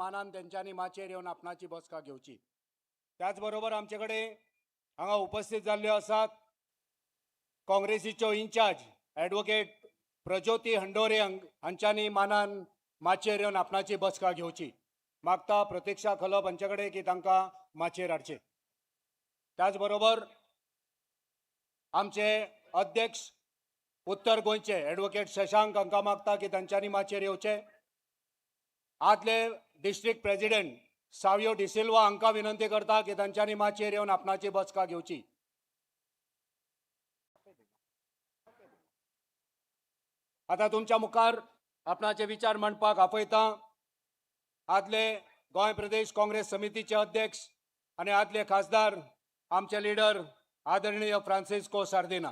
मानान तेंच्यांनी माचयेर येवन आपणाची बसका घेवची. त्याच बरोबर आमचे कडेन हांगा उपस्थित जाल्ल्यो आसात काँग्रेसीच्यो इन्चार्ज ॲडवोकेट प्रज्योती हंडोरे हांच्यांनी मानान माचयेर येवन आपणाची बसका घेवची. मागता प्रतिक्षा खलप हांचे कडेन की तांकां माचयेर हाडचे. त्याच बरोबर आमचे अध्यक्ष उत्तर गोंयचे ॲडवोकेट शशांक हांकां मागता की तांच्यांनी माचयेर येवचे. आदले डिस्ट्रिक्ट प्रेसिडेंट सावियो डिसिल्वा हांकां विनंती करता की तांच्यांनी माचयेर येवन आपणाची बसका घेवची. आतां तुमच्या मुखार आपणाचे विचार मांडपाक आपयता आदले गोंय प्रदेश काँग्रेस समितीचे अध्यक्ष आनी आदले खासदार आमचे लिडर आदरणीय Francisco Sardinha.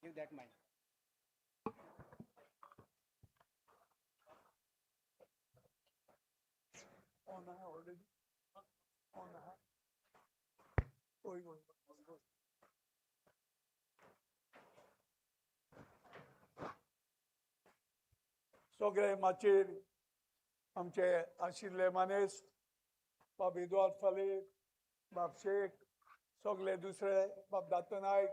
Give that mic. On already. On. कोई कोई. सगळे माचयेर आमचे आशिल्ले मानेस्त बाब एदुआर्द फालेर, बाब शेख, सगळे दुसरे बाब दत्त नायक,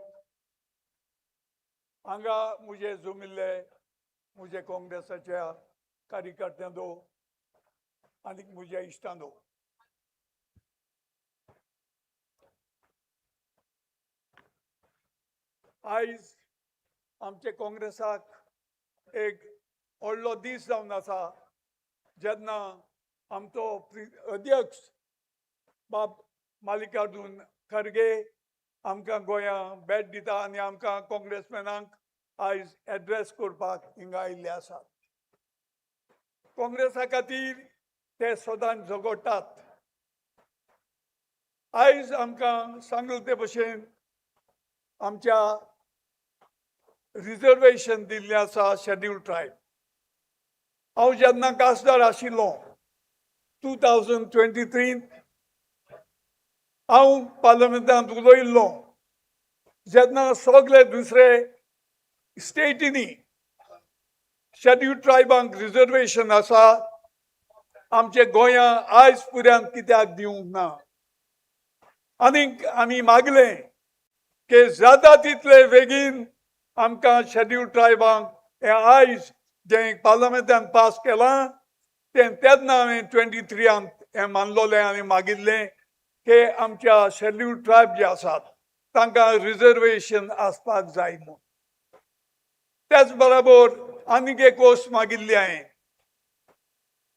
हांगा म्हजे जमिल्ले म्हजे काँग्रेसाच्या कार्यकर्त्यांदो आनी म्हज्या इश्टांदो, आयज आमचे काँग्रेसाक एक व्हडलो दीस जावन आसा, जेन्ना आमचो अध्यक्ष बाब मल्लिकार्जून खरगे आमकां गोंया भेट दिता आनी आमकां काँग्रेसमॅनांक आयज एड्रेस करपाक हिंगा आयिल्ले आसात. काँग्रेसा खातीर ते सदांच झगडटात. आयज आमकां सांगले ते भशेन आमच्या रिजर्वेशन दिल्लें आसा शेड्यूल ट्रायब. हांव जेन्ना खासदार आशिल्लो 2023 हांव पार्लमेंटांत उलयल्लो, जेन्ना सगळे दुसरे स्टेटींनी शेड्यूल ट्रायबांक रिजर्वेशन आसा, आमचे गोंया आयज पर्यंत कित्याक दिवंक ना? आनीक आमी मागलें की जाता तितले बेगीन आमकां शेड्यूल ट्रायबांक हें आयज जें पार्लमेंटान पास केलां तें तेन्ना हांवें 23 हें मानलोलें आनी मागिल्लें की आमच्या शेड्यूल ट्रायब जे आसात तांकां रिजर्वेशन आसपाक जाय म्हूण. त्याच बरोबर आनीक एक गोश्ट मागिल्ली हांवें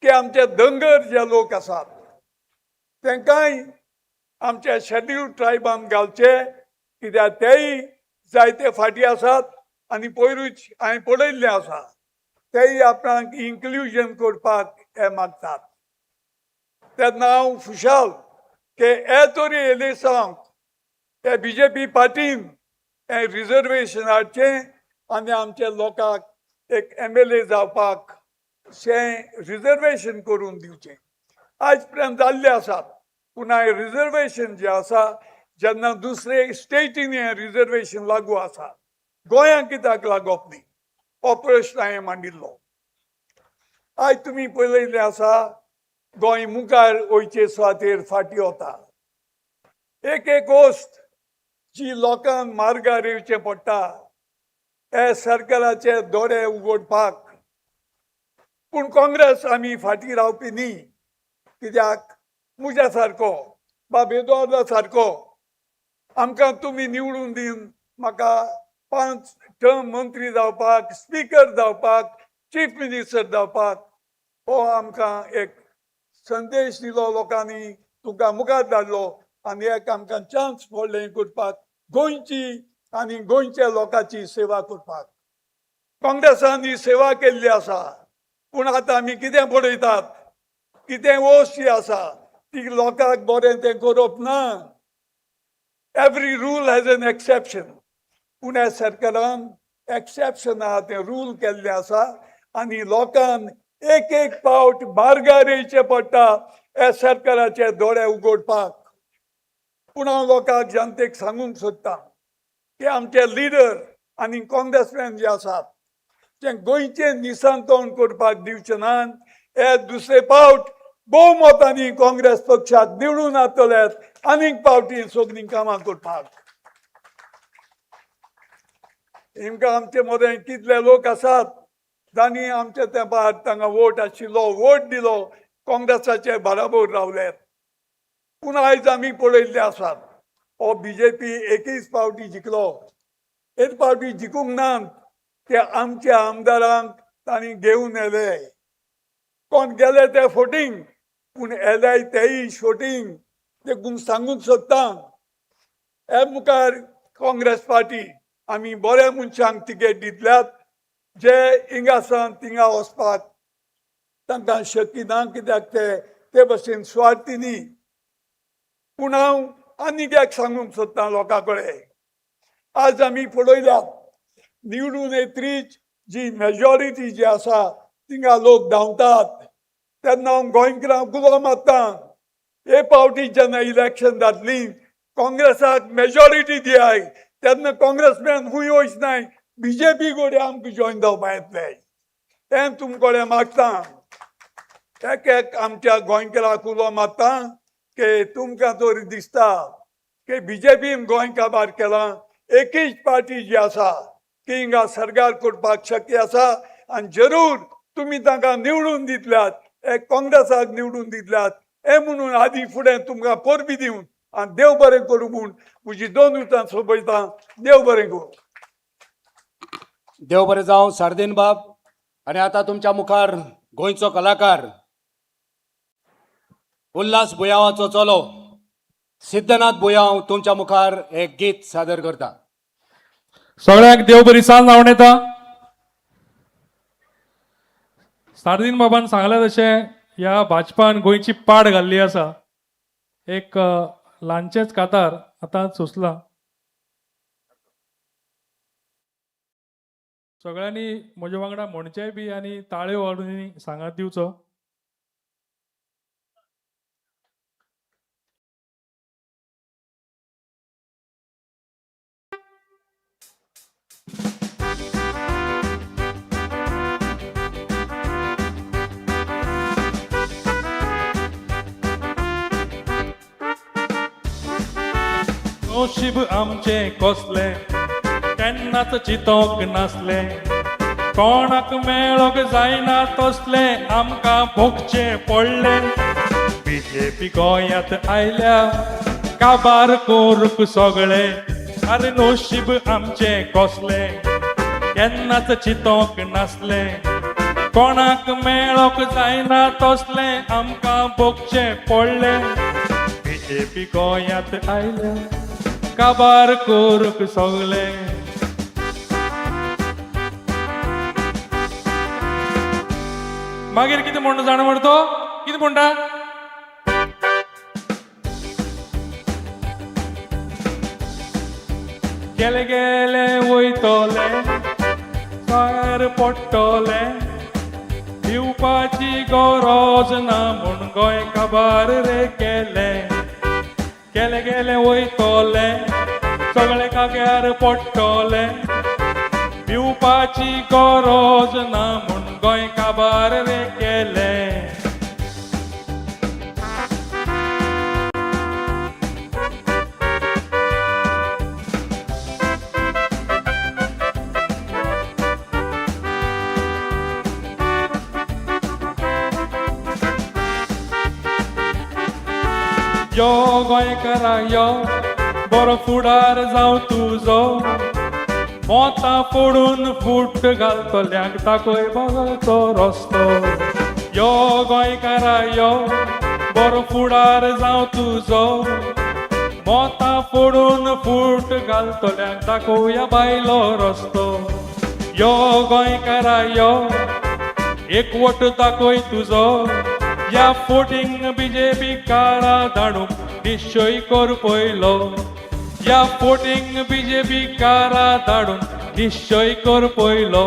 की आमचे धनगर जे लोक आसात तांकांय आमच्या शेड्यूल ट्रायबान घालचे, कित्याक तेय जायते फाटीं आसात आनी पयरूच हांवें पळयल्लें आसा, तेय आपणाक इन्क्लुजन करपाक हे मागतात. तेन्ना हांव खुशाल की हे तरी एलेसांव हे बीजेपी पार्टीन हें रिजर्वेशन हाडचें आनी आमच्या लोकांक एक एमएलए जावपाक शें रिजर्वेशन करून दिवचें. आयज पर्यंत जाल्लें आसात, पूण हें रिजर्वेशन जें आसा जेन्ना दुसरे स्टेटींनी हें रिजर्वेशन लागू आसा, गोंयांत कित्याक लागप न्ही हो प्रश्न हांवें मांडिल्लो. आयज तुमी पळयल्लें आसा गोंय मुखार वयचे सुवातेर फाटीं वता. एक एक गोश्ट जी लोकांक मार्गार येवचें पडटा हे सरकाराचे दोळे उगडपाक, पूण काँग्रेस आमी फाटीं रावपी न्ही, कित्याक म्हज्या सारको बाब एदुआर्दा सारको आमकां तुमी निवडून दिवन म्हाका 5 टर्म मंत्री जावपाक, स्पिकर जावपाक, चीफ मिनिस्टर जावपाक हो आमकां एक संदेश दिलो लोकांनी, तुमकां मुखार धाडलो आनी एक आमकां चान्स पडलें करपाक, गोंयची आनी गोंयच्या लोकांची सेवा करपाक. काँग्रेसान ही सेवा केल्ली आसा, पूण आतां आमी कितें पळयतात, कितें वस्त जी आसा ती लोकांक बरें तें करप ना. Every rule has an exception, पूण ह्या सरकारान एक्सेप्शन आहा तें रूल केल्लें आसा आनी लोकांक एक एक पावट मार्गार येवचें पडटा ह्या सरकाराचे दोळे उगडपाक. पूण हांव लोकांक जनतेक सांगूंक सोदतां की आमचे लिडर आनी काँग्रेसमॅन जे आसात तें गोंयचें निसंतोण करपाक दिवचे नात. हे दुसरे पावट भोवमतांनी काँग्रेस पक्षाक निवडून हाडटले आनीक पावटी सगळीं कामां करपाक. हिंगा आमचे मदें कितले लोक आसात जांणी आमच्या तेंपार तांकां वोट आशिल्लो वोट दिलो, काँग्रेसाचे बराबर रावले. पूण आयज आमी पळयल्ले आसात हो बीजेपी एकूच पावटी जिखलो, एक पावटी जिखूंक ना ते आमच्या आमदारांक तांणी घेवन येले. कोण गेले ते फोटींग, पूण येले तेय शोटींग. देखून सांगूंक सोदता हे मुखार काँग्रेस पार्टी आमी बऱ्या मनशांक तिकेट दितल्यात जे हिंगासान थिंगा वचपाक तांकां शक्य ना, कित्याक ते ते भशेन सुवार्थी न्ही. पूण हांव आनीक एक सांगूंक सोदतां लोकां कडेन, आज आमी पळयल्यात निवडून येतरीच जी मेजॉरिटी जी आसा थिंगा लोक धांवतात. तेन्ना हांव गोंयकारांक उलो मारता, हे पावटी जेन्ना इलेक्शन जातली काँग्रेसाक मेजॉरिटी दियाय, तेन्ना काँग्रेसमॅन खूंय वयच नाय, बीजेपी कडेन आमकां जॉयन जावपा येतले. तें तुमचे कडेन मागता, एक एक आमच्या गोंयकाराक उलो मारता की तुमकां तरी दिसता की बीजेपीन गोंय काबार केलां, एकूच पार्टी जी आसा ती हिंगा सरकार करपाक शक्य आसा आनी जरूर तुमी तांकां निवडून दितल्यात, एक काँग्रेसाक निवडून दितल्यात हें म्हणून आदी फुडें तुमकां परबी दिवन आनी देव बरें करूं म्हूण म्हजी दोन उतरां सोंपयता. देव बरें करूं. देव बरें जावं सार्दीन बाब. आनी आतां तुमच्या मुखार गोंयचो कलाकार उल्हास बुयांवाचो चलो सिद्धनाथ बुयांव तुमच्या मुखार एक गीत सादर करता. सगळ्यांक देव बरी सांज आवडटा. सार्दीन बाबान सांगलें तशें ह्या भाजपान गोंयची पाड घाल्ली आसा. एक ल्हानशेंच कातार आतां सोंसलां. सगळ्यांनी म्हज्या वांगडा म्हणचेंय बी आनी ताळयो वाडून सांगात दिवचो. नशीब आमचें कसलें केन्नाच चिंतोंक नासलें, कोणाक मेळोंक जायना तसलें आमकां भोगचें पडलें. बीजेपी गोंयांत आयल्या काबार करूंक सगळें, आरे नशीब आमचें कसलें केन्नाच चिंतोंक नासलें, कोणाक मेळोंक जायना तसलें आमकां भोगचें पडलें. बीजेपी गोंयांत आयल्या काबार करूंक सगळें. मागीर कितें म्हणटा जाणा मरे तो कितें म्हणटा? गेले गेले वयतले भायर पडटले, दिवपाची गरज ना म्हूण गोंय काबार रे केलें. गेले गेले वयतले सगळे काग्यार पडटले, भिवपाची गरज ना म्हूण गोंय काबार रे केलें. यो गोंयकारा यो, बरो फुडार जावं तुजो, मोतां फोडून फूट घालतल्यांक दाखय बरो रस्तो. यो गोंयकारा यो, बरो फुडार जावं तुजो, मोतां फोडून फूट घालतल्यांक दाखोवया बायलो रस्तो. यो गोंयकारा यो, एकवट दाखय तुजो, ह्या फोटींग बीजेपी कारा धाडूंक निश्चय कर पयलो. ह्या फोटींग बीजेपी कारा धाडूंक निश्चय कर पयलो.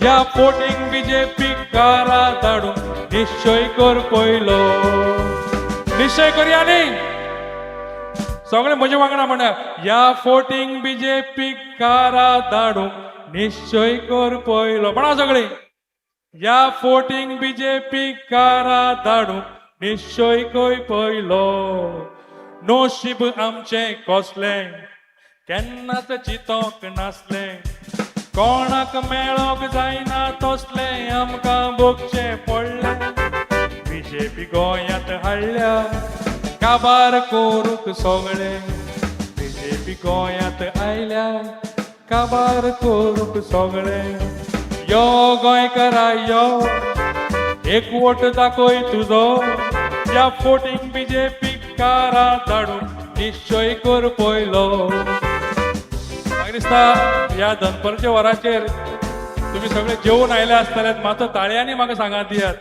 ह्या फोटींग बीजेपी कारा धाडूंक निश्चय कर पयलो. निश्चय करया न्ही सगळे म्हजे वांगडा म्हणा, ह्या फोटींग बीजेपी कारा धाडूंक निश्चय कर पयलो. म्हणा सगळीं, ह्या फोटींग बीजेपी कारा धाडूंक निश्चय कर पयलो. नशीब आमचें कसलें केन्नाच चितोंक नासलें, कोणाक मेळोंक जायना तसलें आमकां भोगचें पडलें. बीजेपी गोंयांत हाडल्या काबार करूंक सगळें, बीजेपी गोंयांत आयल्या काबार करूंक सगळें. यो गोंयकारा यो, एक वोट दाखय तुजो, ह्या फोटींग बीजेपी कारा धाडूंक निश्चय कर पयलो. म्हाका दिसता ह्या दनपारच्या वराचेर तुमी सगळे जेवन आयले आसतले, मातसो ताळयांनी म्हाका सांगात दियात.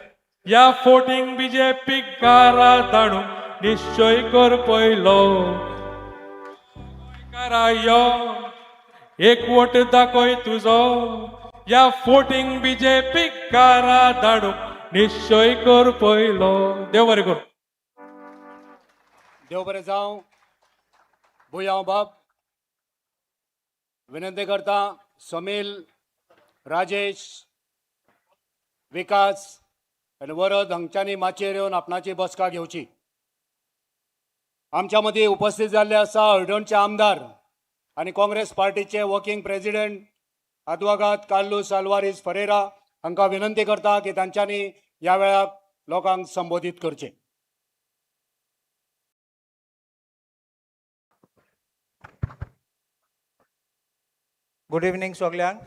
ह्या फोटींग बीजेपी कारा धाडूंक निश्चय कर पयलो. गोंयकारा यो, एक वोट दाखय तुजो, ह्या फोटींग बीजेपी कारा धाडूंक निश्चय कर पयलो. देव बरें करूं. देव बरें जावं. बुयांव बाब, विनंती करता समील, राजेश, विकास आनी वरद हांगच्यांनी माचयेर येवन आपणाची बसका घेवची. आमच्या मदीं उपस्थित जाल्ले आसा हळदोणचे आमदार आनी काँग्रेस पार्टीचे वर्किंग प्रेसिडेंट आदवोगाद कार्लूस आल्वारीस फरेरा हांकां विनंती करता की तांच्यांनी ह्या वेळार लोकांक संबोधीत करचें. गुड इवनींग सगल्यांक.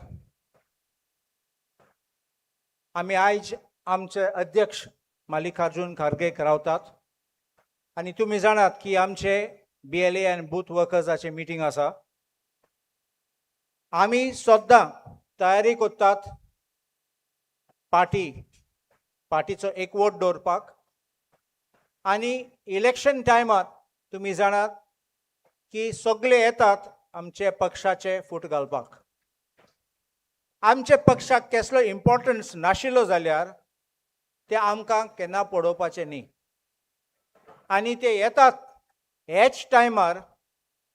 आमी आयज आमचे अध्यक्ष मल्लिकार्जून खारगेक रावतात आनी तुमी जाणात की आमचे BLA आनी बूथ वर्कर्साचे मिटींग आसा. आमी सद्दां तयारी करतात पार्टीचो एकवट दवरपाक आनी इलेक्शन टायमार तुमी जाणात की सगळे येतात आमचे पक्षाचे फूट घालपाक. आमचे पक्षाक केसलो इम्पॉर्टन्स नाशिल्लो जाल्यार ते आमकां केन्ना पळोवपाचे न्ही आनी ते येतात हेच टायमार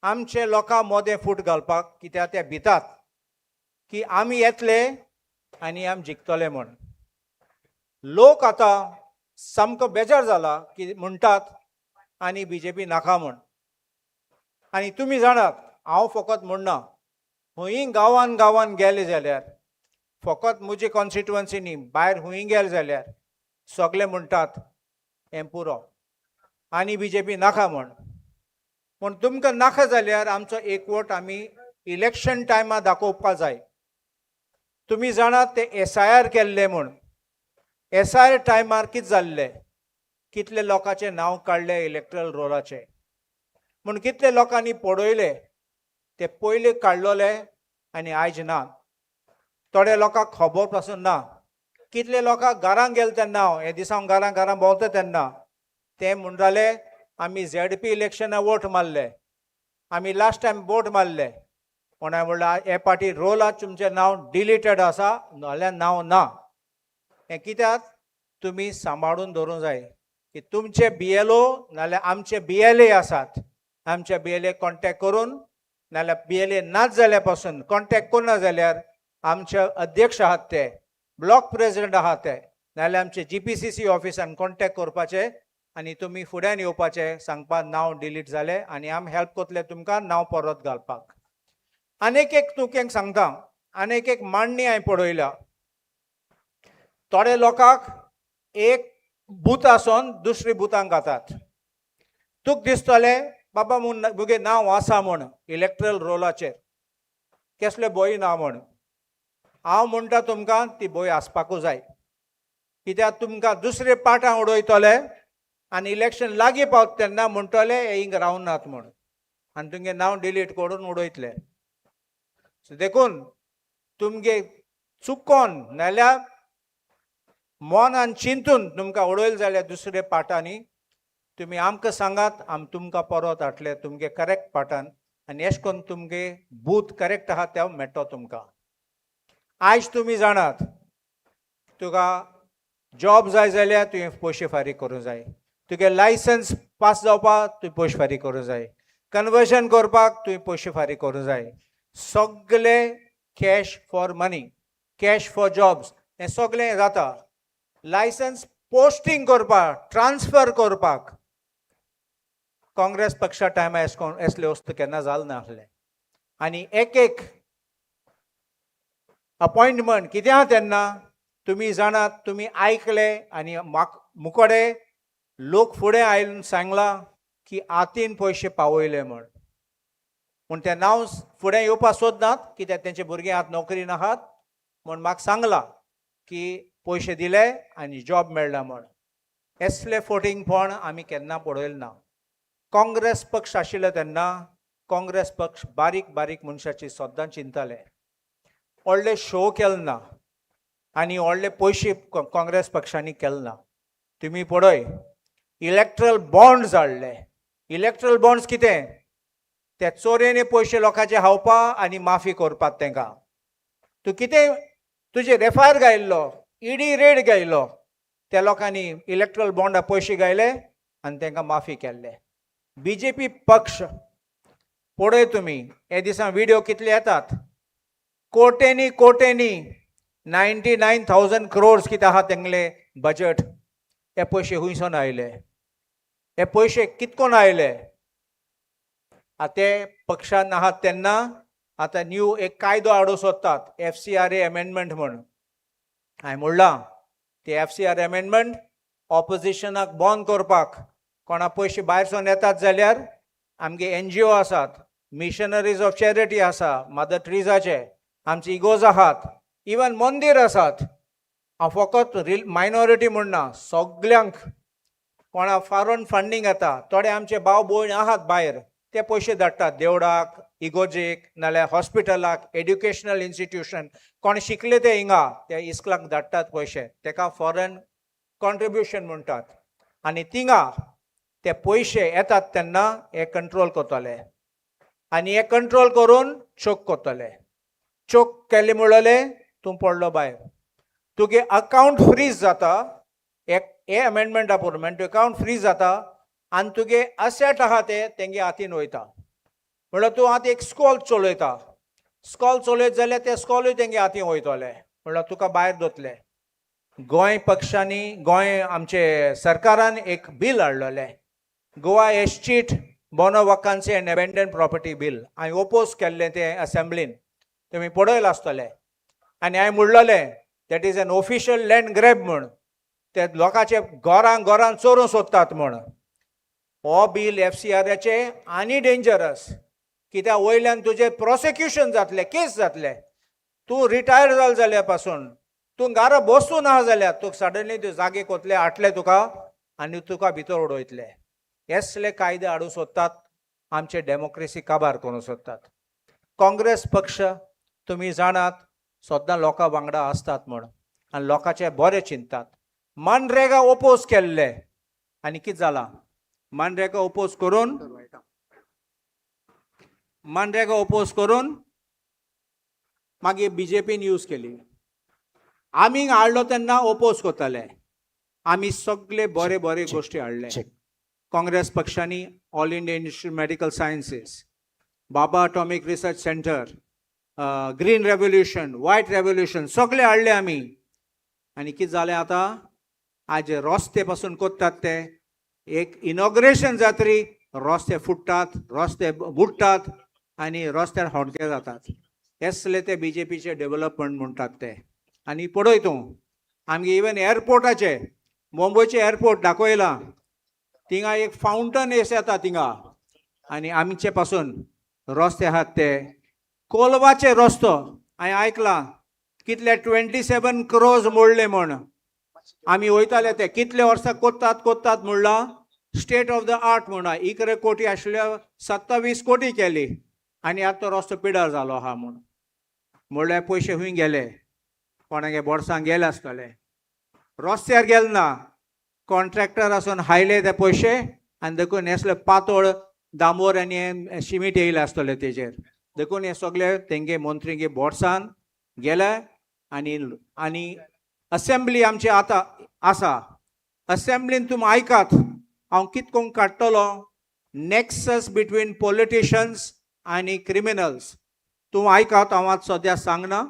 आमचे लोकां मोदें फूट घालपाक, कित्याक ते भितात की आमी येतले आनी आमी जिखतले म्हूण. लोक आतां सामको बेजार जाला की म्हणटात आनी बीजेपी नाका म्हूण. आनी तुमी जाणात, हांव फकत म्हणना, खंयी गांवान गांवान गेले जाल्यार, फकत म्हजी कॉन्स्टिट्युवन्सी न्ही, भायर खंयी गेले जाल्यार सगळे म्हणटात हें पुरो आनी बीजेपी नाका म्हूण. पूण तुमकां नाका जाल्यार आमचो एकवट आमी इलेक्शन टायमार दाखोवपा जाय. तुमी जाणात ते SIR केल्ले म्हूण. SIR टायमार कितें जाल्लें, कितले लोकांचें नांव काडलें इलेक्ट्रल रोलाचें म्हूण, कितले लोकांनी पडयले ते पयले काडलोले आनी आयज ना. थोड्या लोकांक खबर पासून ना. कितले लोकांक घरांक गेले तेन्ना, हांव हे दिसा हांव घरां घरां भोंवता तेन्ना ते म्हणटाले आमी ZP इलेक्शनाक वोट मारले, आमी लास्ट टायम वोट मारले, पूण हांवें म्हणलें हे पाटी रोलाक तुमचें नांव डिलीटेड आसा, नाल्यार नांव ना. हें कित्याक तुमी सांबाळून दवरूंक जाय की तुमचे BLO नाल्यार आमचे BLA आसात, आमचे BLA contact करून, नाल्यार BLA नाच जाल्यार पासून कॉन्टेक्ट करना जाल्यार आमचे अध्यक्ष आहात ते, ब्लॉक प्रेसिडेंट आहात ते, नाल्यार आमचे GPCC ऑफिसान कॉन्टेक्ट करपाचे आनी तुमी फुड्यान येवपाचे, सांगपाक नांव डिलीट जालें आनी आमी हेल्प करतले तुमकां नांव परत घालपाक. आनीक एक तुकेंक सांगता, आनीक एक मांडणी हांवें पळयल्या. थोडे लोकांक एक बूथ आसून दुसरी बुथांक घातात. तुका दिसतलें बाबा म्हूण मुगे नांव आसा म्हूण इलेक्ट्रल रोलाचेर, केसले बोय ना म्हूण. हांव म्हणटा तुमकां ती बोय आसपाकूच जाय, कित्याक तुमकां दुसरे पाटां उडयतले आनी इलेक्शन लागीं पावता तेन्ना म्हणटले हे हिंग रावनात म्हूण आनी तुमगे नांव डिलीट करून उडयतले. सो देखून तुमगे चुकोन नाल्यार मनान चिंतून तुमकां उडयले जाल्यार दुसरे पाटांनी तुमी आमकां सांगात, आमी तुमकां परत हाडटले तुमगे करेक्ट पाटान आनी एश करून तुमगे बूथ करेक्ट आहा ते मेळटलो तुमकां. आयज तुमी जाणात तुका जॉब जाय जाल्यार तुवें पयशे फारीक करूंक जाय, तुगे लायसन्स पास जावपाक तुवें पयशे फारीक करूंक जाय, कन्वर्जन करपाक तुवें पयशे फारीक करूंक जाय. सगळे Cash for money, cash for jobs, हें सगळें जाता. लायसन्स पोस्टींग करपाक, ट्रान्सफर करपाक काँग्रेस पक्षा टायमार एस कोण एसले वस्तू केन्ना जाल नासलें. आनी एक एक अपॉयंटमेंट कितें आहा तेन्ना तुमी जाणात, तुमी आयकले आनी म्हाक मुकोडे लोक फुडें आयन सांगलां की आतीन पयशे पावयले म्हण. पूण तें नांव फुडें येवपाक सोदनात, कित्याक तेंचे भुरगे आतां नोकरी नाहात म्हूण म्हाका सांगलां की पयशे दिले आनी जॉब मेळ्ळा म्हण. एसले फोटिंगपण आमी केन्ना पळयलें ना. काँग्रेस पक्ष आशिल्लो तेन्ना काँग्रेस पक्ष बारीक बारीक मनशाची सद्दां चिंताले, व्हडले शो केले ना आनी व्हडले पयशे काँग्रेस पक्षांनी केले ना. तुमी पळय, इलेक्ट्रल बॉन्ड्स हाडले. इलेक्ट्रल बॉन्ड्स कितें? ते चोरयेनी पयशे लोकांचे खावपा आनी माफी करपाक. तेंकां तूं कितें तुजेर एफआयआर घायल्लो, इडी रेड घायलो, त्या लोकांनी इलेक्ट्रल बॉन्डा पयशे घायले आनी तेंकां माफी केल्ले. बीजेपी पक्ष पळय तुमी, हे दिसा विडियो कितले येतात, कोट्यांनी कोट्यांनी, 99,000 क्रोर्स कितें आहा तेंगले बजट. हे पयशे खुंयसोन आयले? हे पयशे कितकोन आयले? आतां ते पक्षान आहात तेन्ना आतां न्यू एक कायदो हाडूंक सोदतात, एफसीआरए अमेंडमेंट म्हण. हांवें म्हणलां, ते एफसीआर अमेंडमेंट ऑपोजिशनाक बंद करपाक. कोणा पयशे भायरसून येतात जाल्यार आमगे एनजीओ आसात, मिशनरीज ऑफ चॅरिटी आसा, मदर ट्रिजाचे आमचे इगोज आहात, इवन मंदीर आसात. हांव फकत रिल मायनॉरिटी म्हणना, सगल्यांक कोणा फॉरेन फंडींग येता. थोडे आमचे भाव भयण आहात भायर, ते पयशे धाडटात देवळाक, इगोजेक, नाल्यार हॉस्पिटलाक, एड्युकेशनल इन्स्टिट्यूशन. कोण शिकले ते हिंगा ते इस्कुलाक धाडटात पयशे, तेका फॉरेन कॉन्ट्रिब्युशन म्हणटात. आनी थिंगा ते पयशे येतात तेन्ना हे कंट्रोल करतले आनी हे कंट्रोल करून चोक करतले. चोक केले म्हणले तूं पडलो भायर, तुगे अकावंट फ्रीज जाता. एक हे अमेंडमेंटा प्रमाण अकावंट फ्रीज जाता आनी तुगे असेट आहा ते तेंगे हातीन वयता. म्हणल्यार तूं आतां एक स्कॉल चलयता, स्कॉल चलयत जाल्यार ते स्कॉलूय तेंगे हातीन वयतले, म्हणल्यार तुका भायर दवरतले. गोंय पक्षांनी, गोंय आमचे सरकारान एक बील हाडलेलें, Goa Escheat Bona Vacanti and Abandoned Property Bill. हांवें ओपोज केल्लें तें असेंब्लीन, तुमी पळयलां आसतलें. आनी हांवें म्हणलेलें, that is an official land grab म्हूण, ते लोकांचे घरां घरान चोरूंक सोदतात म्हूण. हो बील एफसीआराचे आनी डेंजरस, कित्याक वयल्यान तुजें प्रोसिक्युशन जातलें, केस जातलें. तूं रिटायर जाल जाल्यार पासून, तूं घरा बसून आहा जाल्यार तुका सडनली तूं जागे कोतले हाडले तुका आनी तुका भितर उडयतले. असले कायदे हाडूंक सोदतात, आमचे डेमोक्रेसी काबार करूंक सोदतात. काँग्रेस पक्ष तुमी जाणात सद्दां लोकां वांगडा आसतात म्हूण आनी लोकांचे बरें चिंततात. मनरेगा ओपोज केल्ले आनी कितें जालां? मनरेगा ओपोज करून, मनरेगा ओपोज करून मागीर बीजेपीन यूज केली. आमी हाडलो तेन्ना ओपोज करताले. आमी सगळे बरे बरे गोश्टी हाडले काँग्रेस पक्षांनी. All India Institute Medical Sciences, Bhabha Atomic Research Centre, Green Revolution, White Revolution सगळे हाडले आमी. आनी कितें जालें आतां? आज रस्ते पासून कोत्तात ते, एक इनॉग्रेशन जातरी रस्ते फुट्टात, रस्ते बुडटात आनी रस्त्यार होडके जातात. असले ते बीजेपीचे डेव्हलपमेंट म्हणटात ते. आनी पळय तूं, आमगे इवन एअरपोर्टाचे, मुंबयचे एअरपोर्ट दाखयलां, थिंगा एक फावंटन एस येता थिंगा आनी आमचे पासून रस्ते आहात ते कोलवाचे रस्तो हांवें आयकलां कितले 27 क्रोर्स मोडले म्हण. आमी वयताले ते कितले वर्सां कोत्तात कोत्तात म्हणलां, स्टेट ऑफ the art म्हणा, 11 कोटी आशिल्ल्यो 27 कोटी केली आनी आतां तो रस्तो पिडार जालो आहा म्हूण. म्हणल्यार पयशे खंय गेले? कोणागे बोर्सांक गेले आसतले, रस्त्यार गेले ना. कॉन्ट्रॅक्टर आसून हायले ते पयशे आनी देखून हेसले पातळ डांबर आनी हे शिमीट येयले आसतले तेजेर. देखून हे सगळे तेंगे मंत्रीगे बोर्सान गेले. आनी आनी असेंब्ली आमची आतां आसा, असेंब्लीन तुमी आयकात हांव कित करून काडटलो, नॅक्सस बिटवीन पॉलिटिशन्स आनी क्रिमिनल्स. तूं आयकात, हांव आतां सद्या सांगना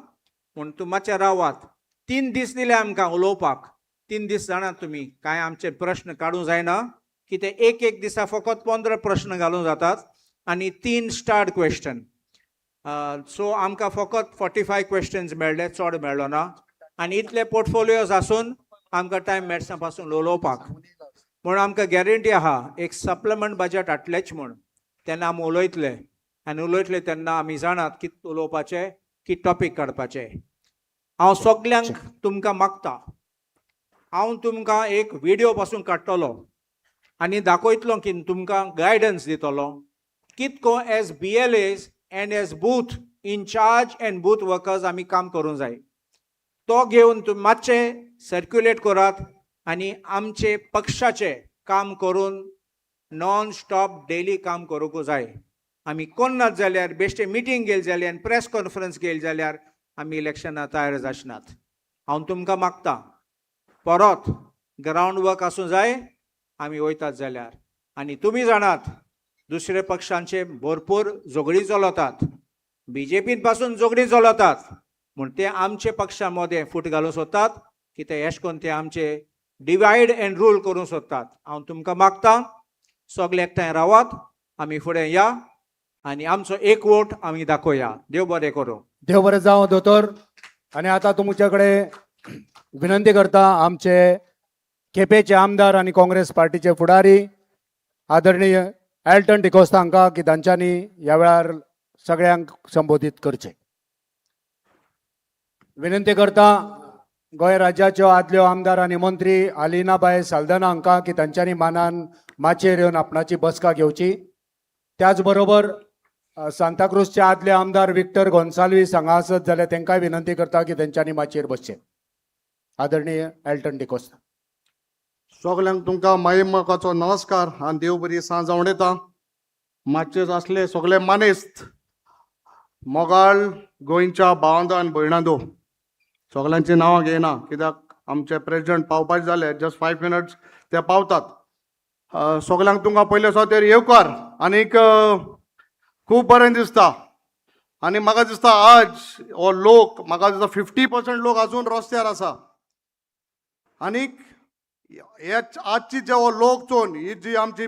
पूण तूं मातशें रावात. 3 दीस दिले आमकां उलोवपाक. 3 दीस जाणात तुमी कांय आमचे प्रश्न काडूंक जायना कितें. एक एक दिसा फकत 15 प्रश्न घालूंक जातात आनी तीन स्टार्ड क्वेश्चन. सो आमकां फकत 45 क्वेश्चन्स मेळ्ळे, चड मेळ्ळो ना. आनी इतले पोर्टफोलियोज आसून आमकां टायम मेळना पासून उलोवपाक. म्हूण आमकां गॅरंटी आहा, एक सप्लिमेंट बजट हाडलेच म्हूण. तेन्ना आमी उलयतले आनी उलयतले तेन्ना आमी जाणात कितें उलोवपाचें, कितें टॉपीक काडपाचें. हांव सगल्यांक तुमकां मागता, हांव तुमकां एक विडियो पासून काडटलो आनी दाखयतलो की तुमकां गायडन्स दितलो कितको as BLAs and as booth in-charge and booth workers आमी काम करूंक जाय. तो घेवन तुमी मातशें सर्क्युलेट करात आनी आमचे पक्षाचें काम करून नॉन स्टॉप डेली काम करूंक जाय. आमी कोन्नात जाल्यार, बेश्टे मिटींग गेली जाल्यार आनी प्रेस कॉन्फरन्स गेली जाल्यार आमी इलेक्शना तयार जाचनात. हांव तुमकां मागता परत, ग्रावंड वर्क आसूं जाय आमी वयतात जाल्यार. आनी तुमी जाणात, दुसरे पक्षांचे भरपूर झगडीं चलतात, बीजेपीन पासून झगडीं चलतात, म्हूण ते आमचे पक्षा मदें फूट घालूंक सोदतात की ते एश कोन्न ते आमचे डिवायड एंड रूल करूंक सोदतात. हांव तुमकां मागता, सगळे एकठांय रावात, आमी फुडें या आनी आमचो एकवट आमी दाखोवया. देव बरें करूं. देव बरें जावं दोतोर. आनी आतां तुमचे कडेन विनंती करता, आमचे केपेचे आमदार आनी काँग्रेस पार्टीचे फुडारी आदरणीय एल्टन डिकोस्ता हांकां की तांच्यांनी ह्या वेळार सगळ्यांक संबोधीत करचें. विनंती करता गोंय राज्याच्यो आदल्यो आमदार आनी मंत्री आलिनाबाय साल्दाना हांकां की तांच्यांनी मानान माचयेर येवन आपणाची बसका घेवची. त्याच बरोबर सांताक्रूजचे आदले आमदार विक्टर गोन्साल्वीस हांगा आसत जाल्यार तांकांय विनंती करता की तेंच्यांनी माचयेर बसचें. आदरणीय एल्टन डिकोस्ता. सगल्यांक तुमकां माई मोगाचो नमस्कार आनी देव बरी सांज जावन. मातशेच आसले सगळे मानेस्त, मोगाळ गोंयच्या भावांदो आनी भयणांदो, सगल्यांची नांवां घेयना कित्याक आमचे प्रेजिडंट पावपाचे जाले, जस्ट 5 मिनट्स ते पावतात. सगल्यांक तुमकां पयले सुवातेर येवकार आनीक खूब बरें दिसता. आनी म्हाका दिसता आज हो लोक, म्हाका दिसता 50% लोक अजून रस्त्यार आसा. आनीक हे आजची जे हो लोक चोवन, ही जी आमची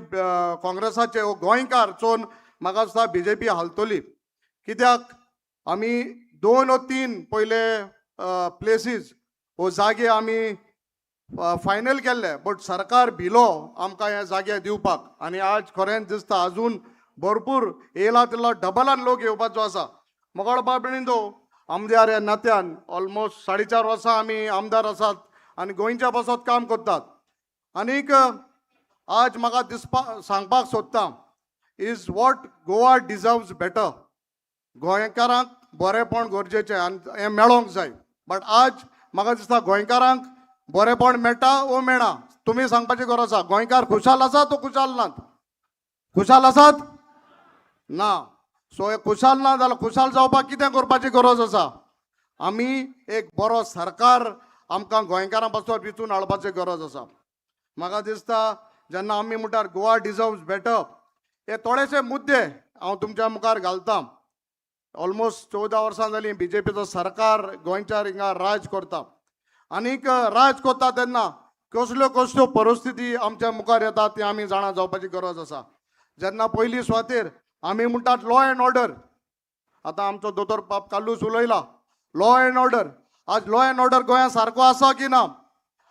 काँग्रेसाचे हो गोंयकार चोवन म्हाका दिसता बीजेपी हालतली, कित्याक आमी दोन ओ तीन पयले प्लेसीस हो जागे आमी फायनल केल्ले, बट सरकार भिलो आमकां हे जागे दिवपाक. आनी आज खरेंच दिसता अजून भरपूर येयला तितलो डबलान लोक येवपाचो आसा. मोगाळ बाब भयणींनो, आमदार ह्या नात्यान ऑलमोस्ट 4.5 वर्सां आमी आमदार आसात आनी गोंयच्या पासत काम करतात. आनीक आज म्हाका दिसपा सांगपाक सोदता is what Goa deserves better. गोंयकारांक बरेंपण गरजेचें आनी हें मेळोंक जाय. बट आज म्हाका दिसता गोंयकारांक बरेंपण मेळटा वो मेळना, तुमी सांगपाची गरज आसा. गोंयकार खुशाल आसा तो खुशाल नात? खुशाल आसात ना. सो हे खुशाल ना जाल्यार खुशाल जावपाक कितें करपाची गरज आसा? आमी एक बरो सरकार आमकां गोंयकारां पासून विचून हाडपाची गरज आसा. म्हाका दिसता जेन्ना आमी म्हणटात गोवा डिजर्व्स बेटर, हे थोडेशे मुद्दे हांव तुमच्या मुखार घालता. ऑलमोस्ट 14 वर्सां जालीं बीजेपीचो सरकार गोंयच्या हिंगा राज करता. आनीक राज करता तेन्ना कसल्यो कसल्यो परिस्थिती आमच्या मुखार येता ती आमी जाणा जावपाची गरज आसा. जेन्ना पयली सुवातेर आमी म्हणटात लॉ एंड ऑर्डर, आतां आमचो दोतोर बाब कार्लूस उलयला लॉ एंड ऑर्डर. आज लॉ एंड ऑर्डर गोंयांत सारको आसा की ना?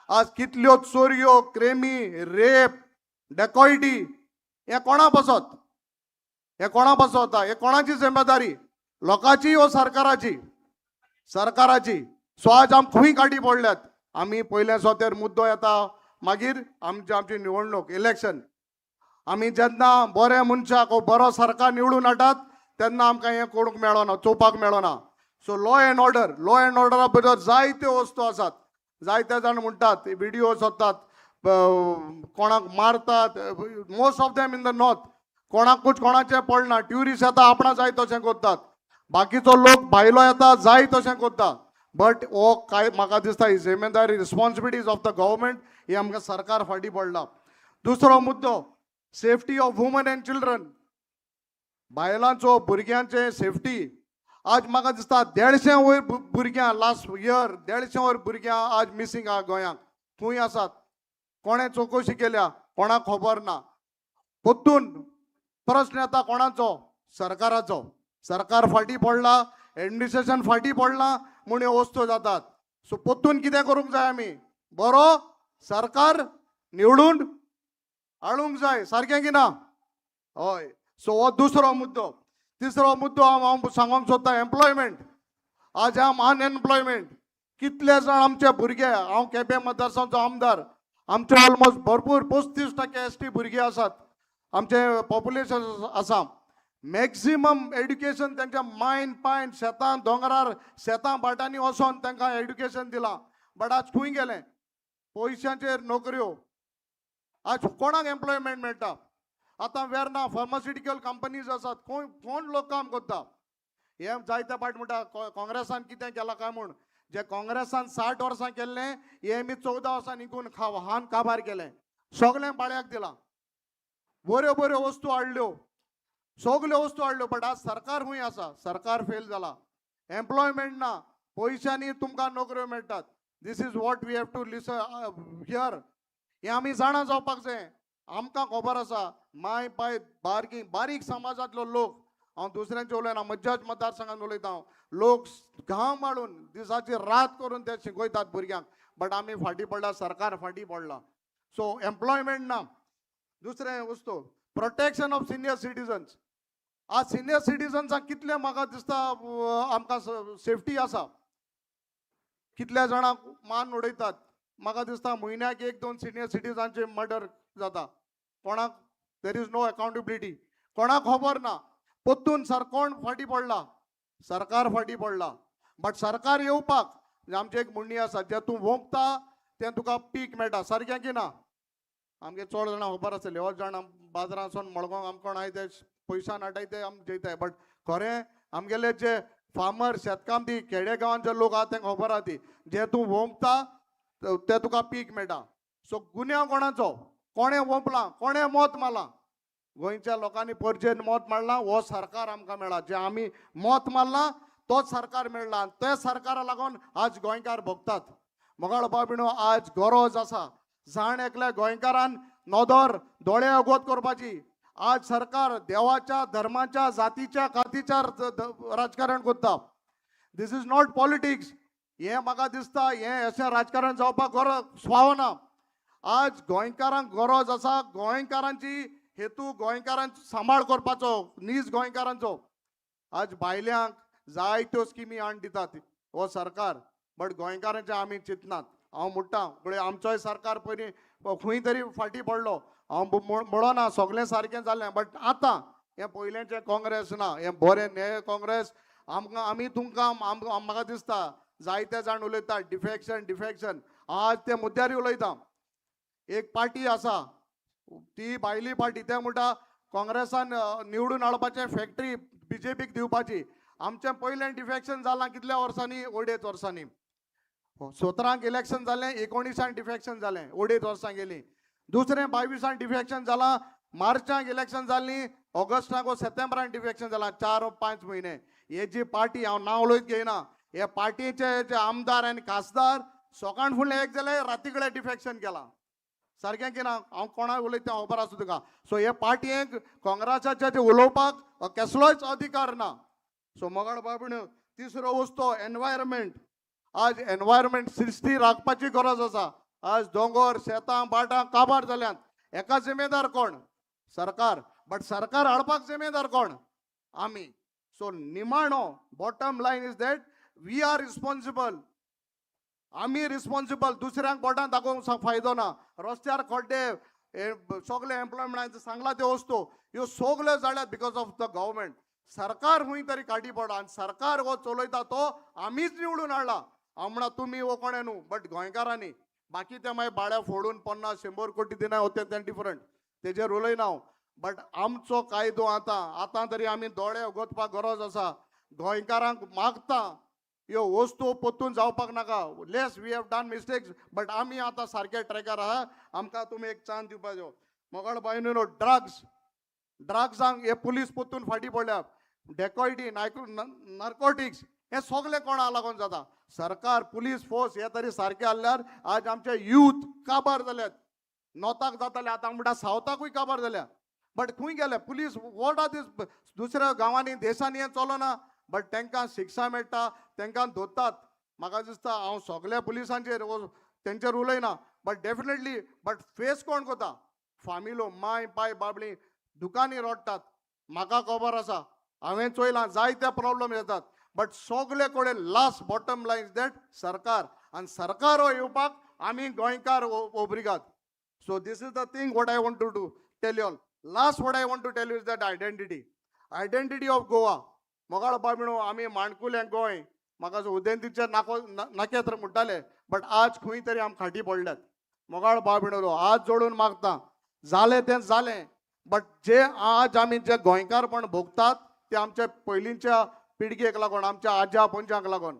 आज कितल्यो चोरयो, क्रेमी, रेप, डेकॉयटी, हें कोणा पासत? हें कोणा पासत जाता? हें कोणाची जिम्मेदारी, लोकांची वो सरकाराची? सरकाराची. सो आज आम खंय गाडी पडल्यात? आमी पयल्या सुवातेर मुद्दो येता, मागीर आमची आमची निवडणूक, इलेक्शन. आमी जेन्ना बऱ्या मनशाक वो बरो सरकार निवडून हाडटात तेन्ना आमकां हें करूंक मेळना, चोवपाक मेळना. So law and order, law and ऑर्डरा भितर जायत्यो वस्तू आसात. जायते जाण म्हणटात, विडियो सोदतात, कोणाक मारतात, most of them in the north. कोणाकूच कोणाचें पडना. ट्युरिस्ट येता, आपणा जाय तशें करतात. बाकीचो लोक भायलो येता, जाय तशें करता. बट हो काय म्हाका दिसता ही जिम्मेदारी, रिस्पॉन्सिबिलिटीज ऑफ the government, ही आमकां सरकार फाटीं पडला. दुसरो मुद्दो, safety of women and children. बायलांचो, भुरग्यांचे सेफ्टी. आज म्हाका दिसता 150 वयर भुरग्यां लास्ट इयर 150 वयर भुरग्यां आज मिसिंग आहा गोंयांत. खंय आसात, कोणें चवकशी केल्या, कोणाक खबर ना. परतून प्रश्न येता कोणाचो? सरकाराचो. सरकार फाटीं पडला, एडमिनिस्ट्रेशन फाटीं पडलां म्हूण ह्यो वस्तू जातात. सो परतून कितें करूंक जाय आमी? बरो सरकार निवडून हाडूंक जाय, सारकें की ना? हय. सो हो दुसरो मुद्दो. तिसरो मुद्दो हांव सांगूंक सोदता, एम्प्लॉयमेंट. आज आम अनएम्प्लॉयमेंट कितले जाण आमचे भुरगे, हांव केपें मतदारसंघाचो आमदार, आमचे ऑलमोस्ट भरपूर 35% एस टी भुरगे आसात, आमचे पॉप्युलेशन आसा. मॅक्सिमम एड्युकेशन तांच्या मायन पायन शेतां दोंगरार शेतां भाटांनी वचोन तांकां एड्युकेशन दिलां. बट आज खंय गेलें? पयशांचेर नोकऱ्यो. आज कोणाक एम्प्लॉयमेंट मेळटा? आतां वेर्ना फार्मास्युटिकल कंपनीज आसात, कोण कोण लोक काम करता? हे जायते पाट म्हणटा काँग्रेसान कितें केलां काय म्हूण. जे काँग्रेसान 60 वर्सां केल्लें हें आमी 14 वर्सां निकून हान काबार केलें, सगळें बाळ्याक दिलां, बऱ्यो बऱ्यो वस्तू हाडल्यो, सगल्यो वस्तू हाडल्यो. बट आज सरकार खंय आसा? सरकार फेल जाला, एम्प्लॉयमेंट ना, पयशांनी तुमकां नोकऱ्यो मेळटात. This is what we have to listen here. हें आमी जाणा जावपाक जाय. आमकां खबर आसा, माय पाय बारकी बारीक समाजांतलो लोक, हांव दुसऱ्यांचे उलयना, म्हज्याच मतदारसंघात उलयता हांव, लोक घाम मारून दिसाची रात करून ते शिकयतात भुरग्यांक. बट आमी फाटीं पडला, सरकार फाटीं पडला. सो एम्प्लॉयमेंट ना. दुसरें वस्तू, प्रोटेक्शन ऑफ सिनियर सिटीजन्स. आज सिनियर सिटीजन्सांक कितले म्हाका दिसता आमकां सेफ्टी आसा? कितल्या जाणांक मान उडयतात? म्हाका दिसता म्हयन्याक 1-2 सिनियर सिटीजनांचे मर्डर जाता. कोणाक there is no accountability, कोणाक खबर ना. परतून सर कोण फाटीं पडला? सरकार फाटीं पडला. बट सरकार येवपाक आमची एक म्हणणी आसा, जें तूं वोंपता तें तुका पीक मेळटा, सारकें की ना? आमगे चड जाणां खबर आसतली, हो जाण बाजारांत वचोन मडगांव आमकां कोण आय ते पयशान हाडटाय ते आम जेयताय. बट खरें आमगेले जे फार्मर शेतकामती खेडे गांवांत जे लोक आहा तेंकां खबर आहा ती, जें तूं वोंपता तें तुका पीक मेळटा. सो गुन्यांव कोणाचो? कोणें वोंपलां, कोणें मत मारलां? गोंयच्या लोकांनी परजेन मत मारलां, हो सरकार आमकां मेळ्ळा. जें आमी मत मारलां तोच सरकार मेळ्ळा आनी त्या सरकारा लागून आज गोंयकार भोगतात. मोगाळ बाबिणो, आज गरज आसा जाण एकल्या गोंयकारान नदर दोळे अगोत करपाची. आज सरकार देवाच्या धर्माच्या जातीच्या कातीच्या राजकारण करता. This is not politics. हें म्हाका दिसता हें अशें राजकारण जावपाक गरज फावना. आज गोंयकारांक गरज आसा गोंयकारांची हेतू गोंयकारांचो सांबाळ करपाचो, नीज गोंयकारांचो. आज बायल्यांक जायत्यो स्किमी हाडून दितात हो सरकार, बट गोंयकारांचें आमी चिंतनात. हांव म्हणटा पळय आमचोय सरकार पयलीं खंय तरी फाटीं पडलो. हांव म्हणना सगळें सारकें जालें, बट आतां हें पयलेंचें काँग्रेस ना, हें बरें न्हय काँग्रेस. आमकां आमी तुमकां म्हाका दिसता जायते जाण उलयता डिफेक्शन डिफेक्शन. आज ते मुद्द्यार उलयता. एक पार्टी आसा ती भायली पार्टी, ते म्हणटा काँग्रेसान निवडून हाडपाचें फॅक्टरी बीजेपीक दिवपाची. आमचें पयलें डिफेक्शन जालां कितल्या वर्सांनी? 2.5 वर्सांनी. 17 इलेक्शन जालें, 19 डिफेक्शन जालें, 2.5 वर्सां गेलीं. दुसरें 22 डिफेक्शन जालां, मार्चाक इलेक्शन जालीं, ऑगस्टाक वो सप्टेंबरान डिफेक्शन जालां, 4-5 म्हयने. हे जी पार्टी हांव नांव उलयत घेयना, हे पार्टीचे जे आमदार आनी खासदार सकाळ फुडलें एक जालें राती कडेन डिफेक्शन केलां, सारकें की ना? हांव कोणाक उलयता तें खबर आसा तुका. सो हे पार्टयेक काँग्रेसाचे जे उलोवपाक कसलोच अधिकार ना. सो मोगाळ बाबीण, तिसरो वस्तू एनवायरमेंट. आज एनवायरमेंट सृश्टी राखपाची गरज आसा. आज दोंगर शेतां भाटां काबार जाल्यांत, हेका जिम्मेदार कोण? सरकार. बट सरकार हाडपाक जिम्मेदार कोण? आमी. सो निमाणो bottom line is that we are responsible. आमी रिस्पॉन्सिबल, दुसऱ्यांक बोटां दाखोवंक फायदो ना. रस्त्यार खड्डे, सगळे एम्प्लॉयमेंट सांगला त्यो वस्तू ह्यो सगल्यो जाल्यात because of the government. सरकार खंय तरी काठी पडा आनी सरकार हो चलयता तो आमीच निवडून हाडला. हांव म्हणा तुमी हो कोणें न्हू, बट गोंयकारांनी. बाकी ते मागीर भाड्या फोडून 50-100 कोटी दिना ते तें डिफरंट, तेजेर उलयना हांव. बट आमचो कायदो आतां आतां तरी आमी दोळे उगोतपाक गरज आसा. गोंयकारांक मागता ह्यो वस्तू परतून जावपाक नाका. Less we have done mistakes, but आमी आतां सारके ट्रॅकार आहा, आमकां तुमी एक चान्स दिवपाचो. मोगाळ बायनो, ड्रग्स, ड्रग्सांक हे पुलीस परतून फाटीं पडल्या. डेकॉयटी, नार्कोटिक्स हे सगळे कोणा लागून जाता? सरकार, पुलीस फोर्स हे तरी सारके आहल्यार आज आमचे यूथ काबार जाल्यात. नॉर्थाक जाताले, आतां म्हणटा सावथाकूय काबार जाल्या. बट खंय गेले पुलीस? What are these? दुसऱ्या गांवांनी, देशांनी हें चलना, बट तांकां शिक्षा मेळटा, तांकां धरतात. म्हाका दिसता हांव सगल्या पुलिसांचेर तेंचेर उलयना, बट डेफिनेटली, बट फेस कोण करता? फामिलो, माय पाय बाबली दुकानी रडटात. म्हाका खबर आसा, हांवें चोयलां, जायते प्रॉब्लम येतात. बट सगळे कडेन last bottom line that सरकार आनी सरकार हो येवपाक आमी गोंयकार ओब्रिगाद. So this is the thing what I want to do tell you all. Last what I want to tell you is that identity, identity of Goa. मोगाळ बाबणो, आमी माणकुलें गोंय, म्हाका उदेंतीचे नाको नखेत्र म्हणटाले, बट आज खंय तरी आम खाटी पडल्यात. मोगाळ बाबणो, हात जोडून मागता, जालें तें जालें, बट जे आज आमी जे गोंयकारपण भोगतात ते आमच्या पयलींच्या पिळगेक लागून, आमच्या आज्या पणज्यांक लागून.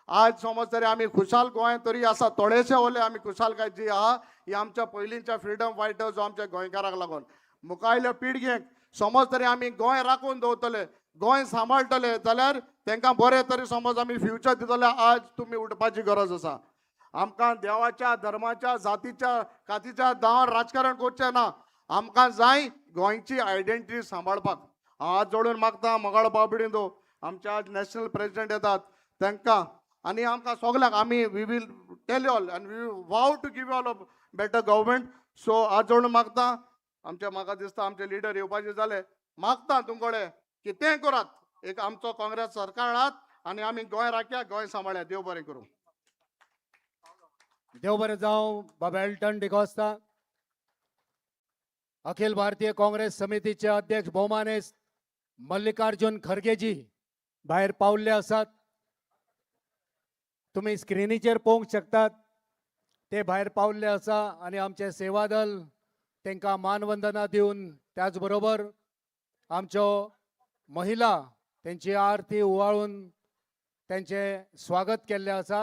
आज समज तरी आमी खुशाल गोंय तरी आसा, थोडेशे उरले आमी खुशालकाय जी आहा ही आमच्या पयलींच्या फ्रिडम फायटर्स, आमच्या गोंयकारांक लागून. मुखायल्या पिळगेक समज तरी आमी गोंय राखून दवरतले, गोंय सांबाळटले जाल्यार तांकां बरें तरी समज आमी फ्युचर दितले. आज तुमी उठपाची गरज आसा. आमकां देवाच्या, धर्माच्या, जातीच्या, कातीच्या दावान राजकारण करचें ना. आमकां जाय गोंयची आयडेंटिटी सांबाळपाक. हांव हात जोडून मागता मोगाळ बाबडी, आमचे आज नॅशनल प्रेसिडेंट येतात, तांकां आनी आमकां सगल्यांक आमी we will tell you all and we vow to give all a better government. So हात जोडून मागता आमचे, म्हाका दिसता आमचे लिडर येवपाचे जाले. मागता तुमकडे कितेंय करात, एक आमचो काँग्रेस सरकार हाडात आनी आमी गोंय राखया, गोंय सांबाळया. देव बरें करूं. देव बरें जावं बाबा एल्टन डिकॉस्ता. अखिल भारतीय काँग्रेस समितीचे अध्यक्ष भोवमानेस्त मल्लिकार्जुन खरगेजी भायर पावल्ले आसात. तुमी स्क्रिनीचेर पळोवंक शकतात, ते भायर पावल्ले आसा आनी आमचे सेवादल तांकां मानवंदना दिवन, त्याच बरोबर आमच्यो महिला तेंची आरती उवाळून तेंचें स्वागत केल्लें आसा.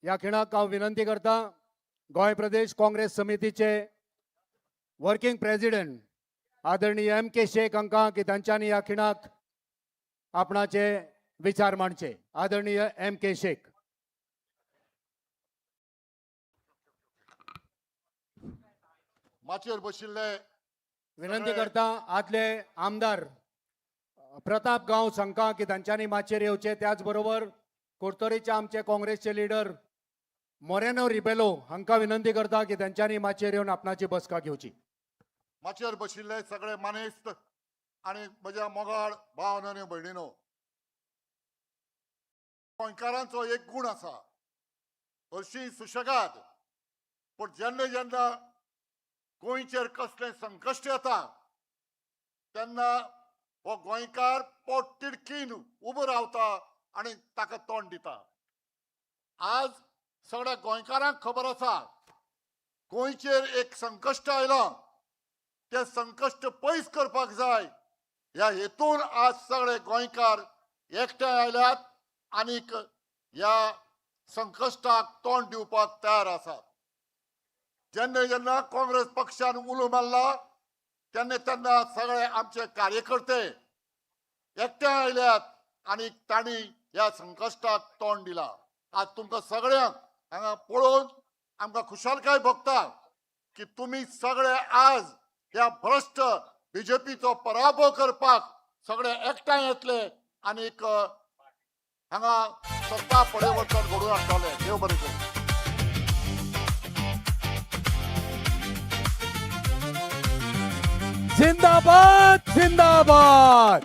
ह्या खिणाक हांव विनंती करता गोंय प्रदेश काँग्रेस समितीचे वर्किंग प्रेसिडेंट आदरणीय एम के शेख हांकां की तांच्यांनी ह्या खिणाक आपणाचे विचार मांडचे. आदरणीय एम के शेख. माचयेर बशिल्ले विनंती करता आदले आमदार प्रताप गांवस हांकां की तांच्यांनी माचयेर येवचे. त्याच बरोबर कुडतरीचे आमचे काँग्रेसचे लिडर मोरेनो रिबेलो हांकां विनंती करता की तांच्यांनी माचयेर येवन आपणाची बसका घेवची. माचयेर बशिल्ले सगळे मानेस्त आनी म्हज्या मोगाळ भाव आनी भयणीनो, गोंयकारांचो एक गूण आसा, हरशीं सुशेगाद, पूण जेन्ना जेन्ना गोंयचेर कसलें संकश्ट येता तेन्ना हो गोंयकार पोट तिडकीन उबो रावता आनी ताका तोंड दिता. आज सगळ्या गोंयकारांक खबर आसा, गोंयचेर एक संकश्ट आयलां, तें संकश्ट पयस करपाक जाय ह्या हेतून आज सगळे गोंयकार एकठांय आयल्यात आनीक ह्या संकश्टाक तोंड दिवपाक तयार आसात. जेन्ना जेन्ना काँग्रेस पक्षान उलो मारला तेन्ना तेन्ना सगळे आमचे कार्यकर्ते एकठांय आयल्यात आनी तांणी ह्या संकश्टाक तोंड दिलां. आज तुमकां सगळ्यांक हांगा पळोवन आमकां खुशालकाय भोगता की तुमी सगळे आज ह्या भ्रश्ट बीजेपीचो पराभव करपाक सगळे एकठांय येतले आनीक हांगा सत्ता परिवर्तन घडोवन हाडटले. देव बरें करूं. जिंदाबाद, जिंदाबाद.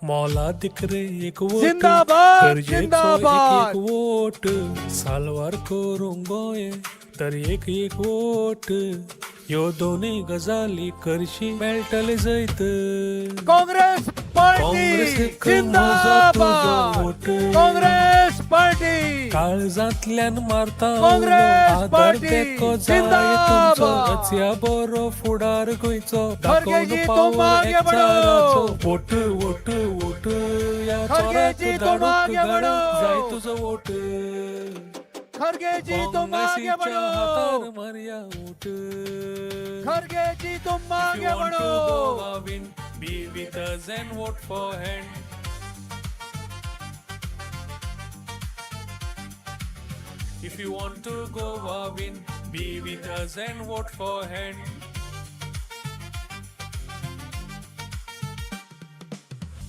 मोलादीक रे एक वोट. जिंदाबाद, गरजेचो एक जिंदाबाद. एक वोट साल्वार करूंक गोंय तर एक एक वोट. ह्यो दोनूय गजाली करशी मेळटले जैत. काँग्रेस पार्टी. काँग्रेसीक म्हजो तुजो जिंदाबाद. वोट. काँग्रेस पार्टी. काळजांतल्यान मारता उलो, काँग्रेस आदर पार्टी तेंको जाय तुमचो. जिंदाबाद. रचया बरो फुडार गोंयचो, खरगेजी, दाखोवन तुम पावर आगे बढ़ो. एकचाराचो. वोट वोट वोट ह्या खरगेजी, चोराक तुम धाडूंक आगे घरा बढ़ो. जाय तुजो वोट. खरगे जी तुम आगे काँग्रेसीच्या बढ़ो. हातार मारया वोट. खरगे जी तुम If आगे you want to बढ़ो. Goa win, be with us and vote for hand. If you want to Goa win, be with us and vote for hand.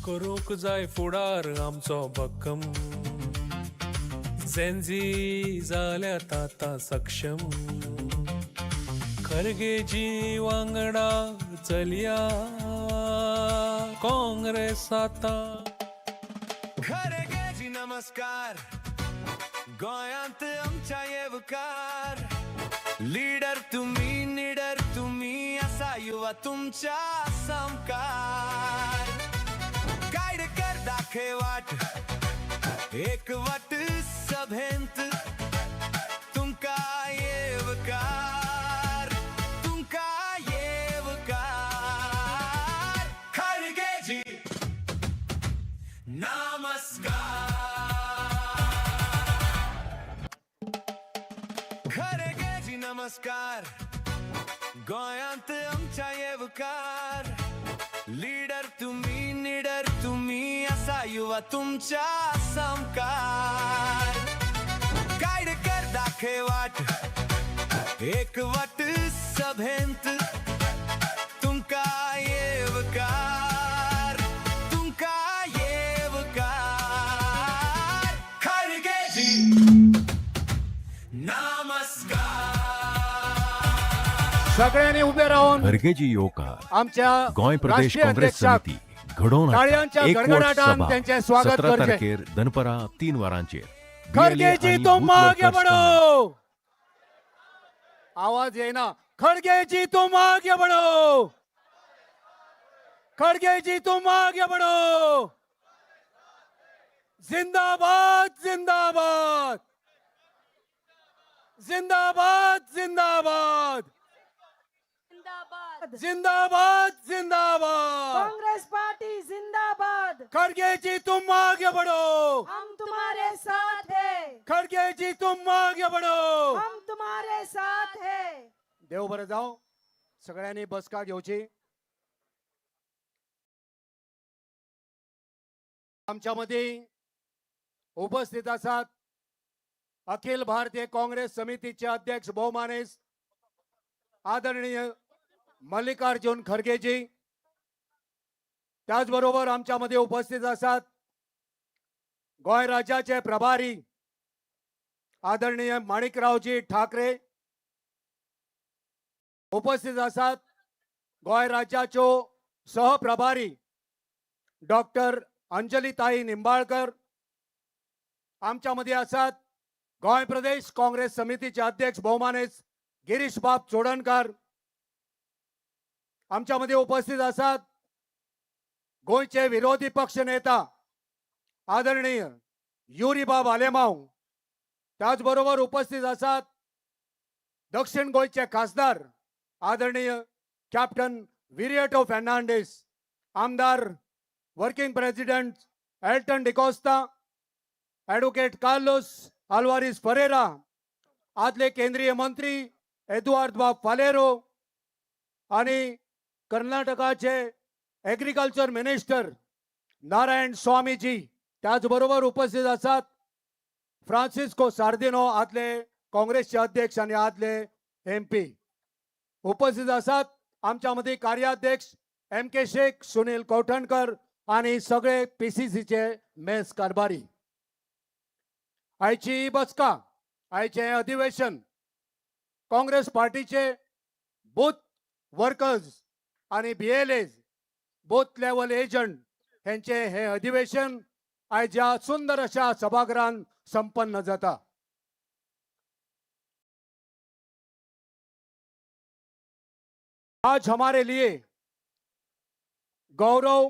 करूंक जाय फुडार आमचो भक्कम, झेंझी जाल्यात आतां सक्षम. खरगेजी वांगडा चलया, काँग्रेस आतां. खरगेजी नमस्कार, गोंयांत आमच्या येवकार. लिडर तुम्ही, निडर तुम्ही, असा युवा तुमच्या सामकार. गाईड कर दाखे वाट, एक वाट सभेंत तुमका येवकार, तुमका येवकार. खरगेजी नमस्कार. खरगेजी नमस्कार, गोंयांत आमच्या येवकार. लिडर तुम्ही, निडर तुम्ही, असा युवा तुमच्या सामकार. गाईड कर दाखे वाट, एक वाट सभेंत तुमका येवकार, तुमका येवकार. खरगेजी नमस्कार. सगळ्यांनी उभे राहून खरगेजी येवकार. आमच्या गोंय प्रदेश राष्ट्रीय काँग्रेस अध्यक्षाक समिती घडोवन हाडटा टाळयांच्या एकवट गडगडाटान सभा त्यांचे स्वागत 17 करचें. तारखेर दनपरां 3 वरांचेर BLA Kharge जी आनी तुम बूथ आगे वर्कर्स बढ़ो. आवाज येना. खरगे जी तुम आगे बढ़ो. खरगे जी तुम आगे बढ़ो. जिंदाबाद जिंदाबाद जिंदाबाद जिंदाबाद जिंदाबाद. जिंदाबाद जिंदाबाद. कांग्रेस पार्टी जिंदाबाद. खरगे जी तुम आगे बढ़ो. हम तुम्हारे साथ हैं. खरगे जी तुम आगे बढ़ो. हम तुम्हारे साथ हैं. देव बरं जावं. सगळ्यांनी बसका घेवची. आमच्यामध्ये उपस्थित आसात अखिल भारतीय काँग्रेस समितीचे अध्यक्ष भोवमानेस्त आदरणीय मल्लिकार्जुन खरगेजी. त्याचबरोबर आमच्यामध्ये उपस्थित आसात गोंय राज्याचे प्रभारी आदरणीय माणिकरावजी ठाकरे. उपस्थित आसात गोंय राज्याच्यो सहप्रभारी डॉक्टर अंजलीताई निंबाळकर. आमच्यामध्ये आसात गोंय प्रदेश काँग्रेस समितीचे अध्यक्ष भोवमानेस्त गिरीशबाब चोडणकार. आमच्यामध्ये उपस्थित आसात गोंयचे विरोधी पक्ष नेता आदरणीय युरीबाब आलेमाव. त्याचबरोबर उपस्थित आसात दक्षिण गोंयचे खासदार आदरणीय कॅप्टन विरियटो फर्नांडीस, आमदार working president Elton D'Costa, advocate Carlos Alvares Ferreira, आदले केंद्रीय मंत्री एदुआर्द बाब फालेरो आणि कर्नाटकाचे एग्रीकल्चर मिनिस्टर नारायण स्वामीजी. त्याचबरोबर उपस्थित आसात फ्रांसिस्को सार्दिनो, आदले काँग्रेसचे अध्यक्ष आणि आदले एमपी. उपस्थित आसात आमच्यामध्ये कार्याध्यक्ष एम के शेख, सुनील कवठणकर आणि सगळे पीसीसीचे मेस कारभारी. आयची ही बसका, आयचें हें अधिवेशन काँग्रेस पार्टीचे बूथ वर्कर्स आणि बीएलए, बूथ लेवल एजंट हेंचे हे अधिवेशन आयज ह्या सुंदर अशा सभागृहान संपन्न जाता. आज हमारे लिए गौरव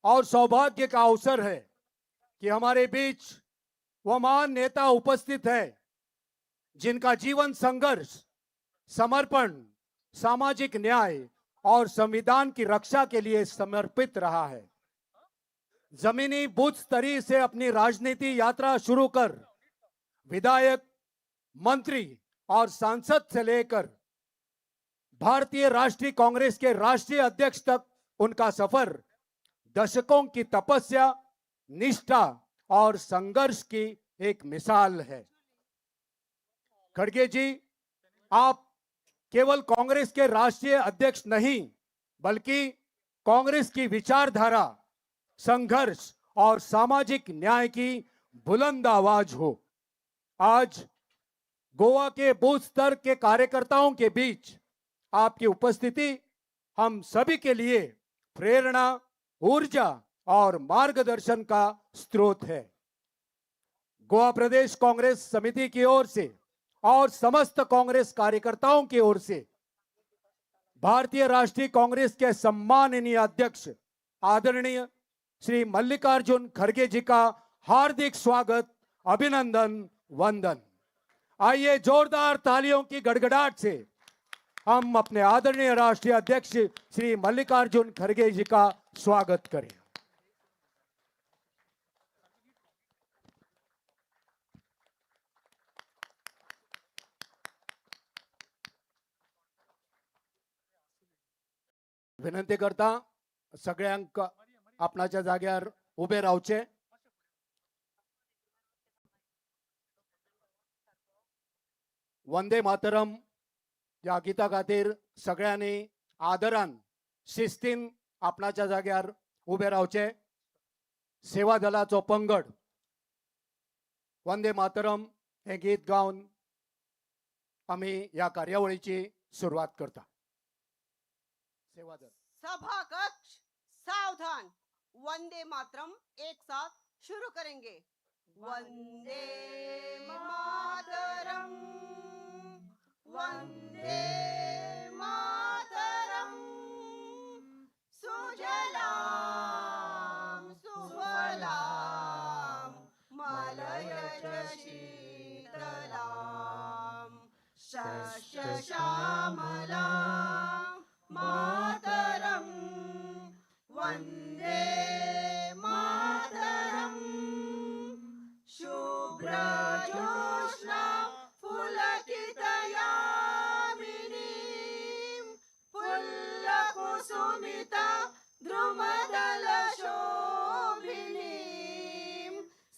और सौभाग्य का अवसर है कि हमारे बीच वो महान नेता उपस्थित है जिनका जीवन संघर्ष, समर्पण, सामाजिक न्याय और संविधान की रक्षा के लिए समर्पित रहा है. जमीनी बूथ स्तरीय से अपनी राजनीति यात्रा शुरू कर विधायक, मंत्री और सांसद से लेकर भारतीय राष्ट्रीय कांग्रेस के राष्ट्रीय अध्यक्ष तक उनका सफर दशकों की तपस्या, निष्ठा और संघर्ष की एक मिसाल है। खड़गे जी, आप केवल कांग्रेस के राष्ट्रीय अध्यक्ष नहीं, बल्कि कांग्रेस की विचारधारा, संघर्ष और सामाजिक न्याय की बुलंद आवाज हो। आज गोवा के बूथ स्तर के कार्यकर्ताओं के बीच आपकी उपस्थिति हम सभी के लिए प्रेरणा, ऊर्जा और मार्गदर्शन का स्रोत है। गोवा प्रदेश कांग्रेस समिति की ओर से और समस्त कांग्रेस कार्यकर्ताओं की ओर से भारतीय राष्ट्रीय कांग्रेस के सम्माननीय अध्यक्ष आदरणीय श्री मल्लिकार्जुन खड़गे जी का हार्दिक स्वागत, अभिनंदन, वंदन। आइए जोरदार तालियों की गड़गड़ाहट से हम अपने आदरणीय राष्ट्रीय अध्यक्ष श्री मल्लिकार्जुन खड़गे जी का स्वागत करें। विनंती करता सगळ्यांक आपणाच्या जाग्यार उबे रावचे। वंदे मातरम ह्या गीता खातीर सगळ्यांनी आदरान शिस्तीन आपणाच्या जाग्यार उबे रावचे। सेवा दलाचो पंगड वंदे मातरम हें गीत गावन आमी ह्या कार्यावळीची सुरवात करता। सेवा दल। सभा कक्ष सावधान, वंदे मातरम एक साथ शुरू करेंगे। वंदे मातरम, वंदे मातरम, सुजलां सुफलां मलयज शीतलां, शस्यश्यामलां मातरम, वंदे मातरम। शुभ्रज्योत्स्ना पुलकितयामिनीं, फुल्लकुसुमिता द्रुमदलशोभिनीं,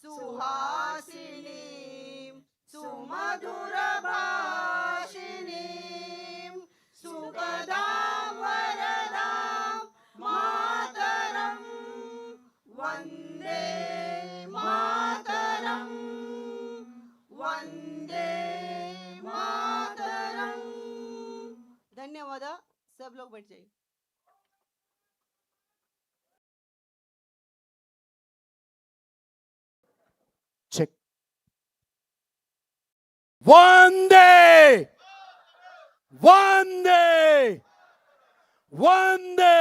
सुहासिनीं सुमधुरभाषिणीं, सुखदां वरदां मातरम, वंदे मातरम, वंदे मातरम। धन्यवाद, सब लोग बैठ जाइए। चेक। वंदे वंदे वंदे।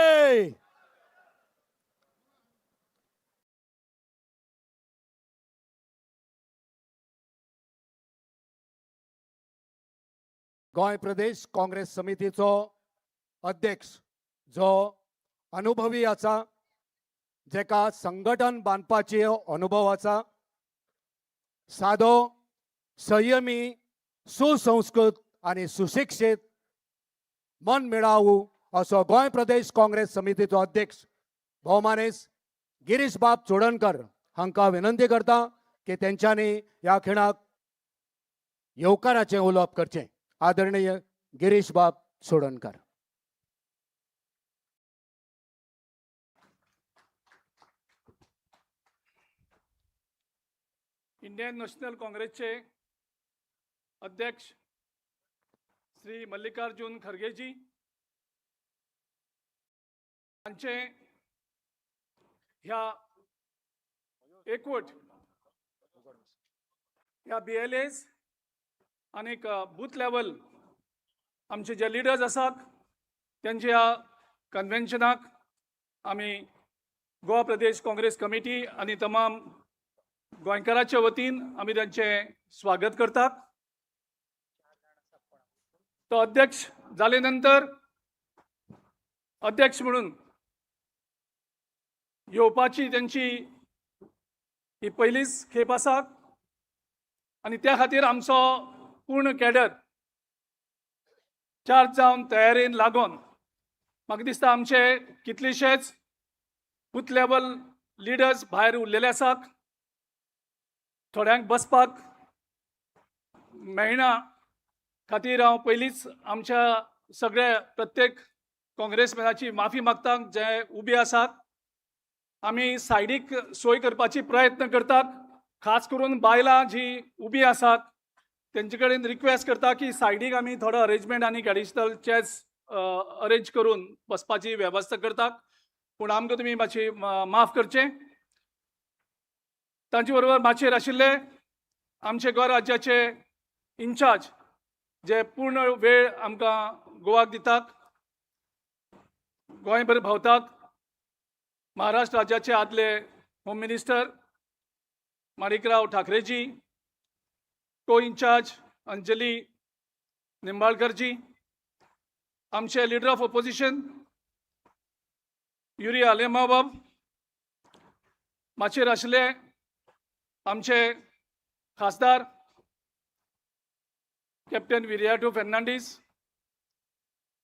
गोंय प्रदेश काँग्रेस समितीचो अध्यक्ष जो अनुभवी आसा, जेका संघटन बांदपाची अनुभव आसा, सादो, संयमी, सुसंस्कृत आनी सुशिक्षीत, मन मेळावू असो गोंय प्रदेश काँग्रेस समितीचो अध्यक्ष भोवमानेस गिरीश बाब चोडणकर हांकां विनंती करता की तेंच्यांनी ह्या खिणाक येवकाराचें उलोवप करचें। आदरणीय गिरीश बाब चोडणकर। इंडियन नॅशनल काँग्रेसचे अध्यक्ष श्री मल्लिकार्जुन खरगेजी हांचे ह्या एकवट ह्या BLAs आनीक बूथ लेवल आमचे जे लिडर्स आसात त्यांच्या ह्या कन्व्हेन्शनाक आमी गोवा प्रदेश काँग्रेस कमिटी आनी तमाम गोंयकाराच्या वतीन आमी तांचें स्वागत करतात। तो अध्यक्ष जाले नंतर अध्यक्ष म्हणून येवपाची तांची ही पयलीच खेप आसा आनी त्या खातीर आमचो पूर्ण कॅडर चार्ज जावन तयारेन लागून म्हाका दिसता आमचे कितलेशेच बूथ लेवल लिडर्स भायर उरलेले आसात. थोड्यांक बसपाक मेळना खातीर हांव पयलींच आमच्या सगळ्या प्रत्येक काँग्रेसमॅनाची माफी मागता जे उबे आसात. आमी सायडीक सोय करपाची प्रयत्न करतात. खास करून बायलां जी उबी आसात तेंचे कडेन रिक्वेस्ट करता की सायडीक आमी थोडो अरेंजमेंट आनी एडिशनल चेयर्स अरेंज करून बसपाची वेवस्था करतात, पूण आमकां तुमी मातशी माफ करचें. तांचे बरोबर माचयेर आशिल्ले आमचे गोंय राज्याचे इन्चार्ज जे पूर्ण वेळ आमकां गोवाक दितात, गोंयभर भोंवतात, महाराष्ट्र राज्याचे आदले होम मिनिस्टर माणिकराव ठाकरेजी, को इन्चार्ज अंजली निंबाळकरजी, आमचे लिडर ऑफ ओपोजिशन युरी आलेमाबाब, माचयेर आशिल्ले आमचे खासदार कॅप्टन विरियाटो फेर्नांडीस,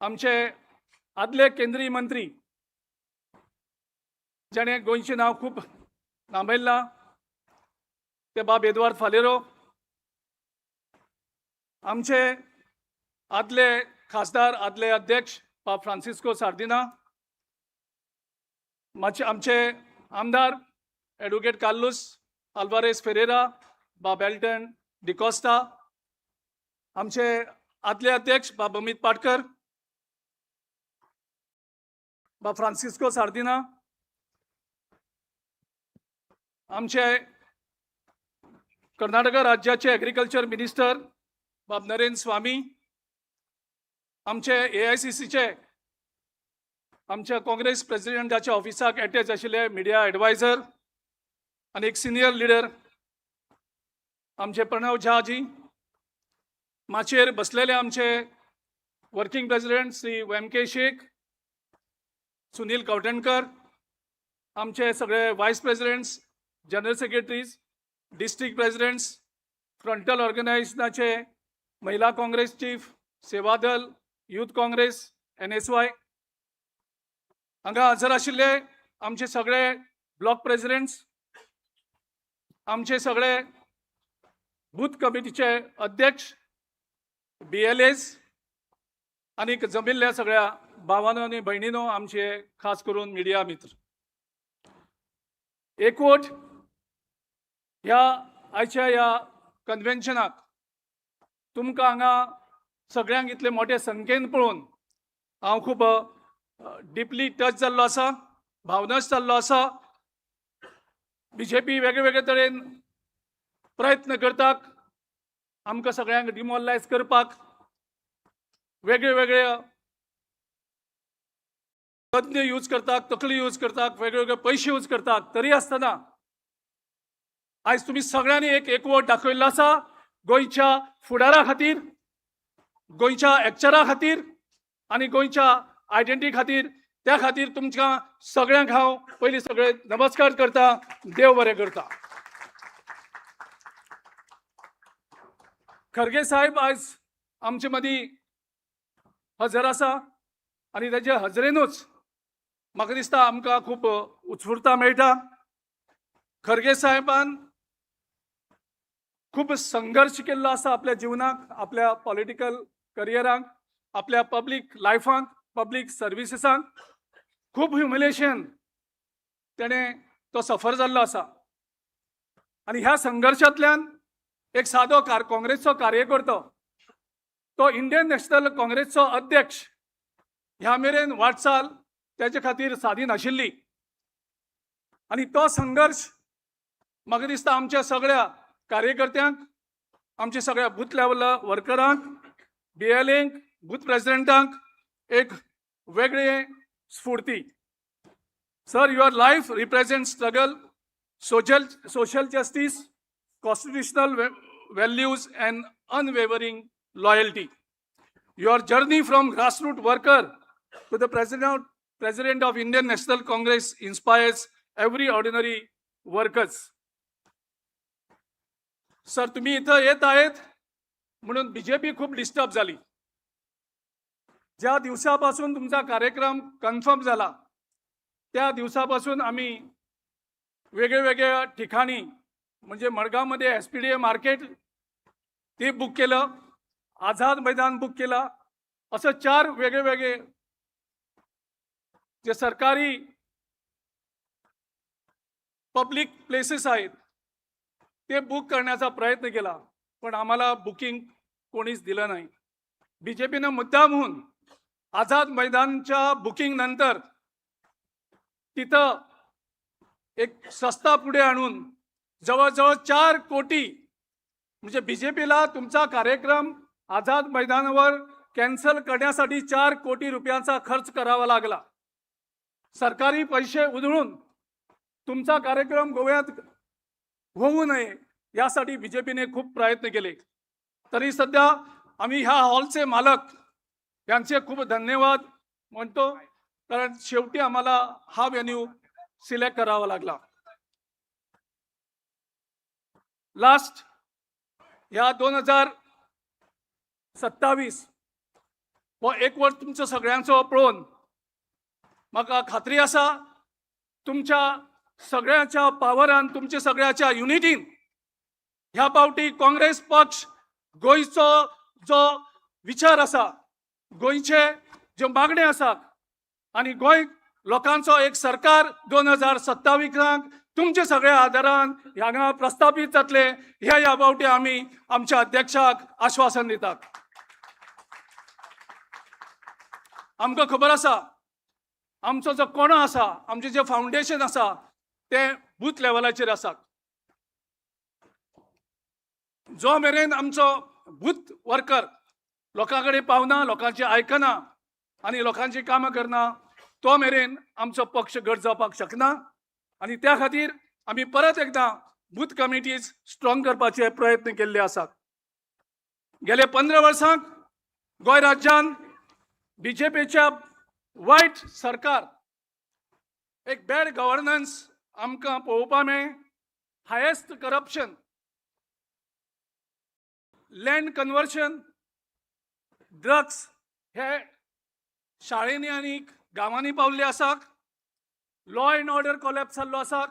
आमचे आदले केंद्रीय मंत्री जाणें गोंयचें नांव खूब नामयलां ते बाब एदवार्द फालेरो, आमचे आदले खासदार आदले अध्यक्ष बाब फ्रांसिस्को सार्दिना, मातशे आमचे आमदार एडवोकेट कार्लूस आल्वारेस फेरेरा, बाब एल्टन डिकॉस्टा, आमचे आदले अध्यक्ष बाब अमित पाटकर, बाब फ्रांसिस्को सार्दिना, आमचे कर्नाटका राज्याचे एग्रीकल्चर मिनिस्टर बाब नरेंद्र स्वामी, आमचे एआयसीसीचे आमच्या काँग्रेस प्रेसिडेंटाच्या ऑफिसाक अटॅच आशिल्ले मिडिया एडवायझर आनी एक सिनियर लिडर आमचे प्रणव झाजी, माचयेर बसलेले आमचे working president Shri M K Shaikh, Sunil Kavthankar, आमचे सगळे vice presidents, general secretaries, district presidents, frontal ऑर्गनायझेशनाचे महिला काँग्रेस चीफ, सेवादल, युथ काँग्रेस, एनएसवाय, हांगा हजर आशिल्ले आमचे सगळे ब्लॉक प्रेसिडेंट्स, आमचे सगळे बूथ कमिटीचे अध्यक्ष, बीएलएस आनी जमिल्ल्या सगळ्या भावानो आनी भयणीनो, आमचे खास करून मिडिया मित्र, एकवट ह्या आयच्या ह्या कन्व्हेन्शनाक तुमकां हांगा सगळ्यांक इतले मोठे संख्येन पळोवन हांव खूब डिपली टच जाल्लो आसा, भावनाच जाल्लो आसा. बीजेपी वेगळे वेगळे तरेन प्रयत्न करतात आमकां सगळ्यांक डिमोरलायज करपाक, वेगळे वेगळे तज्ञ यूज करतात, तकली यूज करतात, वेगळे वेगळे पयशे यूज करतात. तरी आसतना आयज तुमी सगळ्यांनी एक एकवट दाखयल्लो आसा गोंयच्या फुडारा खातीर, गोंयच्या एकचारा खातीर आनी गोंयच्या आयडेंटिटी खातीर. त्या खातीर तुमकां सगळ्यांक हांव पयलीं सगळे नमस्कार करता, देव बरें करता. खरगे साहेब आयज आमचे मदीं हजर आसा आनी ताच्या हजरेनूच म्हाका दिसता आमकां खूब उत्स्फूर्ता मेळटा. खरगे साहेबान खूब संघर्श केल्लो आसा आपल्या जिवनाक, आपल्या पॉलिटिकल करियराक, आपल्या पब्लीक लायफाक, पब्लीक सर्विसीसांक खूब ह्युमिलेशन तेणें तो सफर जाल्लो आसा. आनी ह्या संघर्शांतल्यान एक सादो काँग्रेसचो कार्यकर्तो तो इंडियन नॅशनल काँग्रेसचो अध्यक्ष ह्या मेरेन वाटचाल तेजे खातीर सादी नाशिल्ली. आनी तो संघर्श म्हाका दिसता आमच्या सगळ्या कार्यकर्त्यांक, आमच्या सगळ्या बूथ लेवल वर्करांक, बीएलएंक, बूथ प्रेसिडेंटांक एक वेगळे स्फूर्ती. Sir, your life represent struggle, social justice, constitutional values and unwavering loyalty. Your journey from grassroots worker to the president of Indian National Congress inspires every ordinary workers. Sir, तुम्ही इथं येत आहेत म्हणून BJP खूप disturb झाली. ज्या दिवसापासून तुमचा कार्यक्रम कन्फर्म झाला, त्या दिवसापासून आम्ही वेगळे वेगळ्या ठिकाणी, म्हणजे मडगावमध्ये एसपीडीए मार्केट ते बुक केलं, आझाद मैदान बुक केलं, असं चार वेगळे वेगळे जे सरकारी पब्लिक प्लेसेस आहेत ते बुक करण्याचा प्रयत्न केला, पण आम्हाला बुकिंग कोणीच दिलं नाही. बीजेपीनं मुद्दामहून आझाद मैदानच्या बुकिंग नंतर तिथं एक संस्था पुढे आणून जवळजवळ 4 कोटी, म्हणजे बीजेपीला तुमचा कार्यक्रम आझाद मैदानावर कॅन्सल करण्यासाठी 4 कोटी रुपयांचा खर्च करावा लागला. सरकारी पैसे उधळून तुमचा कार्यक्रम गोव्यात होऊ नये यासाठी बीजेपीने खूप प्रयत्न केले. तरी सध्या आम्ही ह्या हॉलचे मालक यांचे खूप धन्यवाद म्हणतो, कारण शेवटी आम्हाला हा व्हेन्यू सिलेक्ट करावा लागला. लास्ट ह्या 2027 हो एकवट तुमचो सगळ्यांचो पळोवन म्हाका खात्री आसा, तुमच्या सगळ्यांच्या पावरान, तुमच्या सगळ्याच्या युनिटीन ह्या पावटी काँग्रेस पक्ष गोंयचो जो विचार आसा, गोंयचे ज्यो मागण्यो आसात आनी गोंय लोकांचो एक सरकार 2027 तुमच्या सगळ्या आदारान हांगा प्रस्थापीत जातले, ह्या ह्या पावटी आमी आमच्या अध्यक्षाक आश्वासन दितात. आमकां खबर आसा, आमचो जो कोणो आसा, आमचें जें फावंडेशन आसा तें बूथ लेवलाचेर आसा. जो मेरेन आमचो बूथ वर्कर लोकां कडेन पावना, लोकांची आयकना आनी लोकांची कामां करना, तो मेरेन आमचो पक्ष घट जावपाक शकना. आनी त्या खातीर आमी परत एकदां बूथ कमिटीज स्ट्रॉंग करपाचे प्रयत्न केल्ले आसात. गेले 15 वर्सांक गोंय राज्यान बीजेपीच्या वायट सरकार, एक बॅड गव्हर्नन्स आमकां पळोवपा मेळ्ळें. Highest corruption, land conversion, drugs हे शाळेंनी आनी गांवांनी पावल्ले आसात. लॉ एंड ऑर्डर कोलॅप्स जाल्लो आसा.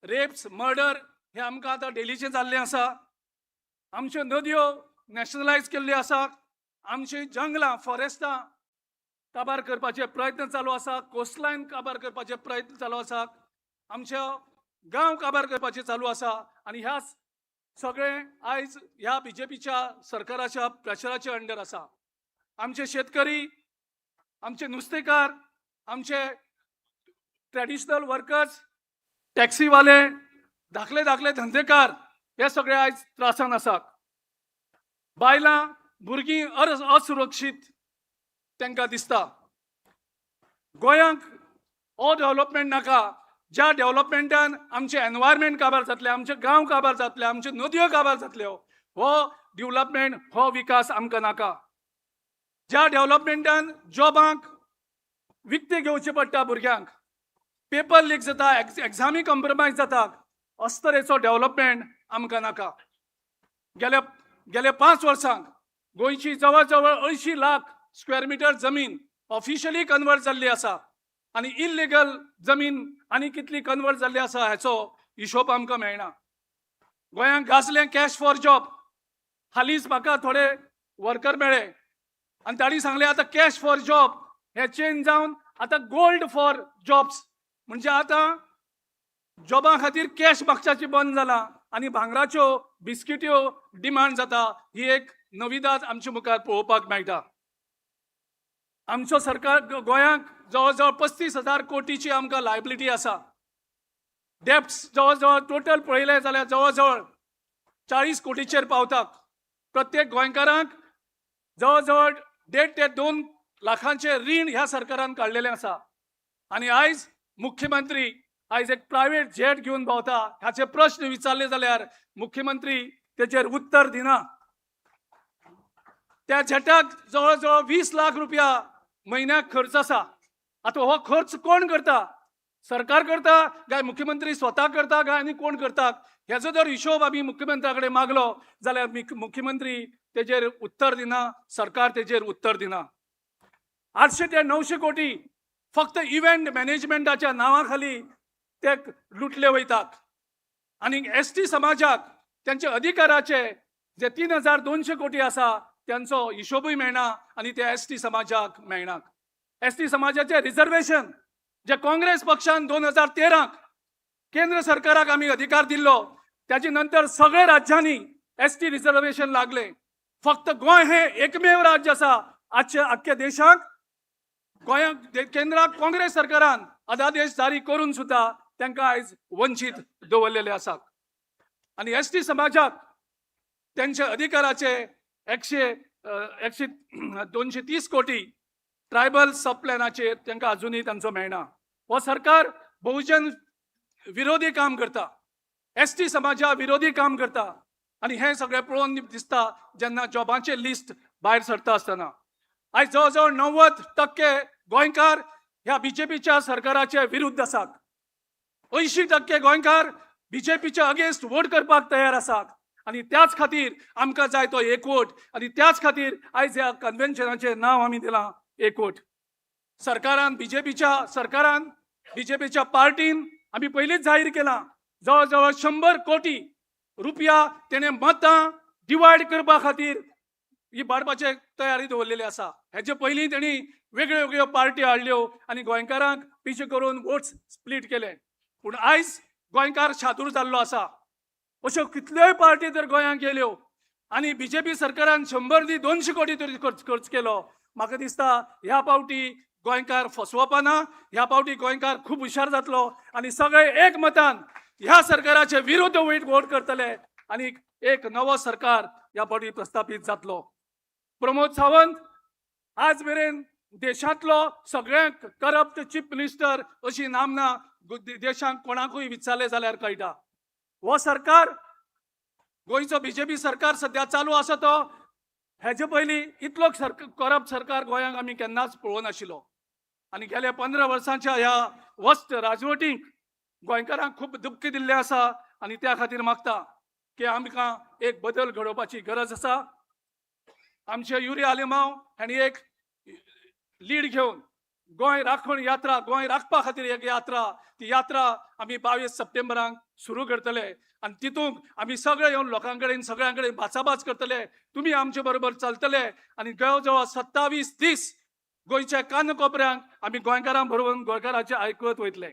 रेप्स, मर्डर हे आमकां आतां डेलीचें जाल्लें आसा. आमच्यो नदयो नॅशनलायज केल्ल्यो आसा. आमची जंगलां, फॉरेस्टां काबार करपाचे प्रयत्न चालू आसा. कोस्टलायन काबार करपाचे प्रयत्न चालू आसा. आमचे गांव काबार करपाचे चालू आसा. आनी ह्या सगळें आयज ह्या बीजेपीच्या सरकाराच्या प्रेशराच्या अंडर आसा. आमचे शेतकरी, आमचे नुस्तेकार, आमचे ट्रेडिशनल वर्कर्स, टॅक्सीवाले, धाकले धाकले धंदेकार हे सगळे आयज त्रासान आसात. बायलां, भुरगीं असुरक्षीत तांकां दिसता. गोंयांक हो डेव्हलपमेंट नाका, ज्या डेव्हलपमेंटान आमचें एनवायरमेंट काबार जातलें, आमचे गांव काबार जातले, आमच्यो नदयो काबार जातल्यो. हो डेव्हलपमेंट, हो विकास आमकां नाका. ज्या डेव्हलपमेंटान जॉबांक विकते घेवचे पडटा, भुरग्यांक पेपर लीक जाता, एग्जामी कॉम्प्रोमायज जाता, अशे तरेचो डेव्हलपमेंट आमकां नाका. गेल्या गेल्या 5 वर्सांक गोंयची जवळ जवळ 80 लाख स्क्वेअर मिटर जमीन ऑफिशियली कन्वर्ट जाल्ली आसा आनी इल्लिगल जमीन आनी कितली कन्वर्ट जाल्ली आसा हाचो हिशोब आमकां मेळना. गोंयांत गाजलें कॅश फॉर जॉब. हालींच म्हाका थोडे वर्कर मेळ्ळे आनी तांणी सांगलें, आतां कॅश फॉर जॉब हे चेंज जावन आतां गोल्ड फॉर जॉब्स, म्हणजे आतां जॉबा खातीर कॅश मागच्याची बंद जाला आनी भांगराच्यो बिस्किट्यो डिमांड जाता. ही एक नविदाद आमच्या मुखार पळोवपाक मेळटा. आमचो सरकार गोंयांक जवळ जवळ 35,000 कोटीची आमकां लायबिलिटी आसा. डेब्ट्स जवळ जवळ टोटल पळयलें जाल्यार जवळ जवळ 40 कोटीचेर पावता. प्रत्येक गोंयकारांक जवळ जवळ 1.5 ते 2 लाखांचे रीण ह्या सरकारान काडलेलें आसा. आनी आयज मुख्यमंत्री आयज एक प्रायवेट जेट घेवन भोंवता. हाचे प्रश्न विचारले जाल्यार मुख्यमंत्री तेचेर उत्तर दिना. त्या जेटाक जवळ जवळ 20 लाख रुपया म्हयन्याक खर्च आसा. आतां हो खर्च कोण करता? सरकार करता काय मुख्यमंत्री स्वता करता काय आनी कोण करता, हेजो जर हिशोब आमी मुख्यमंत्र्या कडेन मागलो जाल्यार मुख्यमंत्री तेजेर उत्तर दिना, सरकार तेजेर उत्तर दिना। 800 ते 900 कोटी फक्त इव्हेंट मॅनेजमेंटाच्या नांवा खाली ते लुटले वयतात आनी एस टी समाजाक त्यांच्या अधिकाराचे जे 3200 कोटी आसा त्यांचो हिशोबूय मेळना आनी ते एस टी समाजाक मेळना। एस टी समाजाचे रिजर्वेशन जे काँग्रेस पक्षान 2013 केंद्र सरकाराक आमी अधिकार दिल्लो त्याचे नंतर सगळे राज्यांनी एस टी रिजर्वेशन लागले। फक्त गोंय हे एकमेव राज्य आसा आजच्या अख्ख्या देशाक। गोंयांक केंद्राक काँग्रेस सरकारान अध्यादेश जारी करून सुद्दां तांकां आयज वंचीत दवरलेले आसात आनी एस टी समाजाक त्यांच्या अधिकाराचे 230 कोटी ट्रायबल सब प्लॅनाचेर तांकां अजुनूय तांचो मेळना। हो सरकार बहुजन विरोधी काम करता, एस टी समाजा विरोधी काम करता आनी हें सगळें पळोवन दिसता जेन्ना जॉबांचें लिस्ट भायर सरता आसतना आयज जवळ जवळ 90% गोंयकार ह्या बीजेपीच्या सरकाराचे विरुद्ध आसात। 80% गोंयकार बीजेपीच्या अगेन्स्ट वोट करपाक तयार आसात आनी त्याच खातीर आमकां जाय तो एकवट आनी त्याच खातीर आयज ह्या कन्व्हेन्शनाचें नांव आमी दिलां एकवट। सरकारान बीजेपीच्या सरकारान बीजेपीच्या पार्टीन आमी पयलींच जाहीर केलां जवळ जवळ 100 कोटी रुपया तेणें मतां डिवायड करपा खातीर ही बाडपाचे तयारी दवरलेली आसा। हेजे पयलीं तेणी वेगळ्यो वेगळ्यो पार्टी हाडल्यो आनी गोंयकारांक पिशे करून वोट्स स्प्लीट केले, पूण आयज गोंयकार शादूर जाल्लो आसा। अश्यो कितल्योय पार्टी तर गोंयांत गेल्यो आनी बीजेपी सरकारान 100 न्ही 200 कोटी तरी खर्च केलो। म्हाका दिसता ह्या पावटी गोंयकार फसवपा ना, ह्या पावटी गोंयकार खूब हुशार जातलो आनी सगळे एक मतान ह्या सरकाराचे विरुद्ध वोट करतले आनी एक नवो सरकार ह्या पावटी प्रस्थापीत जातलो। प्रमोद सावंत आज मेरेन देशांतलो सगळ्यांक करप्ट चीफ मिनिस्टर अशी नामना देशांत कोणाकूय विचारले जाल्यार कळटा। हो सरकार गोंयचो बीजेपी सरकार सद्या चालू आसा तो हेजे पयलीं इतलो करप्ट सरकार गोंयांक आमी केन्नाच पळोवनाशिल्लो आनी गेल्या 15 वर्सांच्या ह्या वस्त राजवटींक गोंयकारांक खूब दुख्ख दिल्लें आसा आनी त्या खातीर मागता की आमकां एक बदल घडोवपाची गरज आसा। आमचे युरी आलेमाव हांणी एक लीड घेवन गोंय राखण यात्रा, गोंय राखपा खातीर एक यात्रा, ती यात्रा आमी 22 सप्टेंबराक सुरू करतले आनी तितूंत आमी सगळे येवन लोकां कडेन सगळ्यां कडेन भाचाभाच करतले, तुमी आमचे बरोबर चलतले आनी जवळ जवळ 27 दीस गोंयच्या कानकोपऱ्यांक आमी गोंयकारां बरोबर गोंयकाराचें आयकत वयतले।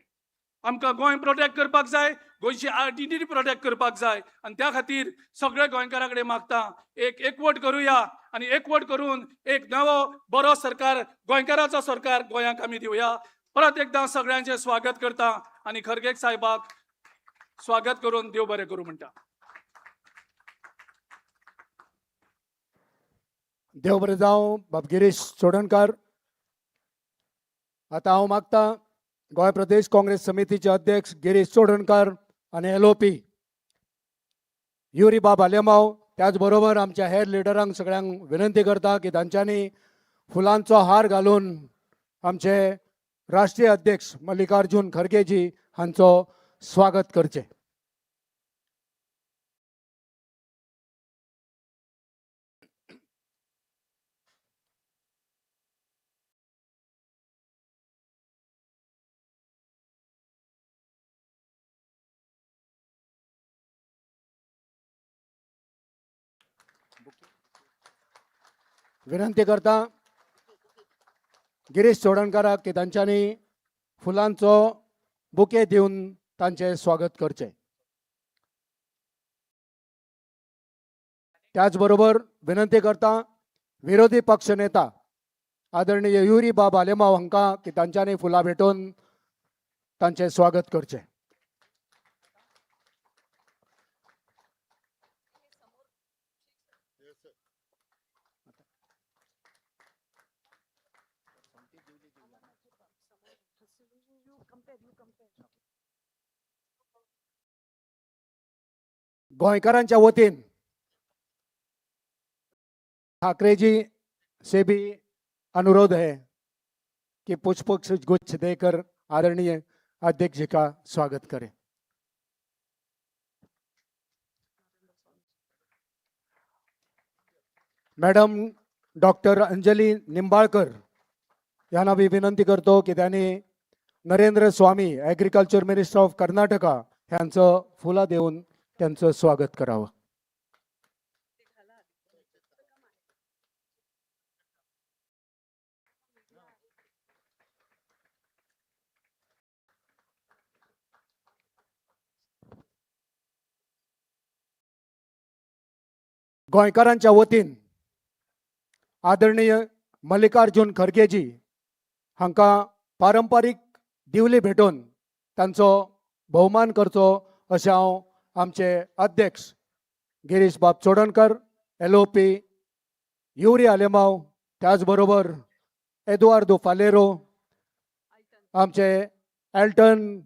आमकां गोंय प्रोटेक्ट करपाक जाय, गोंयची आयडेंटिटी प्रोटेक्ट करपाक जाय आनी त्या खातीर सगळे गोंयकारां कडेन मागता एक एकवट करुया आनी एकवट करून एक नवो बरो सरकार, गोंयकाराचो सरकार गोंयांक आमी दिवया। परत एकदां सगळ्यांचें स्वागत करता आनी खरगे साहेबाक स्वागत करून देव बरें करूं म्हणटा। देव बरें जावं बाब गिरीश चोडणकार। आतां हांव मागता गोंय प्रदेश काँग्रेस समितीचे अध्यक्ष गिरीश चोडणकार आनी LOP Yuri बाब आलेमाव, त्याच बरोबर आमच्या हेर लिडरांक सगळ्यांक विनंती करता की तांच्यांनी फुलांचो हार घालून आमचे राष्ट्रीय अध्यक्ष मल्लिकार्जुन खरगेजी हांचो स्वागत करचें। विनंती करता गिरीश चोडणकाराक की तांच्यांनी फुलांचो बुके दिवन तांचें स्वागत करचें। त्याच बरोबर विनंती करता विरोधी पक्ष नेता आदरणीय युरी बाब आलेमाव हांकां की तांच्यांनी फुलां भेटोवन तांचें स्वागत करचें। गोंयकारांच्या वतीन ठाकरे जी से भी अनुरोध है कि पुष्प गुच्छ देकर आदरणीय अध्यक्ष जी का स्वागत करें। मॅडम डॉक्टर अंजली निंबाळकर यांना मी विनंती करतो की त्यांनी Narendra Swamy, agriculture minister of Karnataka, यांचं फुला देऊन त्यांचं स्वागत करावं. गोंयकारांच्या वतीन आदरणीय मल्लिकार्जुन खरगेजी हांकां पारंपारीक दिवली भेटोवन तांचो भोवमान करचो अशें हांव आमचे अध्यक्ष गिरीश बाब चोडणकर, LOP Yuri Alemao, त्याच बरोबर एदुआर्दो फालेरो, आमचे एल्टन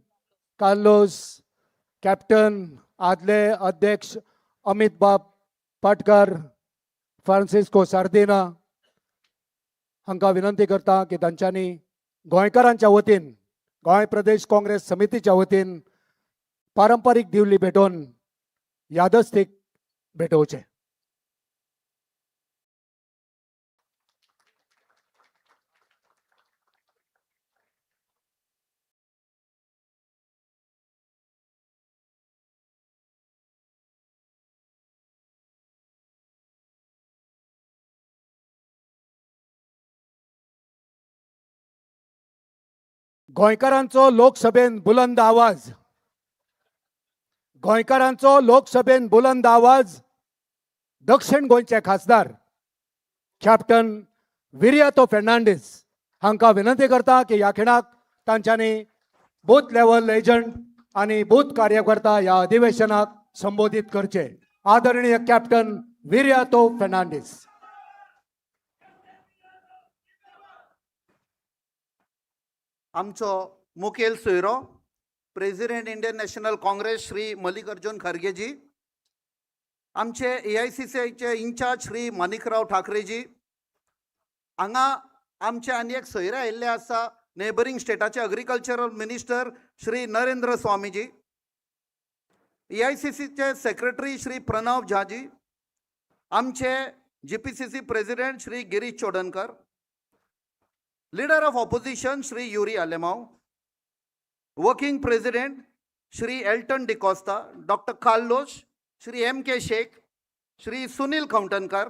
कार्लोस कॅप्टन, आदले अध्यक्ष अमित बाब पाटकर, फ्रांसिस्को सार्दिना हांकां विनंती करता की तांच्यांनी गोंयकारांच्या वतीन, गोंय प्रदेश काँग्रेस समितीच्या वतीन पारंपारीक दिवली भेटोवन यादस्तीक भेटोवचें. गोंयकारांचो लोकसभेन बुलंद आवाज, गोंयकारांचो लोकसभेन बुलंद आवाज दक्षिण गोंयचे खासदार कॅप्टन विरियातो फेर्नांडीस हांकां विनंती करता की ह्या खिणाक तांच्यांनी बूथ लेवल एजंट आनी बूथ कार्यकर्ता ह्या अधिवेशनाक संबोधीत करचे. आदरणीय कॅप्टन विरियातो फेर्नांडीस. आमचो मुखेल सोयरो president Indian National Congress Shri Mallikarjun Khargeji, आमचे AICCचे इन्चार्ज श्री माणिकराव ठाकरेजी, हांगा आमचे आनी एक सोयरे आयिल्ले आसा नेबरींग स्टेटाचे अग्रिकल्चरल मिनिस्टर श्री नरेंद्र स्वामीजी, AICCचे सेक्रेटरी श्री प्रणव झाजी, आमचे GPCC president Shri Girish Chodankar, leader of opposition Shri Yuri Alemao, working president Shri Elton D'Costa, doctor Carlos, Shri M K. Shaikh, Shri Sunil Khauntankar,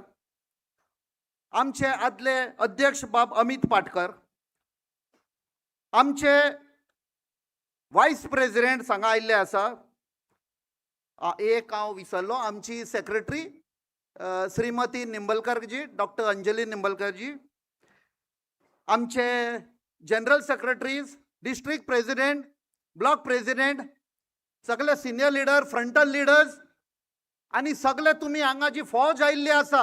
आमचे आदले अध्यक्ष बाब अमित पाटकर, आमचे वायस प्रेसिडेंट हांगा आयिल्ले आसा. एक हांव विसरलो, आमची सेक्रेटरी श्रीमती निंबलकरजी, डॉक्टर अंजली निंबलकरजी, आमचे general secretaries, district president, block president, सगळे सिनियर लिडर, फ्रंटल लिडर्स आनी सगळे तुमी हांगा जी फौज आयिल्ली आसा,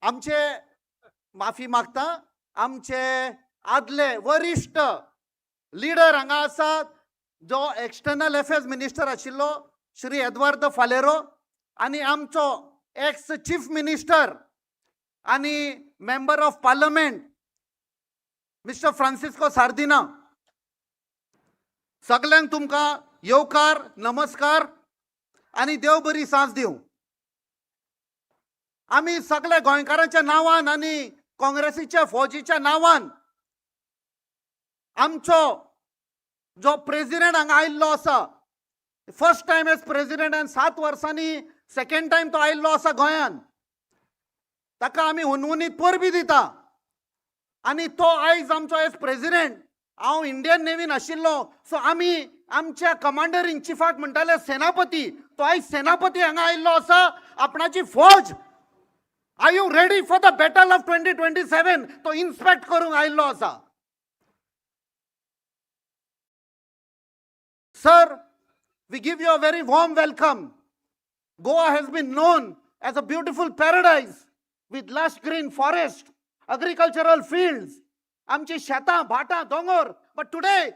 आमचे माफी मागता, आमचे आदले वरिश्ठ लिडर हांगा आसात जो एक्सटर्नल अफेर्स मिनिस्टर आशिल्लो श्री एदवार्द फालेरो आनी आमचो एक्स चीफ मिनिस्टर आनी member of parliament mister Francisco Sardinha. सगल्यांक तुमकां येवकार, नमस्कार आनी देव बरी सांज दिवं. आमी सगल्या गोंयकारांच्या नांवान आनी काँग्रेसीच्या फौजीच्या नांवान आमचो जो प्रेसिडेंट हांगा आयिल्लो आसा, फर्स्ट टायम एज प्रेसिडेंट आनी 7 वर्सांनी सेकेंड टायम तो आयिल्लो आसा गोंयान, ताका आमी हुनहुनीत परबी दिता. आनी तो आयज आमचो एज प्रेसिडेंट, हांव इंडियन नेवीन आशिल्लो, सो आमी आमच्या कमांडर इन चिफाक म्हणटाले सेनापती, तो आयज सेनापती हांगा आयिल्लो आसा. आपणाची फौज, are you ready for the battle of 2027, तो इन्स्पेक्ट करूंक आयिल्लो आसा. Sir, we give you a very warm welcome. Goa has been known as a beautiful paradise with lush green forest, agricultural fields, आमची शेतां, भाटां, दोंगर. But today,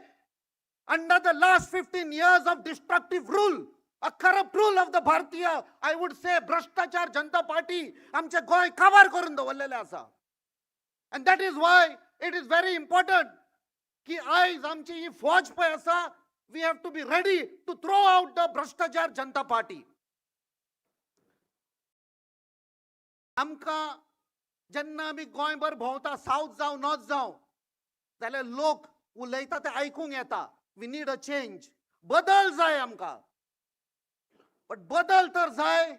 under the last 15 years of destructive rule, a corrupt rule of the Bharatiya, I would say भ्रष्टाचार जनता party, आमचे गोंय काबार करून दवरलेलें आसा. And that is why it is very important की आयज आमची ही फौज पळय आसा, we have to be ready to throw out the भ्रष्टाचार जनता पार्टी. आमकां जेन्ना आमी गोंयभर भोंवता, सावथ जावं नॉर्थ जावं, जाल्यार लोक उलयता ते आयकूंक येता, we need a change, बदल जाय आमकां. बट बदल तर जाय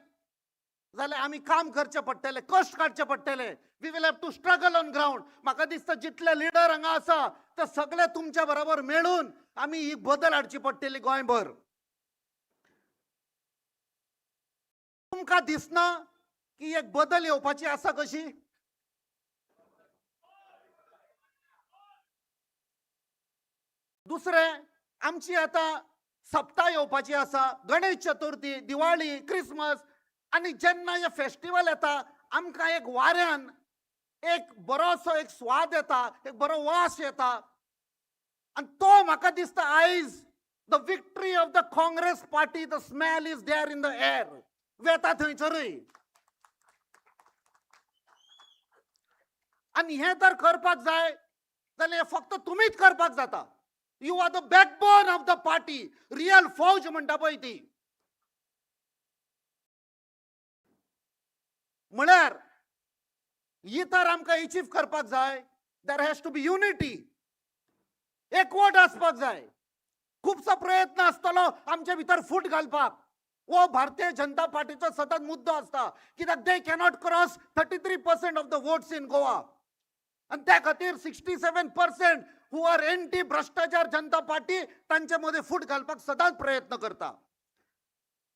जाल्यार आमी काम करचें पडटलें, कश्ट काडचे पडटले. We will have to struggle on ground. म्हाका दिसता जितले लिडर हांगा आसा ते सगळे तुमच्या बरोबर मेळून आमी ही बदल हाडची पडटली गोंयभर. तुमकां दिसना की एक बदल येवपाची आसा कशी? दुसरें, आमची आतां सप्ता येवपाची आसा, गणेश चतुर्थी, दिवाळी, क्रिसमस. आनी जेन्ना हे फेस्टिवल येता आमकां एक वाऱ्यान एक बरोसो एक स्वाद येता, एक बरो वास येता. आनी तो म्हाका दिसता आयज the victory of the Congress party, the smell is there in the air, वेता थंयसरूय. आनी हें तर करपाक जाय जाल्यार फक्त तुमीच करपाक जाता. You are the backbone of the party, real फौज म्हणटा पळय ती. म्हळ्यार ही तर आमकां एचीव करपाक जाय, there has to be unity, एकवट आसपाक जाय. खुबसो प्रयत्न आसतलो आमचे भितर फूट घालपाक. हो भारतीय जनता पार्टीचो सतत मुद्दो आसता, कित्याक they cannot cross 33% of the votes in Goa. आनी त्या खातीर 67% who are anti भ्रष्टाचार जनता पार्टी तांचे मदें फूट घालपाक सदांच प्रयत्न करता.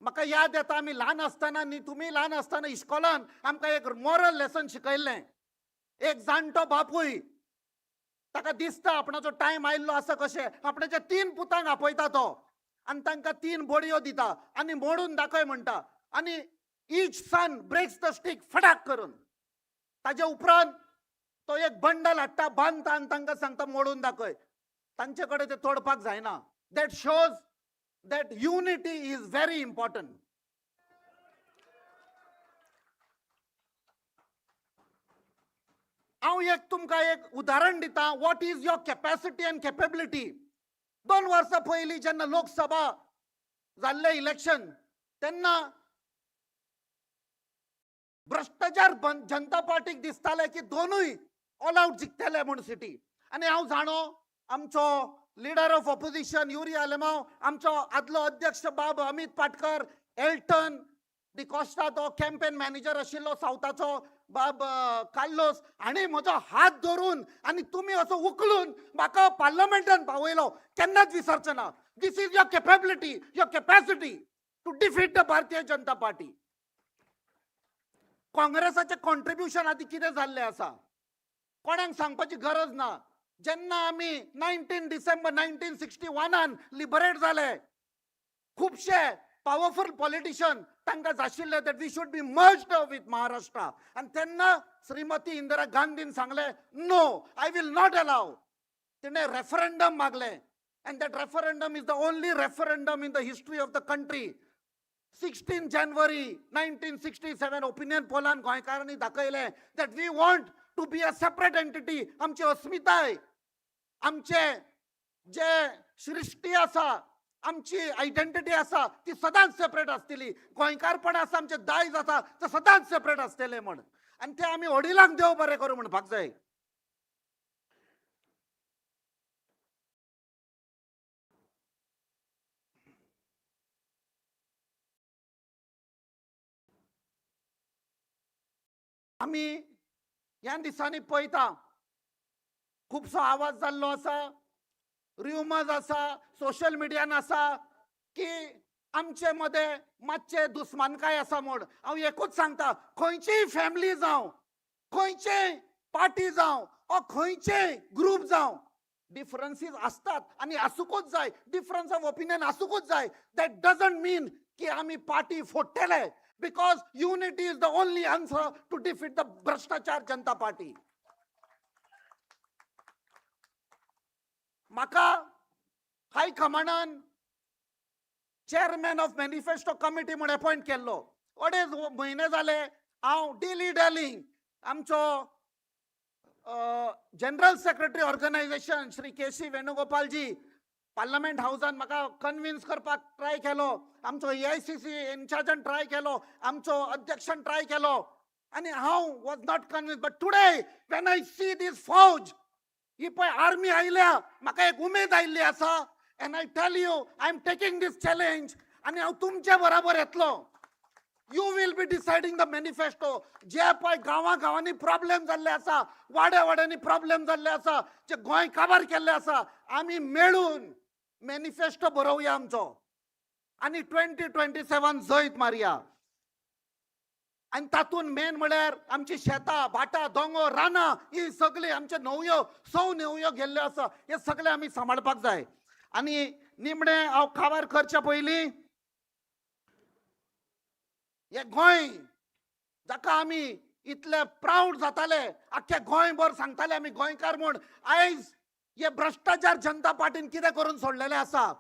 म्हाका याद येता आमी ल्हान आसतना न्ही, तुमी ल्हान आसतना इस्कॉलान आमकां एक मॉरल लेसन शिकयल्लें. एक जाणटो बापूय, ताका दिसता आपणाचो टायम आयिल्लो आसा कशें, आपणाच्या 3 पुतांक आपयता तो आनी तांकां 3 बडयो दिता आनी मोडून दाखय म्हणटा. आनी each son breaks the stick फटाक करून. ताजे उपरांत तो एक बंडल हाडटा, बांदता आनी तांकां सांगता मोडून दाखय. तांचे कडेन ते तोडपाक जायना. That shows that unity is very important. हांव एक तुमकां एक उदाहरण दिता, what is your capacity and capability. 2 वर्सां पयलीं जेन्ना लोकसभा जाल्लें इलेक्शन तेन्ना भ्रष्टाचार जनता पार्टीक दिसतालें की दोनूय ऑल आवट जिखतले म्हूण सिटी. आनी हांव जाणो आमचो leader of opposition Yuri Alemao, आमचो आदलो अध्यक्ष बाब अमित पाटकर, एल्टन डिकॉस्टा तो कॅम्पेन मॅनेजर आशिल्लो सावथाचो बाब कार्लोस, हांणी म्हजो हात धरून आनी तुमी असो उखलून म्हाका पार्लमेंटान पावयलो. केन्नाच विसरचो ना. This is your capability, your capacity to defeat the Bharatiya Janata party. काँग्रेसाचें कॉन्ट्रिब्युशन आदी कितें जाल्लें आसा कोणाक सांगपाची गरज ना. जेन्ना आमी 19 डिसेंबर 1961 लिबरेट जाले, खुबशे पावरफूल पॉलिटिशियन तांकां जाशिल्ले that we should be merged with Maharashtra. आनी तेन्ना श्रीमती इंदिरा गांधीन सांगलें, no, I will not allow. तिणें रेफरंडम मागलें and that referendum is the only referendum in the history of the country. 16 January 1967 opinion पोलान गोंयकारांनी दाखयलें that we want to be a separate entity. आमची अस्मिताय, आमचे जे सृश्टी आसा, आमची आयडेंटिटी आसा ती सदांच सेपरेट आसतली. गोंयकारपण आसा, आमचें दायज आसा तें सदांच सेपरेट आसतलें म्हण. आनी तें आमी वडिलांक देव बरें करूं म्हणपाक जाय. आमी ह्या दिसांनी पळयता खुबसो आवाज जाल्लो आसा, रुमर्स आसा, सोशल मिडियान आसा की आमचे मदें मातशें दुस्मानकाय आसा म्हूण. हांव एकूच सांगता, खंयचीय फॅमिली जावं, खंयचेय पार्टी जावं, ओ खंयचेय ग्रूप जावं, डिफरन्सीस आसतात आनी आसुकूच जाय. डिफरन्स ऑफ ओपिनियन आसुकूच जाय. That doesn't मीन की आमी party फोडटले, because unity is the only answer to defeat the भ्रष्टाचार जनता पार्टी. म्हाका हायकमांडान चेअरमॅन ऑफ मॅनिफेस्टो कमिटी म्हूण अपॉयंट केल्लो. 2.5 म्हयने जाले हांव डेली डॅलिंग आमचो general secretary organisation Shri K C वेणुगोपालजी parliament हावजान म्हाका कन्विन्स करपाक ट्राय केलो, आमचो AICC इन्चार्जान ट्राय केलो, आमचो अध्यक्षान ट्राय केलो. आनी हांव was not convinced, but today when I see this फौज, ही पळय आर्मी आयल्या, म्हाका एक उमेद आयिल्ली आसा. And I tell you, I am taking this challenge आनी हांव तुमचे बराबर येतलो. You will be deciding the manifesto. जे पळय गांवा गांवांनी प्रॉब्लेम जाल्ले आसा, वाड्या वाड्यांनी प्रॉब्लेम जाल्ले आसा, जे गोंय काबार केल्ले आसा, आमी मेळून मॅनिफेस्टो बरोवया आमचो आनी 2027 जैत मारया. आनी तातूंत मेन म्हळ्यार आमची शेतां, भाटां, दोंगोर, रानां, ही सगळीं आमचे न्हंयो, सौ न्हंयो गेल्ल्यो आसा, हे सगळें आमी सांबाळपाक जाय. आनी निमणें हांव काबार करच्या पयलीं, हे गोंय जाका आमी इतले प्रावड जाताले, आख्खे गोंयभर सांगताले आमी गोंयकार म्हूण, आयज हे भ्रश्टाचार जनता पार्टीन कितें करून सोडलेलें आसा.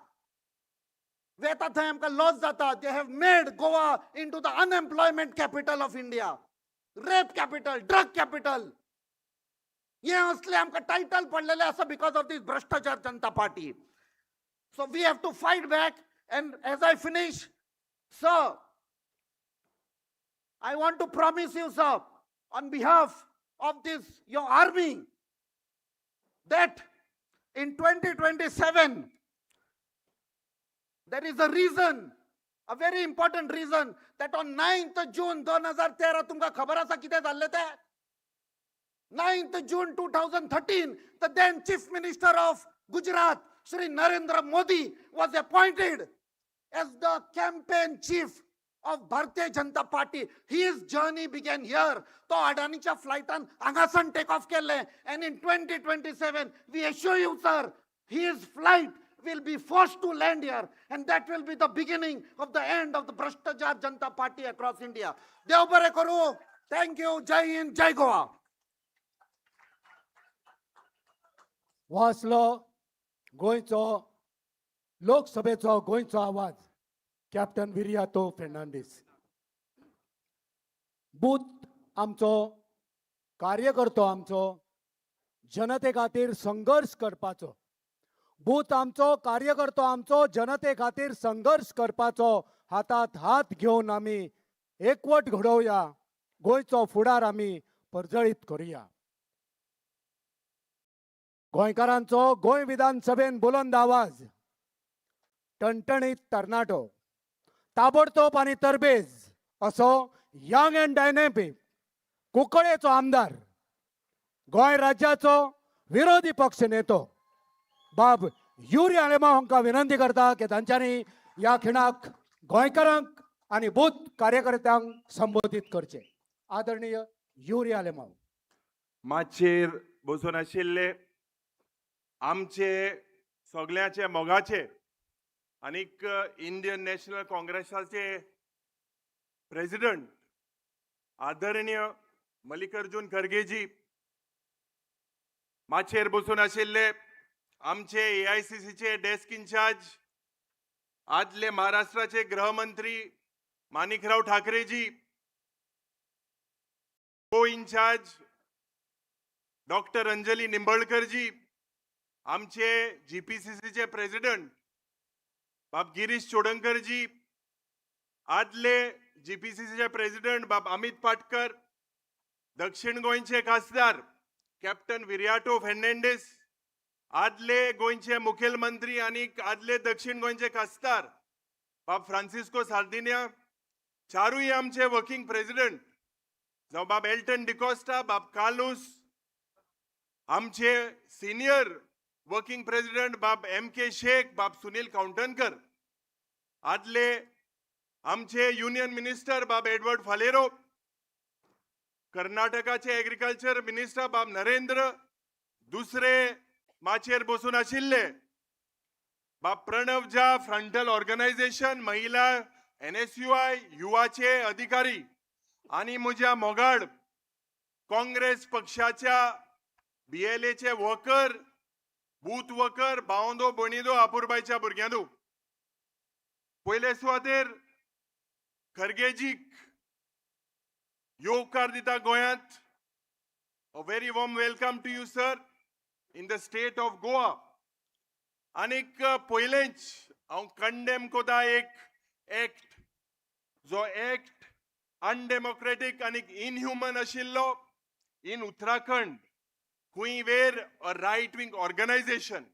वेता थंय आमकां लॉस जाता. They have made Goa into the unemployment capital of India, rape capital, drug capital. हे असले आमकां टायटल पडलेले आसा because of this भ्रश्टाचार जनता party. So we have to fight back. And as I finish, sir, I want to promise you, sir, on behalf of this, your army, that in 2027, there is a reason, a very important reason, that on 9th June 2013, तुमकां खबर आसा कितें जाल्लें तें? 9th June 2013, the then Chief Minister of Gujarat, Shri Narendra Modi, was appointed as the campaign chief of Bharatiya Janata Party. His journey began here. तो अडानीच्या फ्लायटान हांगासान take off केल्लें. And in 2027, we assure you, sir, his flight will be forced to land here, and that will be the beginning of the end of the Bhrashtachar Janata Party across India. देव बरें करूं. Thank you. Jai Hind, Jai Goa. हो आसलो गोंयचो लोकसभेचो गोंयचो आवाज, captain Viriato Fernandes. Booth आमचो, कार्यकर्तो आमचो, जनते खातीर संघर्श करपाचो. बूथ आमचो, कार्यकर्तो आमचो, जनते खातीर संघर्श करपाचो. हातात हात घेवन आमी एकवट घडोवया, गोंयचो फुडार आमी परजळीत करुया. गोंयकारांचो गोंय विधानसभेन बुलंद आवाज, टणटणीत तरणाटो, ताबडतोब आनी तरबेज असो यंग अँड डायनेमिक कुंकळेचो आमदार, गोंय राज्याचो विरोधी पक्ष नेतो बाब युरी आलेमाव हांकां विनंती करता की तांच्यांनी ह्या खिणाक गोंयकारांक आनी बूथ कार्यकर्त्यांक संबोधीत करचे. आदरणीय युरी आलेमाव. माचयेर बसून आशिल्ले आमचे सगळ्याचे मोगाचे आनीक इंडियन नॅशनल काँग्रेसाचे प्रेसिडंट आदरणीय मल्लिकार्जुन खरगेजी, माचयेर बसून आशिल्ले आमचे एआयसीसीचे डेस्क इन्चार्ज, आदले महाराष्ट्राचे गृहमंत्री माणिकराव ठाकरेजी, को इन्चार्ज डॉक्टर अंजली निंबळकरजी, आमचे जीपीसीसीचे प्रेसिडंट बाब गिरीश चोडणकरजी, आदले जीपीसीसीचे प्रेसिडंट बाब अमित पाटकर, दक्षिण गोंयचे खासदार कॅप्टन विरियाटो फेर्नांडीस, आदले गोंयचे मुखेलमंत्री आनी आदले दक्षिण गोंयचे खासदार बाब फ्रांसिस्को सार्दिन्या, चारूय आमचे वर्किंग प्रेसिडंट जावं बाब एल्टन डिकॉस्टा, बाब कार्लूस, आमचे सिनियर वर्किंग प्रेसिडंट बाब एम के शेख, बाब सुनील कावंटनकर, आदले आमचे युनियन मिनिस्टर बाब एडवर्ड फालेरो, कर्नाटकाचे एग्रीकल्चर मिनिस्टर बाब नरेंद्र, दुसरे माचयेर बसून आशिल्ले बाब प्रणव झा, फ्रंटल ऑर्गनायझेशन, महिला एनएसयूआय, युवाचे अधिकारी आणि म्हज्या मोगाळ काँग्रेस पक्षाच्या बीएलएचे वर्कर, बूथ वर्कर, भावंदो, भयणींनो, आपुरबायच्या भुरग्यांनो, पयले सुवातेर खरगेजीक येवकार दिता गोंयांत. A very warm welcome to you, sir, in the state of Goa. आनीक पयलेंच हांव कंडेम कोता एक एक्ट, जो एक्ट अनडेमोक्रेटीक आनी इनह्युमन आशिल्लो. इन उत्तराखंड खंय where a right wing organization,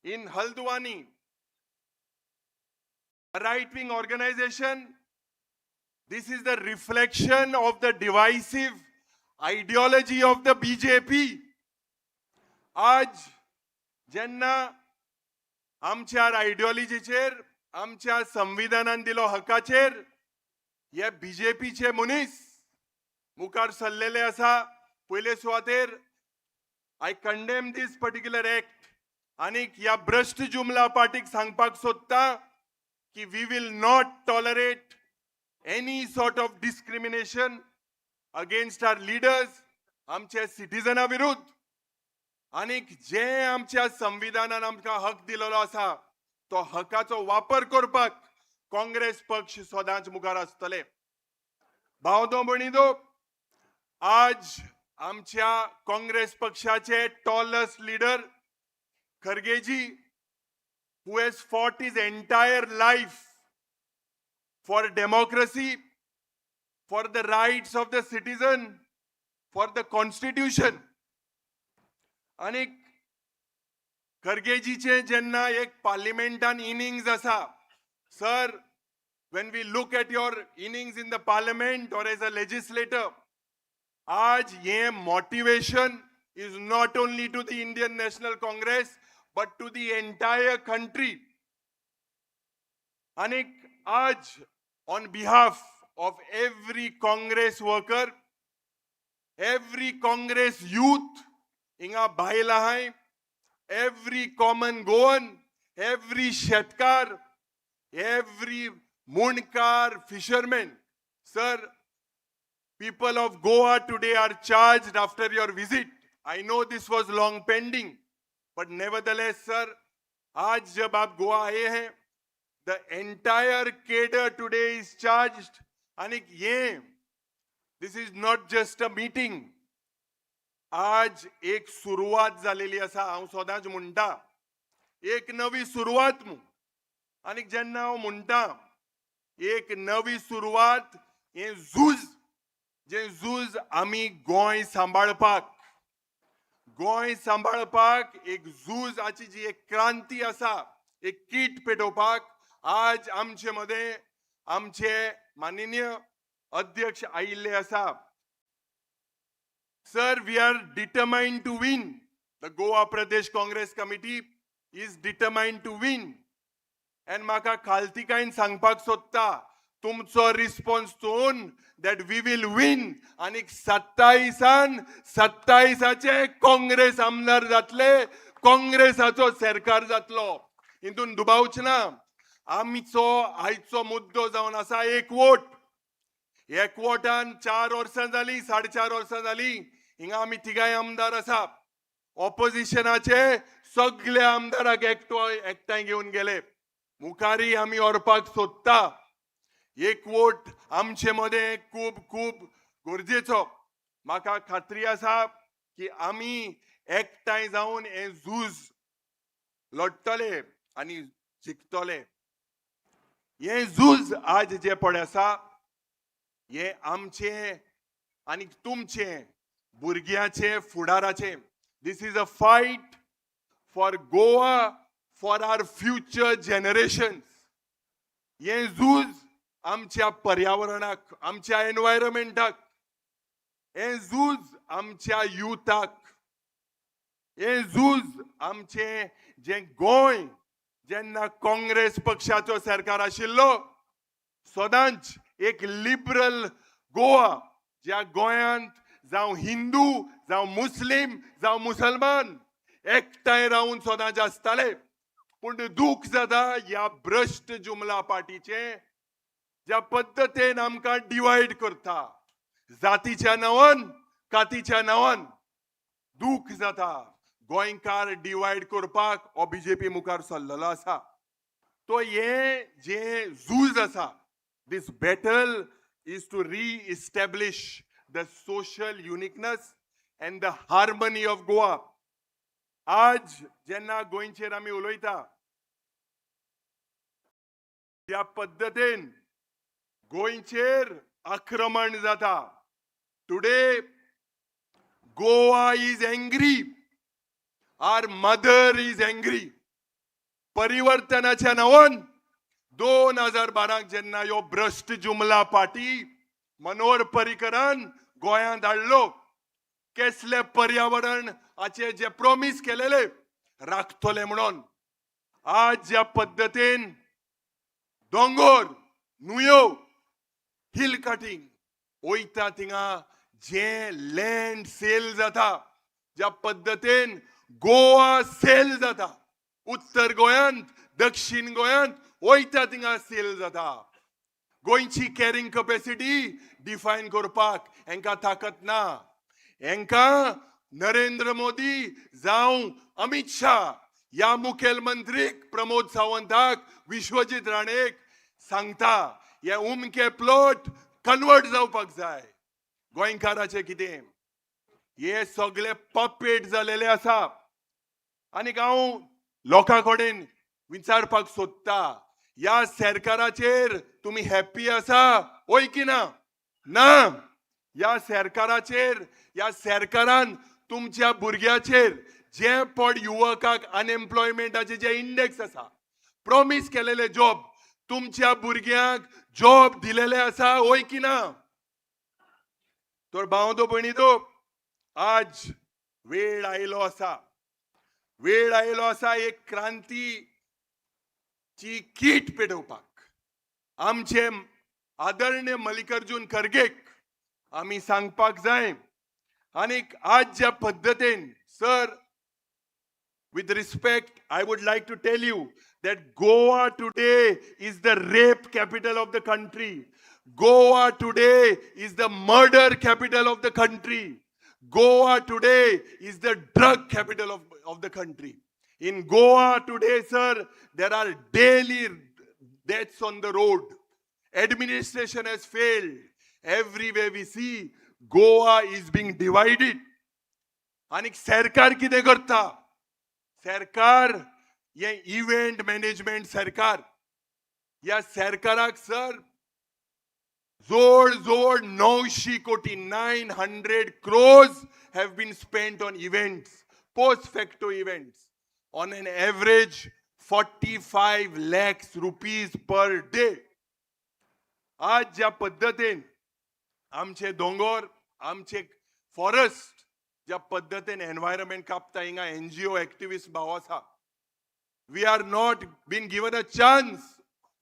in Haldwani a right wing organization. This is the reflection of the divisive ideology of the BJP. आज जेन्ना आमच्या आयडियोलॉजीचेर, आमच्या संविधानान दिलो हकाचेर हे बीजेपीचे मनीस मुखार सरलेले आसा, पयले सुवातेर I condemn this particular act. आनीक ह्या भ्रश्ट जुमला पार्टीक सांगपाक सोदता की we will not tolerate any sort of discrimination against our leaders, आमच्या सिटीजना विरुद्ध. आनीक जे आमच्या संविधानान आमकां हक दिलेलो आसा, तो हकाचो वापर करपाक काँग्रेस पक्ष सदांच मुखार आसतले. भाव भयणींनो, आज आमच्या काँग्रेस पक्षाचे tallest leader Khargeji, who has fought his entire life for democracy, for the rights of the citizen, for the constitution. आणि खरगेजीचे जेन्ना एक पार्लिमेंटान इनिंग्स आसा, sir, when we look at your innings in the parliament or as a legislator, आज ये motivation is not only to the Indian National Congress but to the entire country. आणि आज on behalf of every Congress worker, every Congress youth, हिंगा बायलां आहाय, every common Goan, every शेतकार, every Mundkar, fisherman, sir, people of Goa today are charged after your visit. I know this was long pending, but nevertheless, sir, आज जब आप गोवा आए हैं, the entire cadre today is charged. आणि ये this is not just a meeting. आज एक सुरवात झालेली आसा. हांव सदांच म्हणटा, एक नवी सुरवात मू. आनी जेन्ना हांव म्हणटा एक नवी सुरवात, हें झूज, जें झूज आमी गोंय सांबाळपाक, गोंय सांबाळपाक एक झूजाची जी एक क्रांती आसा, एक कीट पेटोवपाक आज आमचे मदें आमचे माननीय अध्यक्ष आयिल्ले आसा. Sir, we are determined to win. The Goa Pradesh Congress Committee is determined to win. And म्हाका खालतीकायेन सांगपाक सोदता, तुमचो response चोवन that we will win. आनी 27न 27आचे काँग्रेस आमदार जातले, काँग्रेसाचो सरकार जातलो, हितून दुबावच ना. आमचो आयचो मुद्दो जावन आसा एकवोट. एकवोटान 4 वर्सां जाली, 4.5 वर्सां जाली, हिंगा आमी तिगांय आमदार आसा. ऑपोजिशनाचे सगळे आमदाराक एकटो एकठांय घेवन गेले. मुखारी आमी व्हरपाक सोदता. एकवोट आमचे मदें खूब खूब गरजेचो. म्हाका खात्री आसा की आमी एकठांय जावन हें झूज लढतले आनी जिखतले. हें झूज आज जें पळय आसा, हें आमचें आनी तुमचें भुरग्याचें फुडाराचें. This is a fight for Goa, for our future generation. हें झूज आमच्या पर्यावरणाक, आमच्या एनवायरमेंटाक. हें झूज आमच्या युथाक. हें झूज आमचें जें गोंय जेन्ना काँग्रेस पक्षाचो सरकार आशिल्लो, सदांच एक लिबरल गोवा, ज्या गोंयांत जावं हिंदू, जावं मुस्लीम, जावं मुसलमान एकठांय रावन सदांच आसताले. पूण दूख जाता ह्या भ्रश्ट जुमला पार्टीचें, ज्या पद्दतीन आमकां डिवायड करता जातीच्या नांवान, कातीच्या नांवान. दूख जाता. गोंयकार डिवायड करपाक हो बीजेपी मुखार सरलेलो आसा. तो हे जे झूज आसा, this battle is to re-establish the social uniqueness and the harmony of Goa. आज जेन्ना गोंयचेर आमी उलयता, ज्या पद्दतीन गोंयचेर आक्रमण जाता. Today Goa is angry, our mother is angry. परिवर्तनाच्या नांवान 2012क जेन्ना ह्यो भ्रश्ट जुमला पार्टी मनोहर पर्रीकरान गोंयांत हाडलो, केसले पर्यावरण हाचे जे प्रॉमीस केलेले राखतले म्हणून, आज ज्या पद्दतीन दोंगोर, न्हंयो, हिल कटिंग वयता, थिंगा जे लँड सेल जाता, ज्या पद्दतीन गोवा सेल जाता, उत्तर गोंयांत, दक्षिण गोंयांत वयता थिंगा सेल जाता. गोंयची कॅरिंग कपॅसिटी डिफायन करपाक हेंकां ताकत ना. हेंकां नरेंद्र मोदी जावं अमित शाह ह्या मुखेलमंत्रीक, प्रमोद सावंताक, विश्वजीत राणेक सांगता, हे उमके प्लॉट कन्वर्ट जावपाक जाय. गोंयकाराचें कितें? हे सगळे पपेट जालेले आसा. आनी हांव लोकां कडेन विचारपाक सोदता, ह्या सरकाराचेर तुमी हॅप्पी आसा, हय की ना? ना. ह्या सरकाराचेर, ह्या सरकारान तुमच्या भुरग्याचेर जे पड युवकाक अनएम्प्लॉयमेंटाचे जे इंडेक्स आसा, प्रॉमीस केलेले जॉब, तुमच्या भुरग्यांक जॉब दिलेले आसा, हय की ना? तर भाव भयणींनो, आज वेळ आयलो आसा, वेळ आयलो आसा एक क्रांतीची कीट पेटोवपाक. आमचे आदरणीय मल्लिकार्जुन खरगेक आमी सांगपाक जाय. आनीक आज ज्या पद्दतीन, sir, with respect, I would like to tell you that Goa today is the rape capital of the country. Goa today is the murder capital of the country. Goa today is the drug capital of the country. In Goa today, sir, there are daily deaths on the road. Administration has failed. Everywhere we see, Goa is being divided. आनी सरकार कितें करता? सरकार हे event management सरकार. ह्या सरकाराक sir जवळ जवळ 900 कोटी, 900 crores have been spent on events, post facto events, on an average ₹45 lakhs per day. आज ज्या पद्दतीन आमचे दोंगर, आमचे फॉरेस्ट, ज्या पद्दतीन एनवायरमेंट कापता, हिंगा एनजीओ एक्टिविस्ट भाव आसा. We are not been given a chance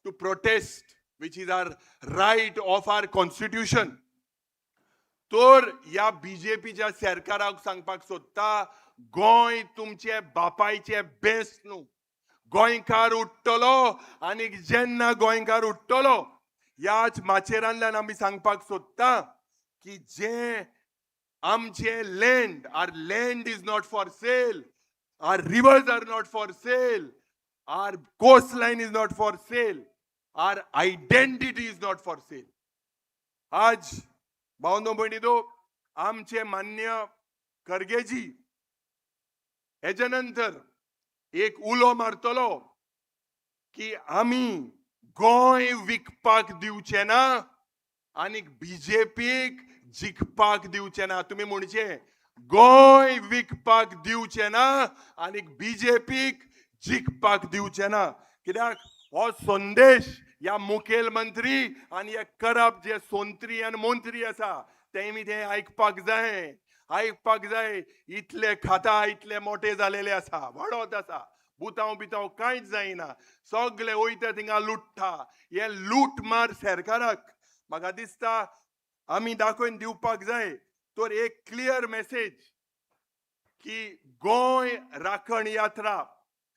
to protest, which is our right of our constitution. तर ह्या बीजेपीच्या सरकाराक सांगपाक सोदता, गोंय तुमचे बापायचे बेस्ट न्हू. गोंयकार उठ्ठलो आनी जेन्ना गोंयकार उठ्ठलो, ह्याच माचयेरांतल्यान आमी सांगपाक सोदता की जे आमचे land, our land is not for sale, our rivers are not for sale, our coast line is not for sale, our identity is not for sale. आज भावनो भयणीनो, आमचे मान्य खरगेजी हेच्या नंतर एक उलो मारतलो की आमी गोंय विकपाक दिवचे ना आनी बीजेपीक जिखपाक दिवचे ना. तुमी म्हणचे, गोंय विकपाक दिवचे ना आनी बीजेपीक जिखपाक दिवचे ना. कित्याक हो संदेश ह्या मुखेलमंत्री आनी हे करप जे सोंत्री आनी मंत्री आसा, तेमी ते आयकपाक जाय, आयकपाक जाय. इतले खाता इतले मोठे जालेले आसा, वाडत आसा, बुतांव बितांव कांयच जायना, सगळे वयता थिंगा लुट्टा. हे लूट मार सरकाराक म्हाका दिसता आमी दाखोवन दिवपाक जाय. तर एक क्लियर मेसेज की गोंय राखण यात्रा,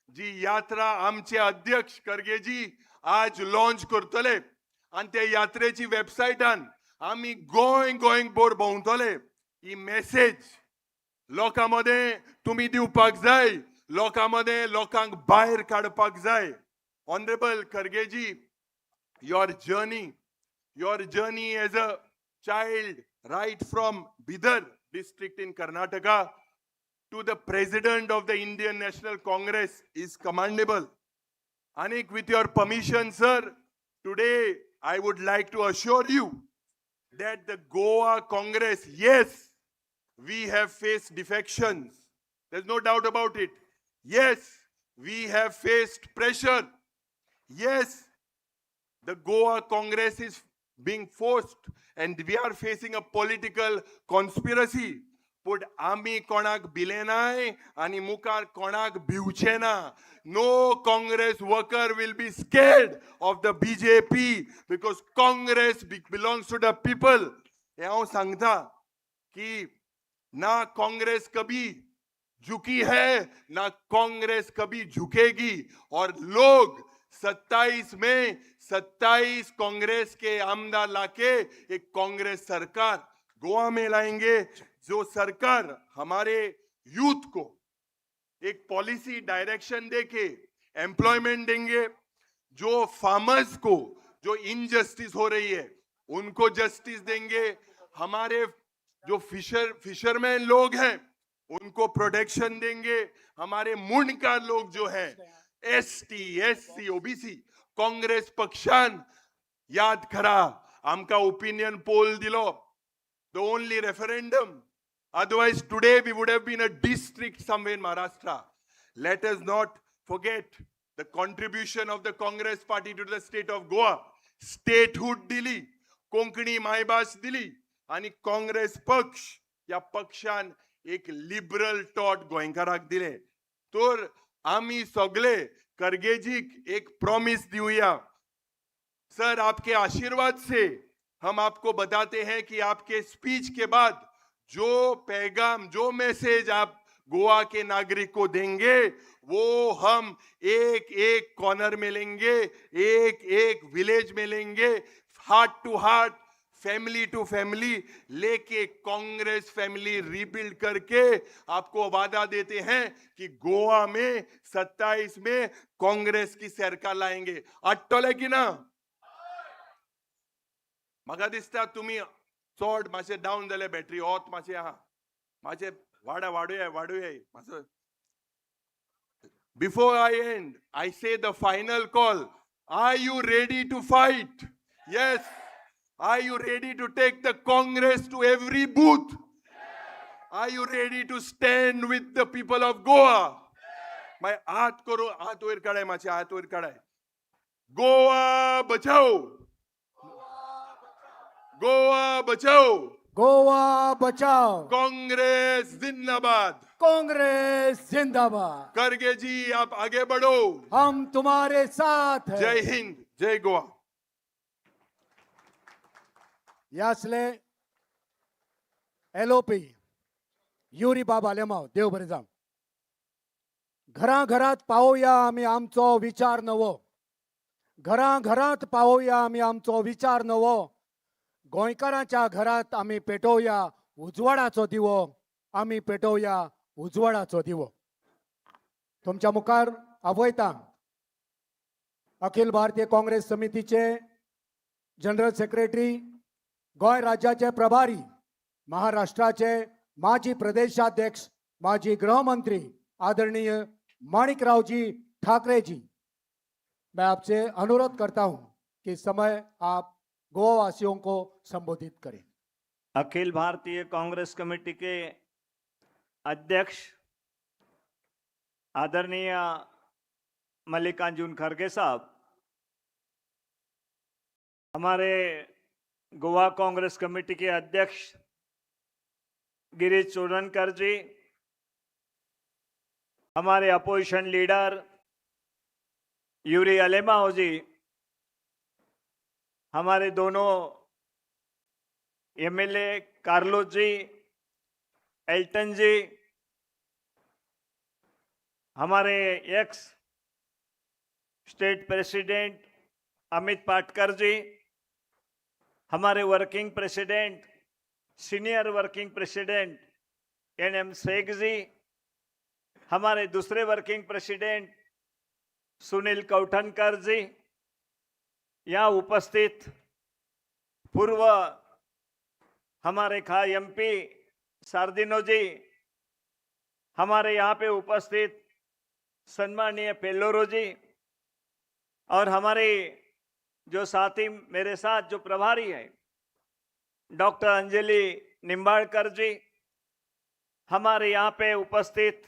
जी यात्रा आमचे अध्यक्ष खरगेजी आज लॉन्च करतले आनी ते यात्रेची वेबसायटान आमी गोंय गोंय भर भोंवतले, ही मेसेज लोकां मदें तुमी दिवपाक जाय, लोकां मदें लोकांक भायर काडपाक जाय. Honourable Khargeji, your journey as a child right from Bidar district in Karnataka to the president of the Indian National Congress is commendable. Anik, with your permission, sir, today I would like to assure you that the Goa Congress, yes, we have faced defections. There's no doubt about it. Yes, we have faced pressure. Yes, the Goa Congress is being forced and we are facing a political conspiracy. पूण आमी कोणाक भिले नाय आनी मुखार कोणाक भिवचे ना. No Congress worker will be scared of the BJP because Congress belongs to the people. हें हांव सांगता की ना कांग्रेस कभी झुकी है, ना कांग्रेस कभी झुकेगी. और लोग 27 में 27 कांग्रेस के आमदार लाके एक कांग्रेस सरकार गोवा में लाएंगे, जो सरकार हमारे यूथ को एक पॉलिसी डायरेक्शन देके एम्प्लॉयमेंट देंगे, जो फार्मर्स को जो इनजस्टिस हो रही है उनको जस्टिस देंगे, हमारे जो फिशरमैन लोग हैं उनको प्रोटेक्शन देंगे, हमारे मुंडकार लोग जो हैं ST SC OBC. Congress पक्षान याद करा आमकां ओपिनियन पोल दिलो, the only referendum. Otherwise today we would have been a district somewhere in Maharashtra. Let us not forget the contribution of the Congress party to the state of Goa. Statehood दिली, कोंकणी मायभास दिली आनी काँग्रेस पक्ष ह्या पक्षान एक liberal taught गोंयकाराक दिले. तर आमी सगळे खरगेजीक एक प्रॉमिस दिवया. सर, आपके आशीर्वाद से हम आपको बताते हैं कि आपके स्पीच के बाद जो पैगाम, जो मैसेज आप गोवा के नागरिक को देंगे वो हम एक एक कॉर्नर में लेंगे, एक एक विलेज में लेंगे, heart to heart, family to family लेके कांग्रेस फैमिली रीबिल्ड करके आपको वादा देते हैं कि गोवा में 27 में कांग्रेस की सरकार लाएंगे. अट्टले की ना? म्हाका दिसता तुमी चड मातशें डावन जाले, बॅटरी ओत मातशें आहा, मातशें वाडा वाडूया वाडूया मातसो. Before I end, I say the final call. Are you ready to fight? Yes. Are you ready to take the Congress to every booth? Are you ready to stand with the people of Goa? मागीर हात करू, हात वयर काडाय, मातशे हात वयर काडाय. गोवा बचाओ, गोवा बचाओ, गोवा बचाओ, कांग्रेस जिंदाबाद, कांग्रेस जिंदाबाद. खरगे जी आप आगे बढ़ो, हम तुम्हारे साथ हैं. जय हिंद, जय गोवा. यासले एलओपी युरी बाब आलेमाव. देव बरें जावं. घराघरात पावोवया आमी आमचो विचार नवो, घराघरात पावोवया आमी आमचो विचार नवो, गोंयकारांच्या घरात आमी पेटोवया उजवाडाचो दिवो, आमी पेटोवया उजवाडाचो दिवो. तुमच्या मुखार आपयता अखिल भारतीय काँग्रेस समितीचे जनरल सेक्रेटरी, गोंय राज्याचे प्रभारी, महाराष्ट्राचे माजी प्रदेशाध्यक्ष, माजी गृहमंत्री आदरणीय माणिकराव जी ठाकरे जी. मैं आपसे अनुरोध करता हूं कि इस समय आप गोवा वासियों को संबोधित करें. अखिल भारतीय कांग्रेस कमेटी के अध्यक्ष आदरणीय मल्लिकार्जुन खड़गे साहब, हमारे गोवा कांग्रेस कमेटी के अध्यक्ष गिरीश चोडनकर जी, हमारे अपोजिशन लीडर यूरी अलेमाओ जी, हमारे दोनों एमएलए कार्लोस जी, एल्टन जी, हमारे ex state president Amit Patkar ji, हमारे working president, senior working president N M Shaikh ji, हमारे दूसरे वर्किंग प्रेसिडेंट सुनील कौठनकर जी, यहाँ उपस्थित पूर्व हमारे खा एमपी सार्दिनो जी, हमारे यहाँ पे उपस्थित सम्मानीय पेल्लोरो जी और हमारे जो साथी मेरे साथ जो प्रभारी हैं डॉक्टर अंजलि निंबाड़कर जी, हमारे यहाँ पे उपस्थित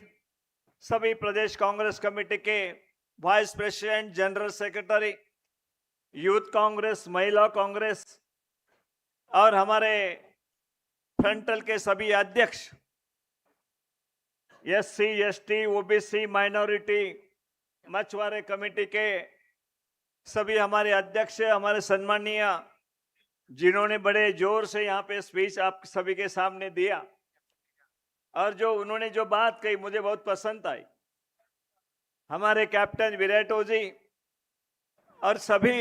सभी Pradesh Congress committee K vice president, general secretary, youth Congress, महिला कांग्रेस और हमारे फ्रंटल के सभी अध्यक्ष, एससी, एसटी, ओबीसी, माइनॉरिटी, मछुआरे कमेटी के सभी हमारे अध्यक्ष, हमारे सम्माननीय जिन्होंने बड़े जोर से यहाँ पे स्पीच आप सभी के सामने दिया और जो उन्होंने जो बात कही मुझे बहुत पसंद आई। हमारे कैप्टन विरेटो जी और सभी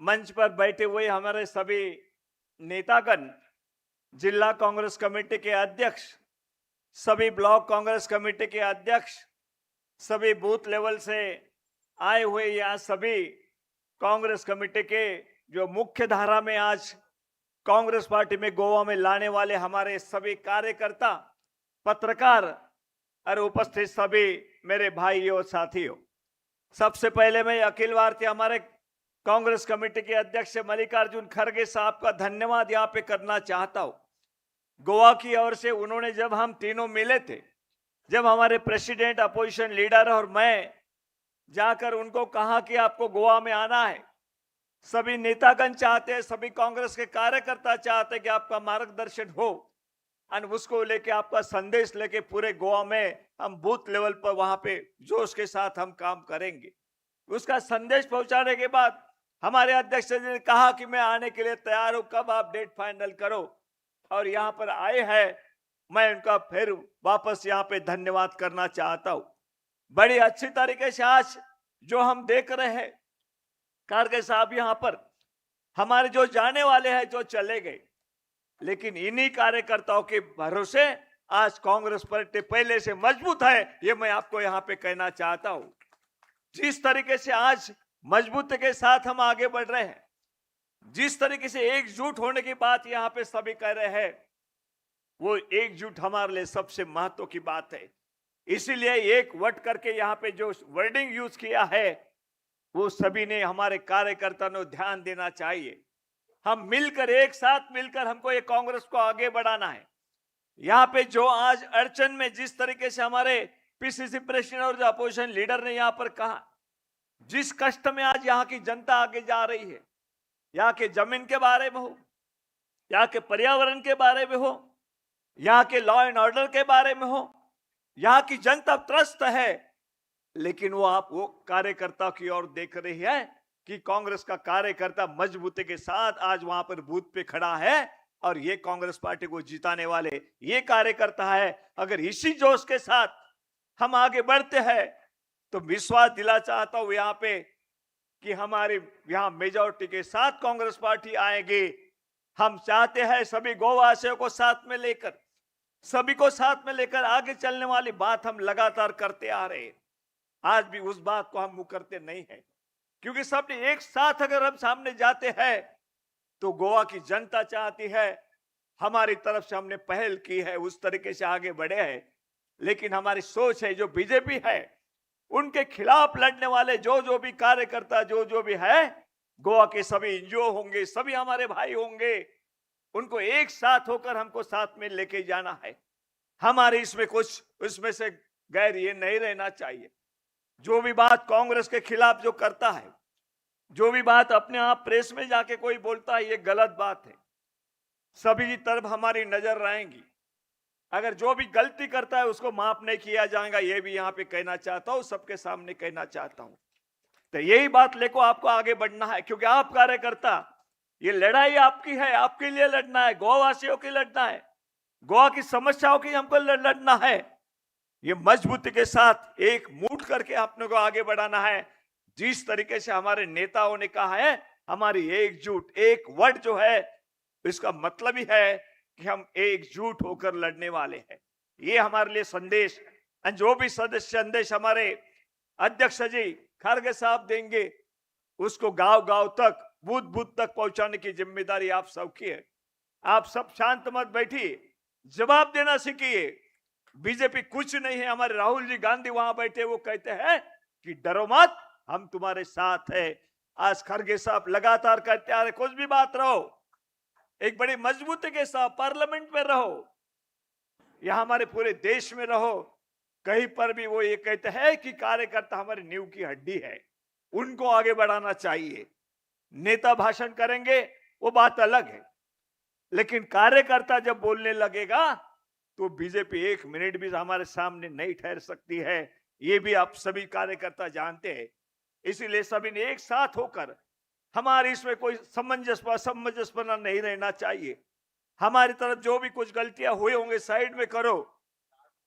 मंच पर बैठे हुए हमारे सभी नेतागण, जिला कांग्रेस कमेटी के अध्यक्ष, सभी ब्लॉक कांग्रेस कमेटी के अध्यक्ष, सभी बूथ लेवल से आए हुए यहाँ सभी कांग्रेस कमेटी के जो मुख्य धारा में आज कांग्रेस पार्टी में गोवा में लाने वाले हमारे सभी कार्यकर्ता, पत्रकार और उपस्थित सभी मेरे भाइयों साथियों, सबसे पहले मैं अखिल भारतीय हमारे कांग्रेस कमेटी के अध्यक्ष मल्लिकार्जुन खड़गे साहब का धन्यवाद यहाँ पे करना चाहता हूँ। गोवा की ओर से उन्होंने जब हम तीनों मिले थे, जब हमारे प्रेसिडेंट, अपोजिशन लीडर और मैं जाकर उनको कहा कि आपको गोवा में आना है, सभी नेतागण चाहते हैं, सभी कांग्रेस के कार्यकर्ता चाहते हैं कि आपका मार्गदर्शन हो और उसको लेके आपका संदेश लेके पूरे गोवा में हम बूथ लेवल पर वहां पे जोश के साथ हम काम करेंगे। उसका संदेश पहुंचाने के बाद हमारे अध्यक्ष जी ने कहा कि मैं आने के लिए तैयार हूं, कब आप डेट फाइनल करो, और यहाँ पर आए हैं। मैं उनका फिर वापस यहाँ पे धन्यवाद करना चाहता हूँ। बड़ी अच्छी तरीके से आज जो हम देख रहे हैं खड़गे साहब यहाँ पर हमारे जो जाने वाले हैं जो चले गए, लेकिन इन्हीं कार्यकर्ताओं के भरोसे आज कांग्रेस पार्टी पहले से मजबूत है, ये मैं आपको यहाँ पे कहना चाहता हूं। जिस तरीके से आज मजबूती के साथ हम आगे बढ़ रहे हैं, जिस तरीके से एकजुट होने की बात यहाँ पे सभी कह रहे हैं, वो एकजुट हमारे लिए सबसे महत्व की बात है। इसीलिए एक what करके यहाँ पे जो वर्डिंग यूज किया है वो सभी ने हमारे कार्यकर्ता ने ध्यान देना चाहिए। हम मिलकर, एक साथ मिलकर हमको ये कांग्रेस को आगे बढ़ाना है। यहाँ पे जो आज अड़चन में जिस तरीके से हमारे पीसीसी प्रेसिडेंट और जो अपोजिशन लीडर ने यहाँ पर कहा, जिस कष्ट में आज यहाँ की जनता आगे जा रही है, यहाँ के जमीन के बारे में हो, यहाँ के पर्यावरण के बारे में हो, यहाँ K law and order K बारे में हो, यहाँ की जनता त्रस्त है, लेकिन वो आप वो कार्यकर्ता की ओर देख रही है कि कांग्रेस का कार्यकर्ता मजबूती के साथ आज वहां पर बूथ पे खड़ा है और ये कांग्रेस पार्टी को जिताने वाले ये कार्यकर्ता है। अगर इसी जोश के साथ हम आगे बढ़ते हैं तो विश्वास दिला चाहता हूं यहाँ पे कि हमारे यहाँ मेजोरिटी के साथ कांग्रेस पार्टी आएगी। हम चाहते हैं सभी गोवासियों को साथ में लेकर, सभी को साथ में लेकर आगे चलने वाली बात हम लगातार करते आ रहे हैं। आज भी उस बात को हम मुकरते नहीं है, क्योंकि सबने एक साथ अगर हम सामने जाते हैं तो गोवा की जनता चाहती है, हमारी तरफ से हमने पहल की है, उस तरीके से आगे बढ़े हैं। लेकिन हमारी सोच है जो बीजेपी है उनके खिलाफ लड़ने वाले जो जो भी कार्यकर्ता जो जो भी है, गोवा के सभी एनजीओ होंगे, सभी हमारे भाई होंगे, उनको एक साथ होकर हमको साथ में लेके जाना है। हमारे इसमें कुछ उसमें से गैर ये नहीं रहना चाहिए। जो भी बात कांग्रेस के खिलाफ जो करता है, जो भी बात अपने आप प्रेस में जाके कोई बोलता है, ये गलत बात है। सभी की तरफ हमारी नजर रहेंगी। अगर जो भी गलती करता है उसको माफ नहीं किया जाएगा, ये भी यहाँ पे कहना चाहता हूं, सबके सामने कहना चाहता हूं। तो यही बात लेको आपको आगे बढ़ना है, क्योंकि आप कार्यकर्ता, ये लड़ाई आपकी है, आपके लिए लड़ना है, गोवासियों के लड़ना है, गोवा की समस्याओं की हमको लड़ना है। ये मजबूती के साथ एक मुठ करके अपने को आगे बढ़ाना है। जिस तरीके से हमारे नेताओं ने कहा है, हमारी एकजुट, एक वर्ड जो है, इसका मतलब ही है कि हम एकजुट होकर लड़ने वाले हैं। ये हमारे लिए संदेश, और जो भी सदस्य संदेश हमारे अध्यक्ष जी खड़गे साहब देंगे, उसको गांव-गांव तक, बूथ बूथ तक पहुंचाने की जिम्मेदारी आप सबकी है। आप सब शांत मत बैठिए, जवाब देना सीखिए। बीजेपी कुछ नहीं है। हमारे राहुल जी गांधी वहां बैठे, वो कहते हैं कि डरो मत, हम तुम्हारे साथ हैं। आज खरगे साहब लगातार कहते आ रहे, कुछ भी बात रहो, एक बड़ी मजबूती के साथ पार्लियामेंट में रहो या हमारे पूरे देश में रहो, कहीं पर भी वो ये कहते हैं कि कार्यकर्ता हमारी नींव की हड्डी है, उनको आगे बढ़ाना चाहिए। नेता भाषण करेंगे वो बात अलग है, लेकिन कार्यकर्ता जब बोलने लगेगा तो बीजेपी एक मिनट भी हमारे सामने नहीं ठहर सकती है। ये भी आप सभी कार्यकर्ता जानते हैं। इसीलिए सभी ने एक साथ होकर, हमारे इसमें कोई समंजसपना नहीं रहना चाहिए। हमारी तरफ जो भी कुछ गलतियां हुई होंगे साइड में करो,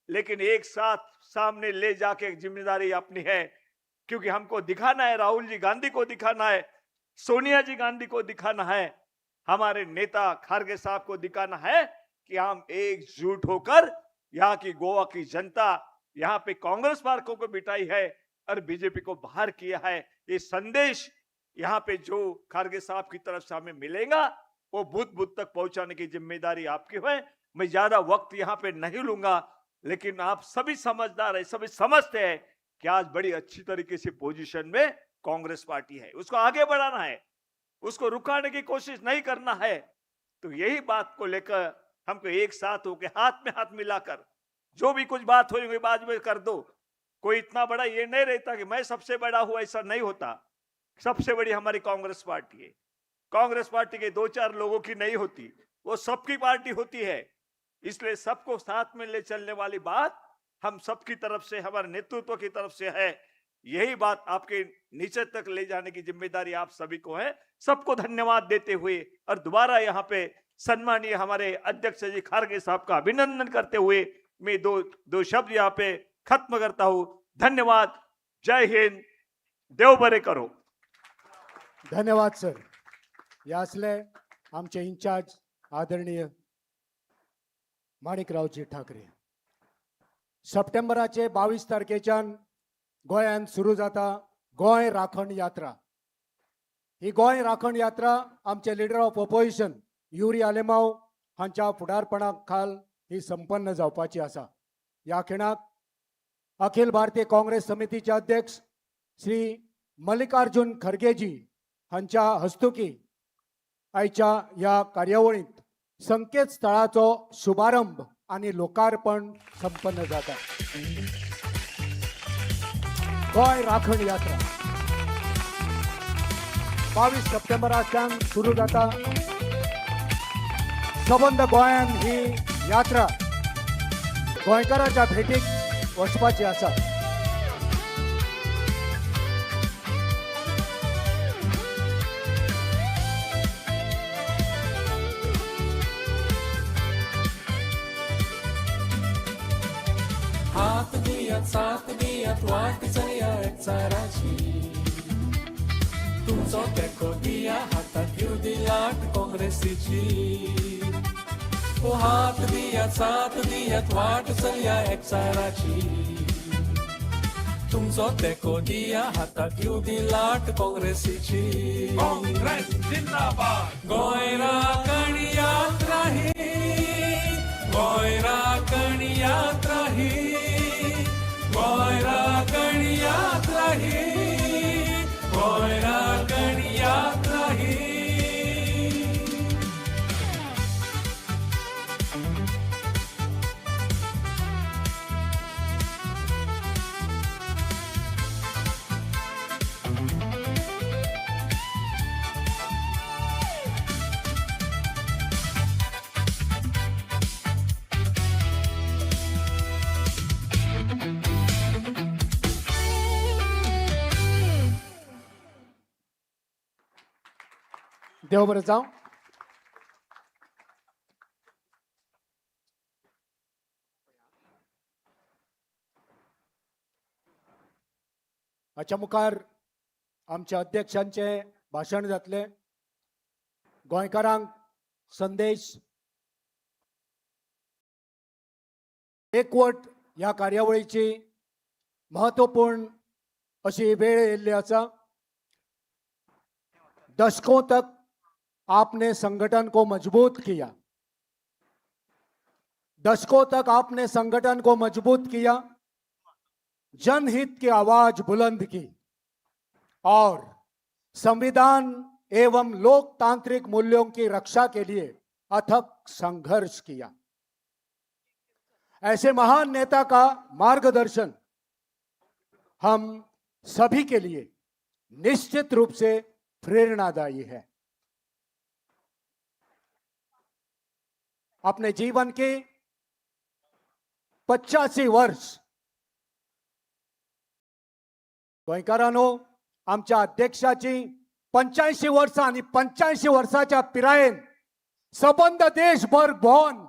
लेकिन एक साथ सामने ले जाके जिम्मेदारी अपनी है, क्योंकि हमको दिखाना है, राहुल जी गांधी को दिखाना है, सोनिया जी गांधी को दिखाना है, हमारे नेता खारगे साहब को दिखाना है कि हम एकजुट होकर यहाँ की गोवा की जनता यहाँ पे कांग्रेस पार्कों को बिठाई है और बीजेपी को बाहर किया है। ये संदेश यहाँ पे जो खारगे साहब की तरफ से हमें मिलेगा वो बूथ बूथ तक पहुंचाने की जिम्मेदारी आपकी है। मैं ज्यादा वक्त यहाँ पे नहीं लूंगा, लेकिन आप सभी समझदार हैं, सभी समझते हैं कि आज बड़ी अच्छी तरीके से पोजीशन में कांग्रेस पार्टी है, उसको आगे बढ़ाना है, उसको रुकाने की कोशिश नहीं करना है। तो यही बात को लेकर हमको एक साथ होकर हाथ में हाथ मिलाकर जो भी कुछ बात हुई बाद में कर दो। कोई इतना बड़ा ये नहीं रहता कि मैं सबसे बड़ा हूं, ऐसा नहीं होता। सबसे बड़ी हमारी कांग्रेस पार्टी है। कांग्रेस पार्टी के दो चार लोगों की नहीं होती, वो सबकी पार्टी होती है। इसलिए सबको साथ में ले चलने वाली बात हम सबकी तरफ से, हमारे नेतृत्व की तरफ से है। यही बात आपके नीचे तक ले जाने की जिम्मेदारी आप सभी को है। सबको धन्यवाद देते हुए और दोबारा यहाँ पे सम्मानीय हमारे अध्यक्ष जी खारगे साहब का अभिनंदन करते हुए मैं दो शब्द यहाँ पे खत्म करता हूँ। धन्यवाद, जय हिंद, देव बरे करो। धन्यवाद सर। हे आसले आमचे इन्चार्ज आदरणीय माणिकरावजी ठाकरे। सप्टेंबराचे 22 तारखेच्यान गोंयांत सुरू जाता गोंय राखण यात्रा। ही गोंय राखण यात्रा आमचे leader of opposition Yuri Alemao हांच्या फुडारपणा खाल ही संपन्न जावपाची आसा। ह्या खिणाक अखिल भारतीय काँग्रेस समितीचे अध्यक्ष श्री मल्लिकार्जुन खरगेजी हांच्या हस्तुकी आयच्या ह्या कार्यावळींत संकेतस्थळाचो शुभारंभ आनी लोकार्पण संपन्न जाता। गोंय राखण यात्रा 22 सप्टेंबराच्यान सुरू जाता। सबंद गोंयान ही यात्रा गोंयकाराच्या भेटीक वचपाची आसा। हात दियात साथ दियात वाट चलया एकचाराची, तुमचो तेंको दिया हातात घेवं दी लाट काँग्रेसीची। ओ हात दियात साथ दियात वाट चलया एकचाराची, तुमचो तेंको दिया हातात घेवं दी लाट काँग्रेसीची। काँग्रेस जिंदाबाद। गोंय राखण यात्रा ही, गोंय राखण यात्रा ही, गोंय राखण यात्रा ही, गोंय राखण यात्रा ही। देव बरें जावं। हाच्या मुखार आमच्या अध्यक्षांचें भाशण जातलें। गोंयकारांक संदेश, एकवट ह्या कार्यावळीची महत्वपूर्ण अशी वेळ येयल्ली आसा। दशकों तक आपने संगठन को मजबूत किया, दशकों तक आपने संगठन को मजबूत किया, जनहित की आवाज बुलंद की और संविधान एवं लोकतांत्रिक मूल्यों की रक्षा के लिए अथक संघर्ष किया। ऐसे महान नेता का मार्गदर्शन हम सभी के लिए निश्चित रूप से प्रेरणादायी है। अपने जीवन के 85 वर्ष गोंयकारांनो, आमच्या अध्यक्षाची 85 वर्सां आनी 85 वर्साच्या पिरायेन सबंद देशभर भोंवन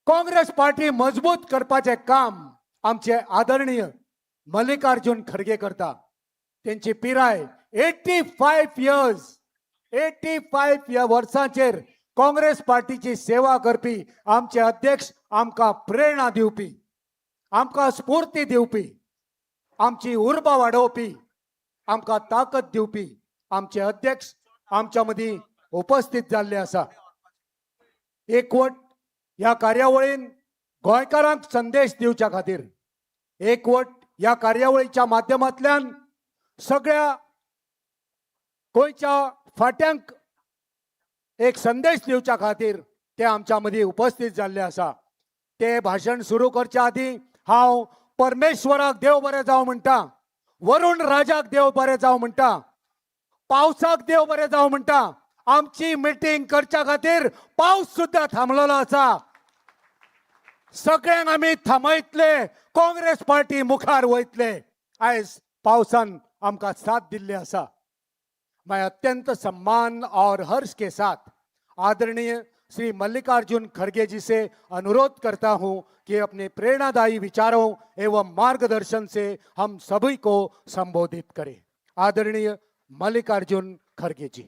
काँग्रेस पार्टी मजबूत करपाचें काम आमचे आदरणीय मल्लिकार्जुन खरगे करता। तेंची पिराय 85 इयर्स, 85 ह्या वर्सांचेर काँग्रेस पार्टीची सेवा करपी आमचे अध्यक्ष आमकां प्रेरणा दिवपी, आमकां स्फूर्ती दिवपी, आमची उर्बा वाडोवपी, आमकां ताकद दिवपी आमचे अध्यक्ष आमच्या मदीं उपस्थित जाल्ले आसा। एकवट ह्या कार्यावळीन गोंयकारांक संदेश दिवच्या खातीर, एकवट ह्या कार्यावळीच्या माध्यमांतल्यान सगळ्या गोंयच्या फाट्यांक एक संदेश दिवच्या खातीर ते आमच्या मदीं उपस्थित जाल्ले आसा। ते भाशण सुरू करच्या आदीं हांव परमेश्वराक देव बरें जावं म्हणटा, वरुण राजाक देव बरें जावं म्हणटा, पावसाक देव बरें जावं म्हणटा। आमची मिटींग करच्या खातीर पावस सुद्दां थांबलेलो आसा। सगळ्यांक आमी थांबयतले, काँग्रेस पार्टी मुखार वयतले। आयज पावसान आमकां साथ दिल्ली आसा। मैं अत्यंत सम्मान और हर्ष के साथ आदरणीय श्री मल्लिकार्जुन खड़गे जी से अनुरोध करता हूं कि अपने प्रेरणादायी विचारों एवं मार्गदर्शन से हम सभी को संबोधित करें। आदरणीय मल्लिकार्जुन खड़गे जी।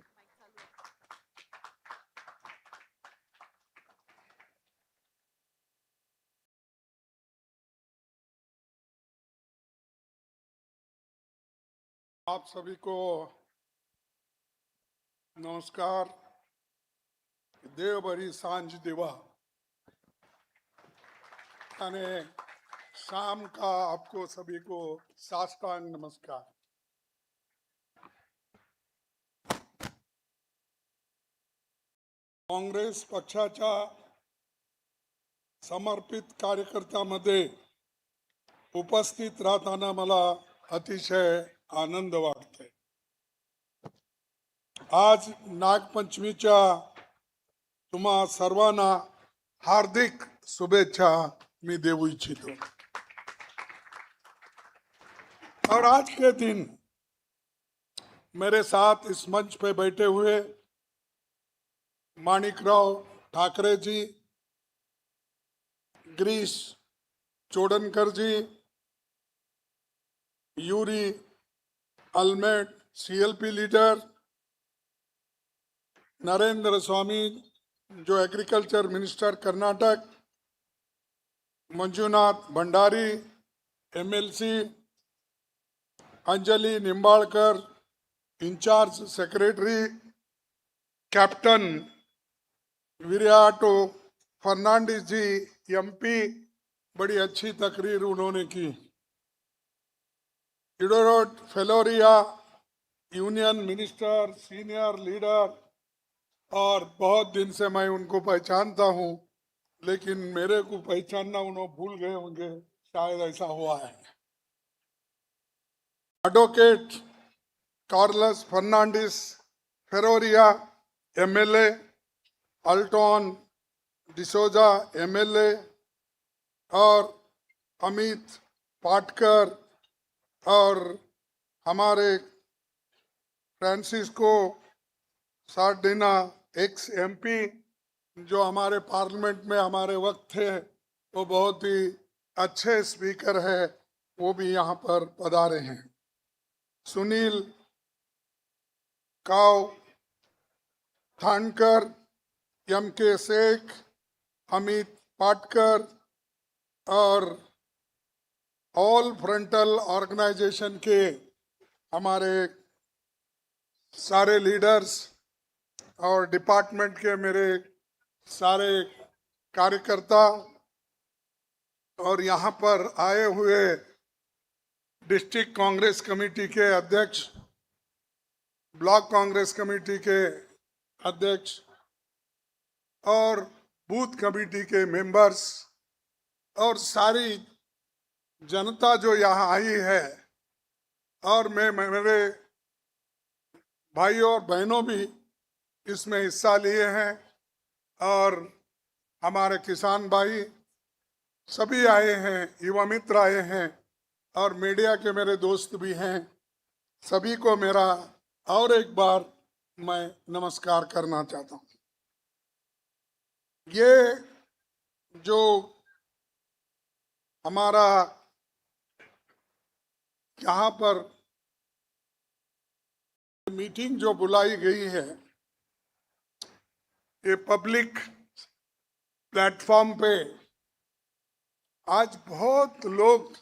आप सभी को नमस्कार। देवभरी सांझ दिवा यानी शाम का आपको सभी को साष्टांग नमस्कार। काँग्रेस पक्षाच्या समर्पित कार्यकर्त्यामध्ये उपस्थित राहताना मला अतिशय आनंद वाटतोय। आज नागपंचमीच्या तुम्हा सर्वांना हार्दिक शुभेच्छा मी देऊ इच्छितो। और आज के दिन मेरे साथ इस मंच पे बैठे हुए माणिकराव ठाकरे जी, गिरीश चोडनकर जी, यूरी अल्मेड सीएलपी लीडर, नरेंद्र स्वामी जो agriculture minister Karnataka, Manjunath Bhandari MLC, Anjali Nimbalkar incharge secretary, captain Viriato Fernandes ji MP, बड़ी अच्छी तकरीर उन्होंने की। इडोरोट Feloria union minister, senior leader, और बहुत दिन से मैं उनको पहचानता हूँ, लेकिन मेरे को पहचानना उन्होंने भूल गए होंगे, शायद ऐसा हुआ है। Advocate Carlos Fernandes Ferreira MLA, Alton D'Souza MLA और अमित पाटकर और हमारे फ्रांसिस्को सार्डिना एक्स एमपी जो हमारे पार्लियामेंट में हमारे वक्त थे, वो बहुत ही अच्छे स्पीकर है, वो भी यहाँ पर पधारे हैं। सुनील काव थानकर, एम के शेख, अमित पाटकर और ऑल फ्रंटल ऑर्गेनाइजेशन के हमारे सारे लीडर्स और डिपार्टमेंट के मेरे सारे कार्यकर्ता और यहाँ पर आए हुए डिस्ट्रिक्ट कांग्रेस कमेटी के अध्यक्ष ब्लॉक कांग्रेस कमेटी के अध्यक्ष और बूथ कमेटी के मेंबर्स और सारी जनता जो यहाँ आई है और मैं मेरे भाई और बहनों भी इसमें हिस्सा लिए हैं और हमारे किसान भाई सभी आए हैं, युवा मित्र आए हैं और मीडिया के मेरे दोस्त भी हैं। सभी को मेरा और एक बार मैं नमस्कार करना चाहता हूँ। ये जो हमारा यहाँ पर मीटिंग जो बुलाई गई है, ये पब्लिक प्लेटफॉर्म पे आज बहुत लोग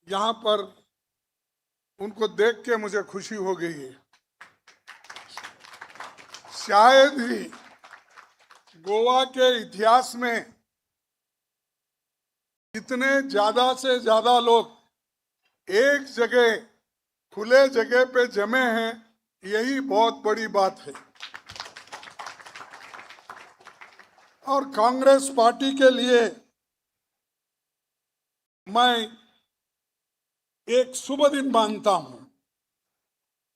यहाँ पर, उनको देख के मुझे खुशी हो गई है। शायद ही गोवा के इतिहास में इतने ज्यादा से ज्यादा लोग एक जगह, खुले जगह पे जमे हैं, यही बहुत बड़ी बात है। और कांग्रेस पार्टी के लिए मैं एक शुभ दिन मानता हूं,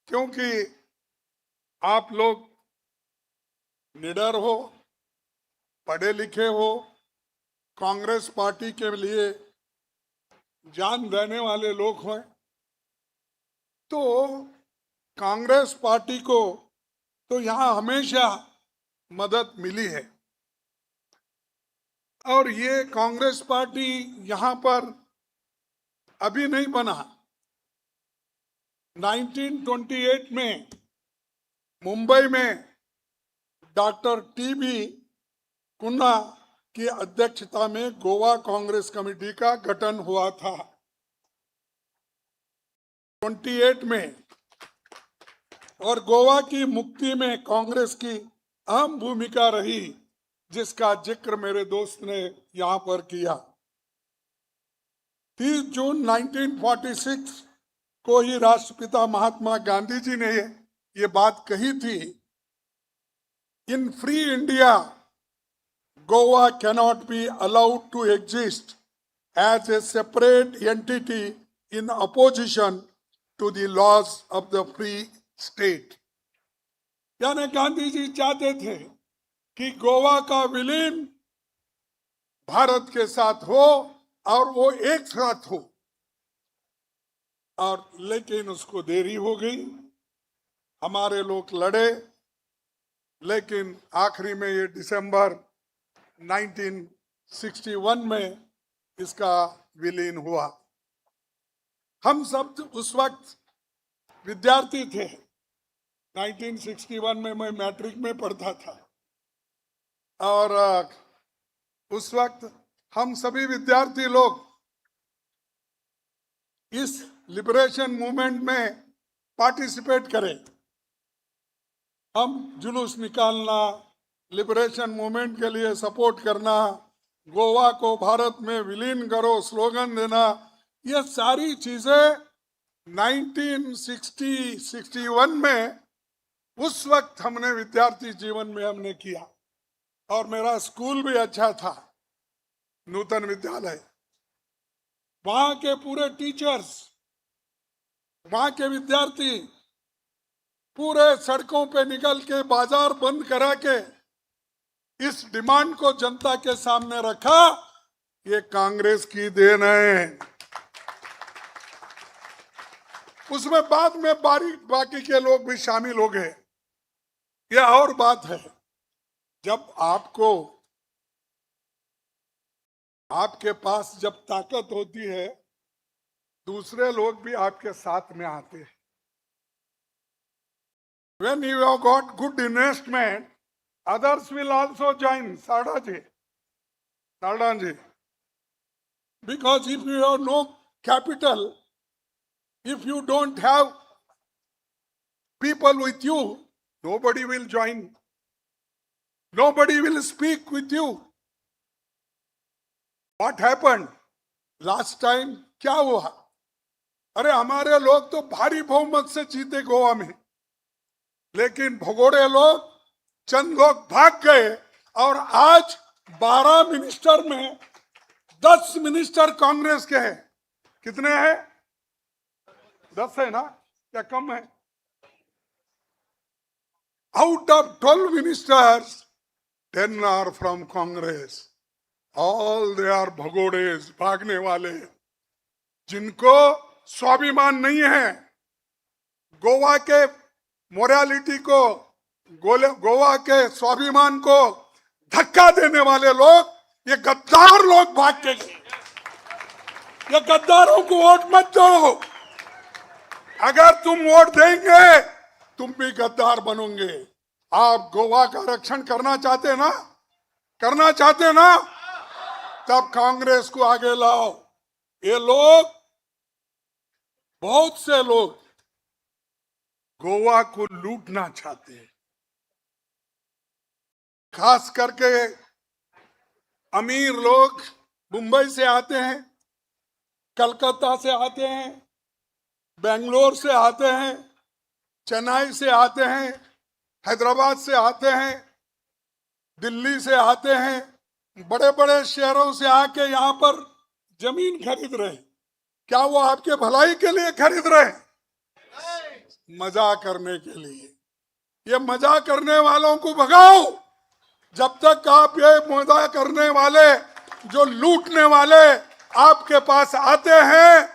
क्योंकि आप लोग निडर हो, पढ़े लिखे हो, कांग्रेस पार्टी के लिए जान देने वाले लोग हैं, तो कांग्रेस पार्टी को तो यहाँ हमेशा मदद मिली है। और ये कांग्रेस पार्टी यहाँ पर अभी नहीं बना। 1928 में मुंबई में डॉक्टर टीबी कुन्हा की अध्यक्षता में गोवा कांग्रेस कमेटी का गठन हुआ था 28 में। और गोवा की मुक्ति में कांग्रेस की अहम भूमिका रही, जिसका जिक्र मेरे दोस्त ने यहां पर किया। 30 जून 1946 को ही राष्ट्रपिता महात्मा गांधी जी ने ये बात कही थी, in free India Goa cannot be allowed to exist as a separate entity in opposition to the laws of the free state. यानी गांधी जी चाहते थे कि गोवा का विलीन भारत के साथ हो और वो एक साथ हो, और लेकिन उसको देरी हो गई। हमारे लोग लड़े, लेकिन आखिरी में ये दिसंबर 1961 में इसका विलीन हुआ। हम सब उस वक्त विद्यार्थी थे। 1961 में मैं मैट्रिक में पढ़ता था और उस वक्त हम सभी विद्यार्थी लोग इस लिबरेशन मूवमेंट में पार्टिसिपेट करें। हम जुलूस निकालना, लिबरेशन मूवमेंट के लिए सपोर्ट करना, गोवा को भारत में विलीन करो स्लोगन देना, ये सारी चीजें 1960-61 में उस वक्त हमने विद्यार्थी जीवन में हमने किया। और मेरा स्कूल भी अच्छा था, नूतन विद्यालय। वहां के पूरे टीचर्स, वहां के विद्यार्थी पूरे सड़कों पे निकल के बाजार बंद करा के इस डिमांड को जनता के सामने रखा। ये कांग्रेस की then है। उसमें बाद में बाकी के लोग भी शामिल हो गए। यह और बात है, जब आपको आपके पास जब ताकत होती है, दूसरे लोग भी आपके साथ में आते हैं। When you have got good investment, others will also join. Sarda ji, because if you have no capital, if you don't have people with you, nobody will join. Nobody will speak with you. What happened last time? क्या हुआ? अरे हमारे लोग तो भारी बहुमत से जीते गोवा में, लेकिन भगोड़े लोग, चंद लोग भाग गए और आज 12 मिनिस्टर में 10 मिनिस्टर कांग्रेस के हैं। कितने हैं? 10 है ना, क्या कम है? Out of 12 ministers, 10 are from Congress. All they are भगोड़े, भागने वाले, जिनको स्वाभिमान नहीं है। गोवा के मोरालिटी को, गोवा के स्वाभिमान को धक्का देने वाले लोग, ये गद्दार लोग भाग के गए। ये गद्दारों को वोट मत दो। अगर तुम वोट देंगे, तुम भी गद्दार बनोगे। आप गोवा का रक्षण करना चाहते हैं ना, करना चाहते हैं ना, तब कांग्रेस को आगे लाओ। ये लोग, बहुत से लोग गोवा को लूटना चाहते हैं, खास करके अमीर लोग मुंबई से आते हैं, कलकत्ता से आते हैं, बेंगलोर से आते हैं, चेन्नई से आते हैं, हैदराबाद से आते हैं, दिल्ली से आते हैं, बड़े बड़े शहरों से आके यहाँ पर जमीन खरीद रहे हैं। क्या वो आपके भलाई के लिए खरीद रहे हैं? मजा करने के लिए। ये मजा करने वालों को भगाओ। जब तक आप ये मजा करने वाले, जो लूटने वाले आपके पास आते हैं,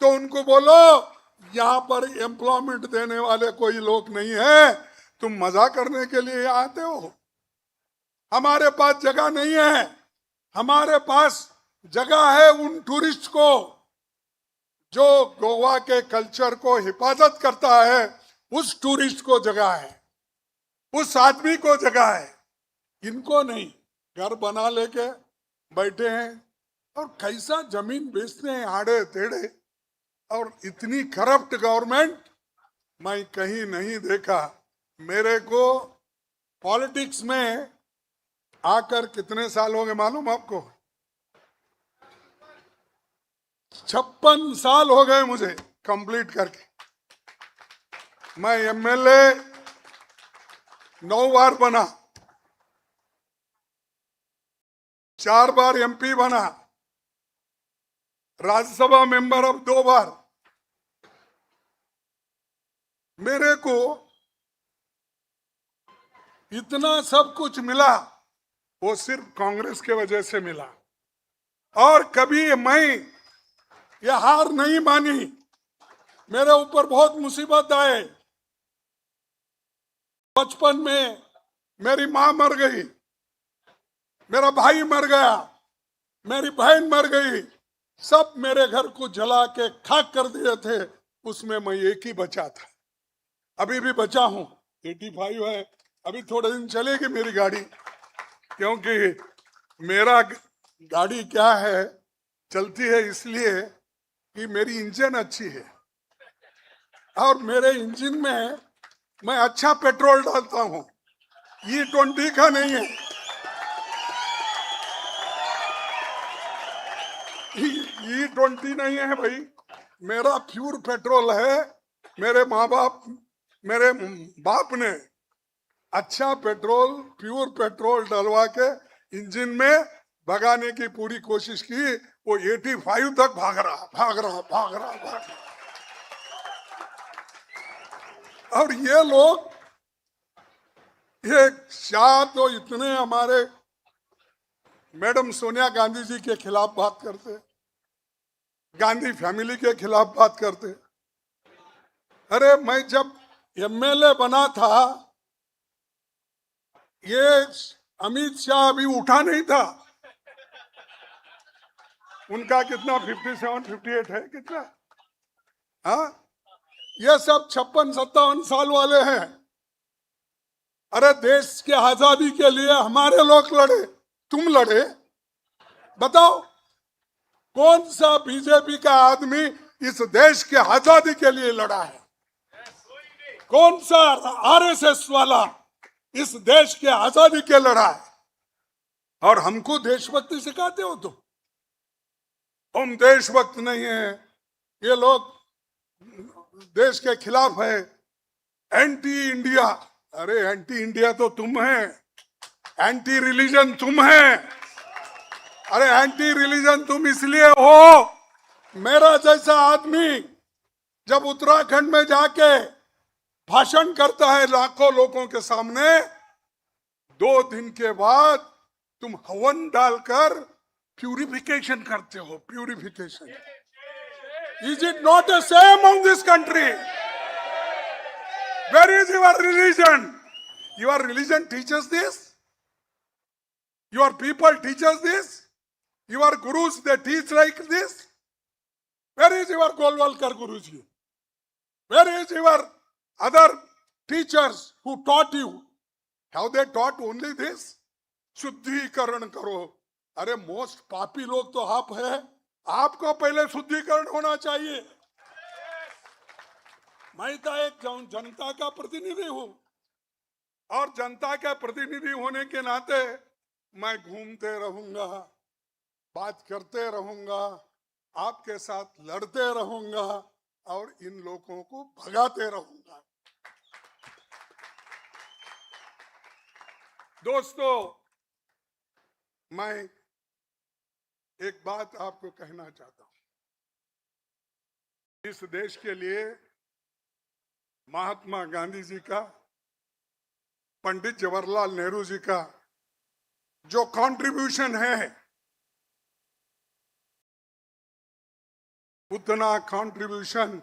तो उनको बोलो यहाँ पर एम्प्लॉयमेंट देने वाले कोई लोग नहीं है, तुम मजा करने के लिए यहाँ आते हो। हमारे पास जगह नहीं है। हमारे पास जगह है उन टूरिस्ट को जो गोवा के कल्चर को हिफाजत करता है, उस टूरिस्ट को जगह है, उस आदमी को जगह है, इनको नहीं। घर बना लेके बैठे हैं और कैसा जमीन बेचते हैं आड़े टेढ़े, और इतनी करप्ट गवर्नमेंट मैं कहीं नहीं देखा। मेरे को पॉलिटिक्स में आकर कितने साल हो गए मालूम आपको? 56 साल हो गए मुझे कंप्लीट करके। मैं एमएलए 9 बार बना, 4 बार एमपी बना, राज्यसभा मेंबर अब 2 बार। मेरे को इतना सब कुछ मिला, वो सिर्फ कांग्रेस के वजह से मिला। और कभी मैं ये हार नहीं मानी। मेरे ऊपर बहुत मुसीबत आए। बचपन में मेरी मां मर गई, मेरा भाई मर गया, मेरी बहन मर गई, सब मेरे घर को जला के खाक कर दिए थे। उसमें मैं एक ही बचा था, अभी भी बचा हूं। 85 है, अभी थोड़े दिन चलेगी मेरी गाड़ी, क्योंकि मेरा गाड़ी क्या है, चलती है इसलिए कि मेरी इंजन अच्छी है और मेरे इंजन में मैं अच्छा पेट्रोल डालता हूं, E20 का नहीं है, E20 नहीं है भाई, मेरा प्योर पेट्रोल है। मेरे माँ बाप, मेरे बाप ने अच्छा पेट्रोल, प्योर पेट्रोल डलवा के इंजन में भगाने की पूरी कोशिश की। वो 85 तक भाग रहा, भाग रहा, भाग रहा, भाग रहा। और ये लोग, ये शाह तो इतने हमारे मैडम सोनिया गांधी जी के खिलाफ बात करते, गांधी फैमिली के खिलाफ बात करते। अरे मैं जब एमएलए बना था, ये अमित शाह अभी उठा नहीं था। उनका कितना 57, 58 है, कितना? हाँ, ये सब 56, 57 साल वाले हैं। अरे देश के आजादी के लिए हमारे लोग लड़े, तुम लड़े? बताओ कौन सा बीजेपी का आदमी इस देश के आजादी के लिए लड़ा है? कौन सा आरएसएस वाला इस देश के आजादी के लड़ा है? और हमको देशभक्ति सिखाते हो तुम? हम देशभक्त नहीं है। ये लोग देश के खिलाफ है, एंटी इंडिया। अरे एंटी इंडिया तो तुम है, एंटी रिलीजन तुम है। अरे एंटी रिलीजन तुम इसलिए हो, मेरा जैसा आदमी जब उत्तराखंड में जाके भाषण करता है लाखों लोगों के सामने, 2 दिन के बाद तुम हवन डालकर प्यूरिफिकेशन करते हो। Purification is it not a same on this country? Where is your religion? Your religion teaches this? Your people teaches this? Your gurus, they teach like this? Where is your Golwalkar Guruji? Where is your other teachers who taught you? Have they taught only this? शुद्धिकरण करो। अरे most पापी लोग तो आप है, आपको पहले शुद्धिकरण होना चाहिए। मैं तो एक जनता का प्रतिनिधि हूं और जनता के प्रतिनिधि होने के नाते मैं घूमते रहूंगा, बात करते रहूंगा, आपके साथ लड़ते रहूंगा और इन लोगों को भगाते रहूंगा। दोस्तों, मैं एक बात आपको कहना चाहता हूं। इस देश के लिए महात्मा गांधी जी का, पंडित जवाहरलाल नेहरू जी का जो कंट्रीब्यूशन है, उतना कंट्रीब्यूशन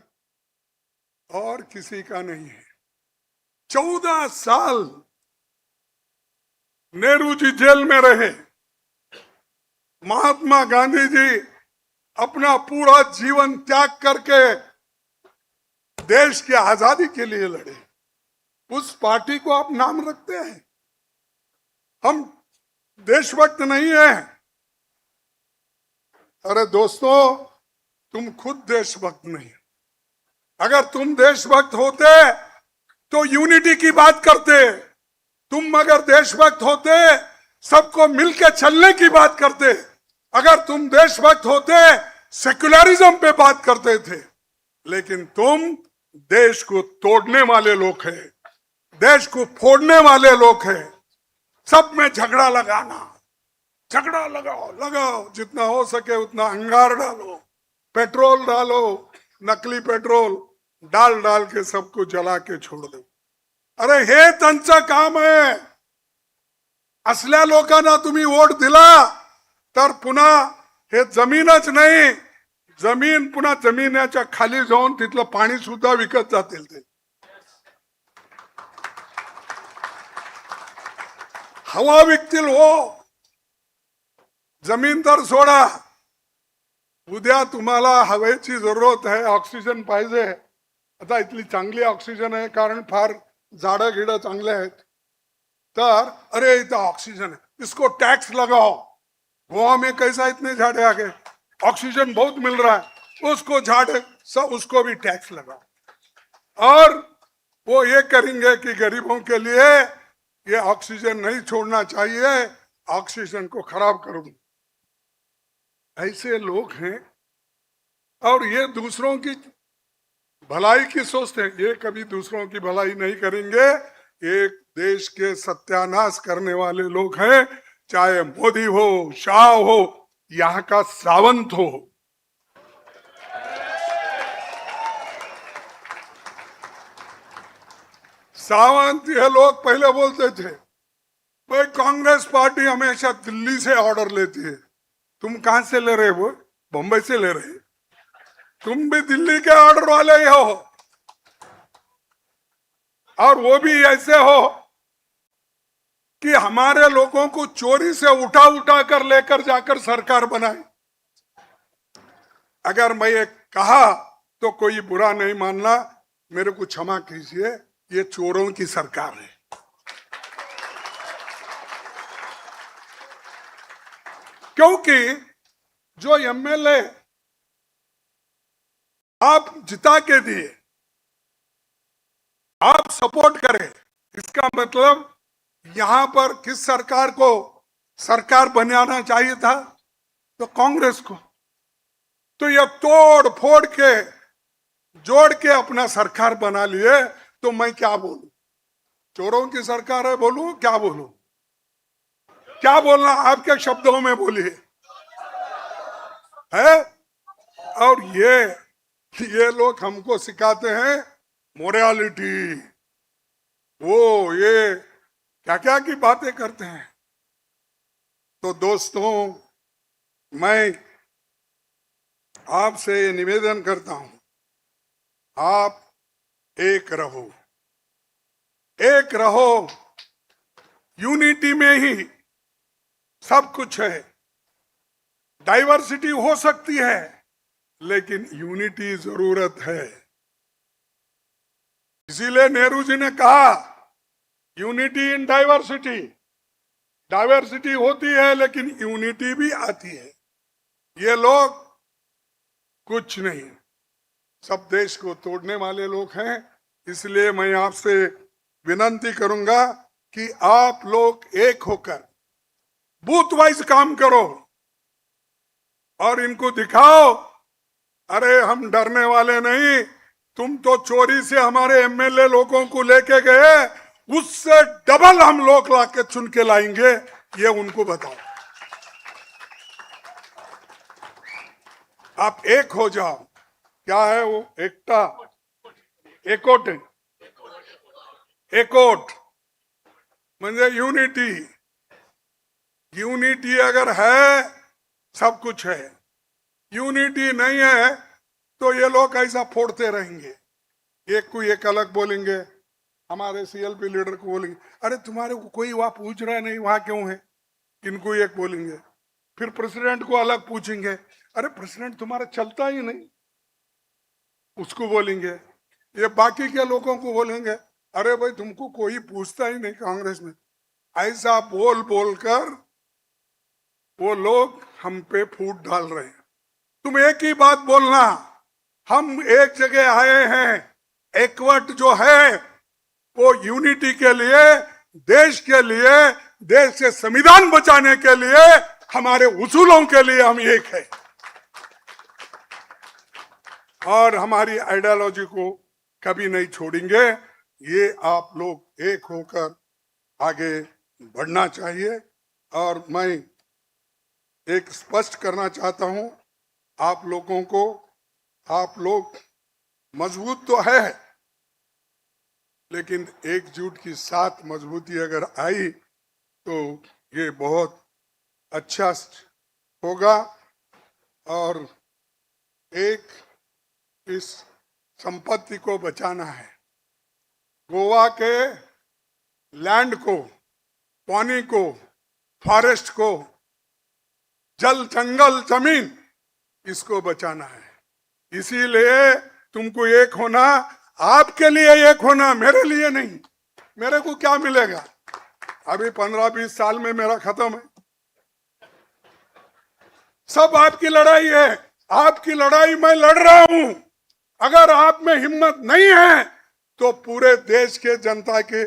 और किसी का नहीं है। 14 साल नेहरू जी जेल में रहे, महात्मा गांधी जी अपना पूरा जीवन त्याग करके देश की आजादी के लिए लड़े। उस पार्टी को आप नाम रखते हैं? हम देशभक्त नहीं हैं। अरे दोस्तों, तुम खुद देशभक्त नहीं। अगर तुम देशभक्त होते तो यूनिटी की बात करते। तुम अगर देशभक्त होते सबको मिलकर चलने की बात करते। अगर तुम देशभक्त होते सेक्युलरिज्म पे बात करते थे। लेकिन तुम देश को तोड़ने वाले लोग हैं, देश को फोड़ने वाले लोग हैं। सब में झगड़ा लगाना, झगड़ा लगाओ लगाओ, जितना हो सके उतना अंगार डालो, पेट्रोल डालो, नकली पेट्रोल डाल डाल के सबको जला के छोड़ दो। अरे हे त्यांचं काम आहे। असल्या लोकांना तुम्ही वोट दिला तर पुन्हा हे जमीनच नाही, जमीन पुन्हा जमिनीच्या खाली जाऊन तिथलं पाणी सुद्धा विकत जातील ते। हवा विकतील हो, जमीन तर सोडा। उद्या तुम्हाला हवेची जरूरत आहे, ऑक्सिजन पाहिजे। आता इथली चांगली ऑक्सिजन आहे कारण फार झाडं गिडं चांगले आहेत, तर अरे इथं ऑक्सिजन है, इसको टैक्स लगाओ। गोवा में कैसा इतने झाड़े आ गए, ऑक्सीजन बहुत मिल रहा है, उसको झाड़े सब, उसको भी टैक्स लगाओ। और वो ये करेंगे कि गरीबों के लिए ये ऑक्सीजन नहीं छोड़ना चाहिए, ऑक्सीजन को खराब कर दो। ऐसे लोग हैं और ये दूसरों की भलाई की सोचते हैं। ये कभी दूसरों की भलाई नहीं करेंगे। ये देश के सत्यानाश करने वाले लोग हैं, चाहे मोदी हो, शाह हो, यहाँ का सावंत हो। सावंत ये लोग पहले बोलते थे भाई कांग्रेस पार्टी हमेशा दिल्ली से ऑर्डर लेती है। तुम कहां से ले रहे हो? बम्बई से ले रहे। तुम भी दिल्ली के ऑर्डर वाले ही हो, और वो भी ऐसे हो कि हमारे लोगों को चोरी से उठा उठा कर लेकर जाकर सरकार बनाए। अगर मैं ये कहा तो कोई बुरा नहीं मानना, मेरे को क्षमा कीजिए, ये चोरों की सरकार है। क्योंकि जो एमएलए आप जिता के दिए, आप सपोर्ट करें, इसका मतलब यहां पर किस सरकार को सरकार बनाना चाहिए था? तो कांग्रेस को। तो ये तोड़ फोड़ के जोड़ के अपना सरकार बना लिए, तो मैं क्या बोलूं? चोरों की सरकार है बोलूं? क्या बोलूं? क्या बोलना? आपके शब्दों में बोलिए है। और ये लोग हमको सिखाते हैं मोरालिटी, वो ये क्या क्या की बातें करते हैं। तो दोस्तों, मैं आपसे ये निवेदन करता हूं, आप एक रहो, एक रहो। यूनिटी में ही सब कुछ है। डाइवर्सिटी हो सकती है, लेकिन यूनिटी जरूरत है। इसीलिए नेहरू जी ने कहा यूनिटी इन डाइवर्सिटी। डाइवर्सिटी होती है लेकिन यूनिटी भी आती है। ये लोग कुछ नहीं, सब देश को तोड़ने वाले लोग हैं। इसलिए मैं आपसे विनती करूंगा कि आप लोग एक होकर बूथ वाइज काम करो और इनको दिखाओ, अरे हम डरने वाले नहीं। तुम तो चोरी से हमारे एमएलए लोगों को लेके गए, उससे डबल हम लोग लाके चुन के लाएंगे, ये उनको बताओ। आप एक हो जाओ। क्या है वो एकता, एकोट, एकोट म्हणजे यूनिटी। यूनिटी अगर है सब कुछ है, यूनिटी नहीं है तो ये लोग ऐसा फोड़ते रहेंगे। एक को एक अलग बोलेंगे, हमारे सीएलपी लीडर को बोलेंगे अरे तुम्हारे को कोई वहां पूछ रहा नहीं, वहां क्यों है। इनको एक बोलेंगे, फिर प्रेसिडेंट को अलग पूछेंगे, अरे प्रेसिडेंट तुम्हारा चलता ही नहीं, उसको बोलेंगे। ये बाकी के लोगों को बोलेंगे अरे भाई तुमको कोई पूछता ही नहीं कांग्रेस में। ऐसा बोल बोलकर वो लोग हम पे फूट डाल रहे हैं। तुम एक ही बात बोलना, हम एक जगह आए हैं, एकवट जो है वो यूनिटी के लिए, देश के लिए, देश के संविधान बचाने के लिए, हमारे उसूलों के लिए हम एक है और हमारी आइडियोलॉजी को कभी नहीं छोड़ेंगे। ये आप लोग एक होकर आगे बढ़ना चाहिए। और मैं एक स्पष्ट करना चाहता हूं आप लोगों को, आप लोग मजबूत तो है लेकिन एकजुट की साथ मजबूती अगर आई तो ये बहुत अच्छा होगा। और एक इस संपत्ति को बचाना है, गोवा के लैंड को, पानी को, फॉरेस्ट को, जल, जंगल, जमीन, इसको बचाना है। इसीलिए तुमको एक होना, आपके लिए एक होना, मेरे लिए नहीं। मेरे को क्या मिलेगा? अभी 15-20 साल में मेरा खत्म है। सब आपकी लड़ाई है, आपकी लड़ाई मैं लड़ रहा हूं। अगर आप में हिम्मत नहीं है तो पूरे देश के जनता के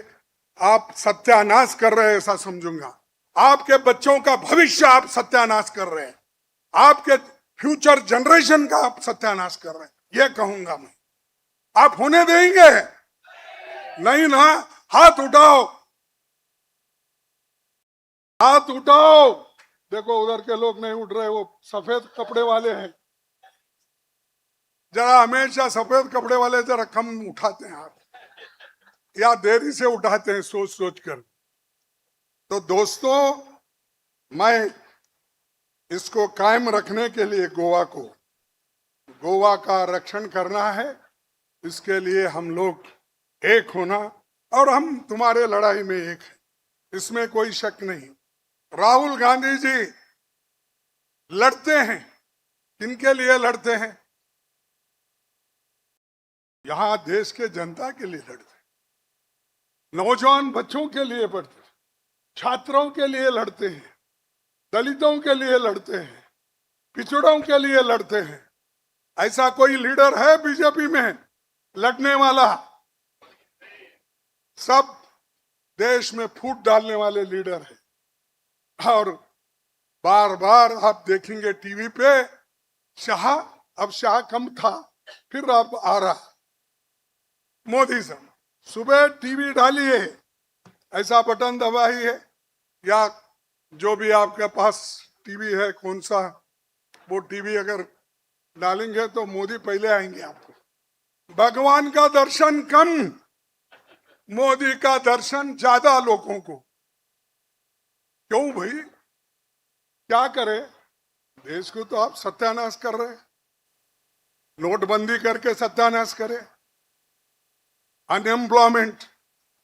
आप सत्यानाश कर रहे हैं, ऐसा समझूंगा। आपके बच्चों का भविष्य आप सत्यानाश कर रहे हैं, आपके फ्यूचर जनरेशन का आप सत्यानाश कर रहे हैं, ये कहूंगा मैं। आप होने देंगे नहीं ना? हाथ उठाओ, हाथ उठाओ। देखो उधर के लोग नहीं उठ रहे, वो सफेद कपड़े वाले हैं। जरा हमेशा सफेद कपड़े वाले जरा कम उठाते हैं हाथ, या देरी से उठाते हैं सोच सोच कर। तो दोस्तों, मैं इसको कायम रखने के लिए गोवा को, गोवा का रक्षण करना है, इसके लिए हम लोग एक होना, और हम तुम्हारे लड़ाई में एक है, इसमें कोई शक नहीं। राहुल गांधी जी लड़ते हैं, किनके लिए लड़ते हैं? यहां देश के जनता के लिए लड़ते हैं, नौजवान बच्चों के लिए लड़ते हैं, छात्रों के लिए लड़ते हैं, दलितों के लिए लड़ते हैं, पिछड़ों के लिए लड़ते हैं। ऐसा कोई लीडर है बीजेपी में लड़ने वाला? सब देश में फूट डालने वाले लीडर है। और बार बार आप देखेंगे टीवी पे शाह, अब शाह कम था, फिर आप आ रहा मोदी साहब। सुबह टीवी डालिए, ऐसा बटन दबाइए, या जो भी आपके पास टीवी है, कौन सा वो टीवी अगर डालेंगे तो मोदी पहले आएंगे आपको। भगवान का दर्शन कम, मोदी का दर्शन ज्यादा लोगों को। क्यों भाई, क्या करे? देश को तो आप सत्यानाश कर रहे हैं। नोटबंदी करके सत्यानाश करे। अनएम्प्लॉयमेंट,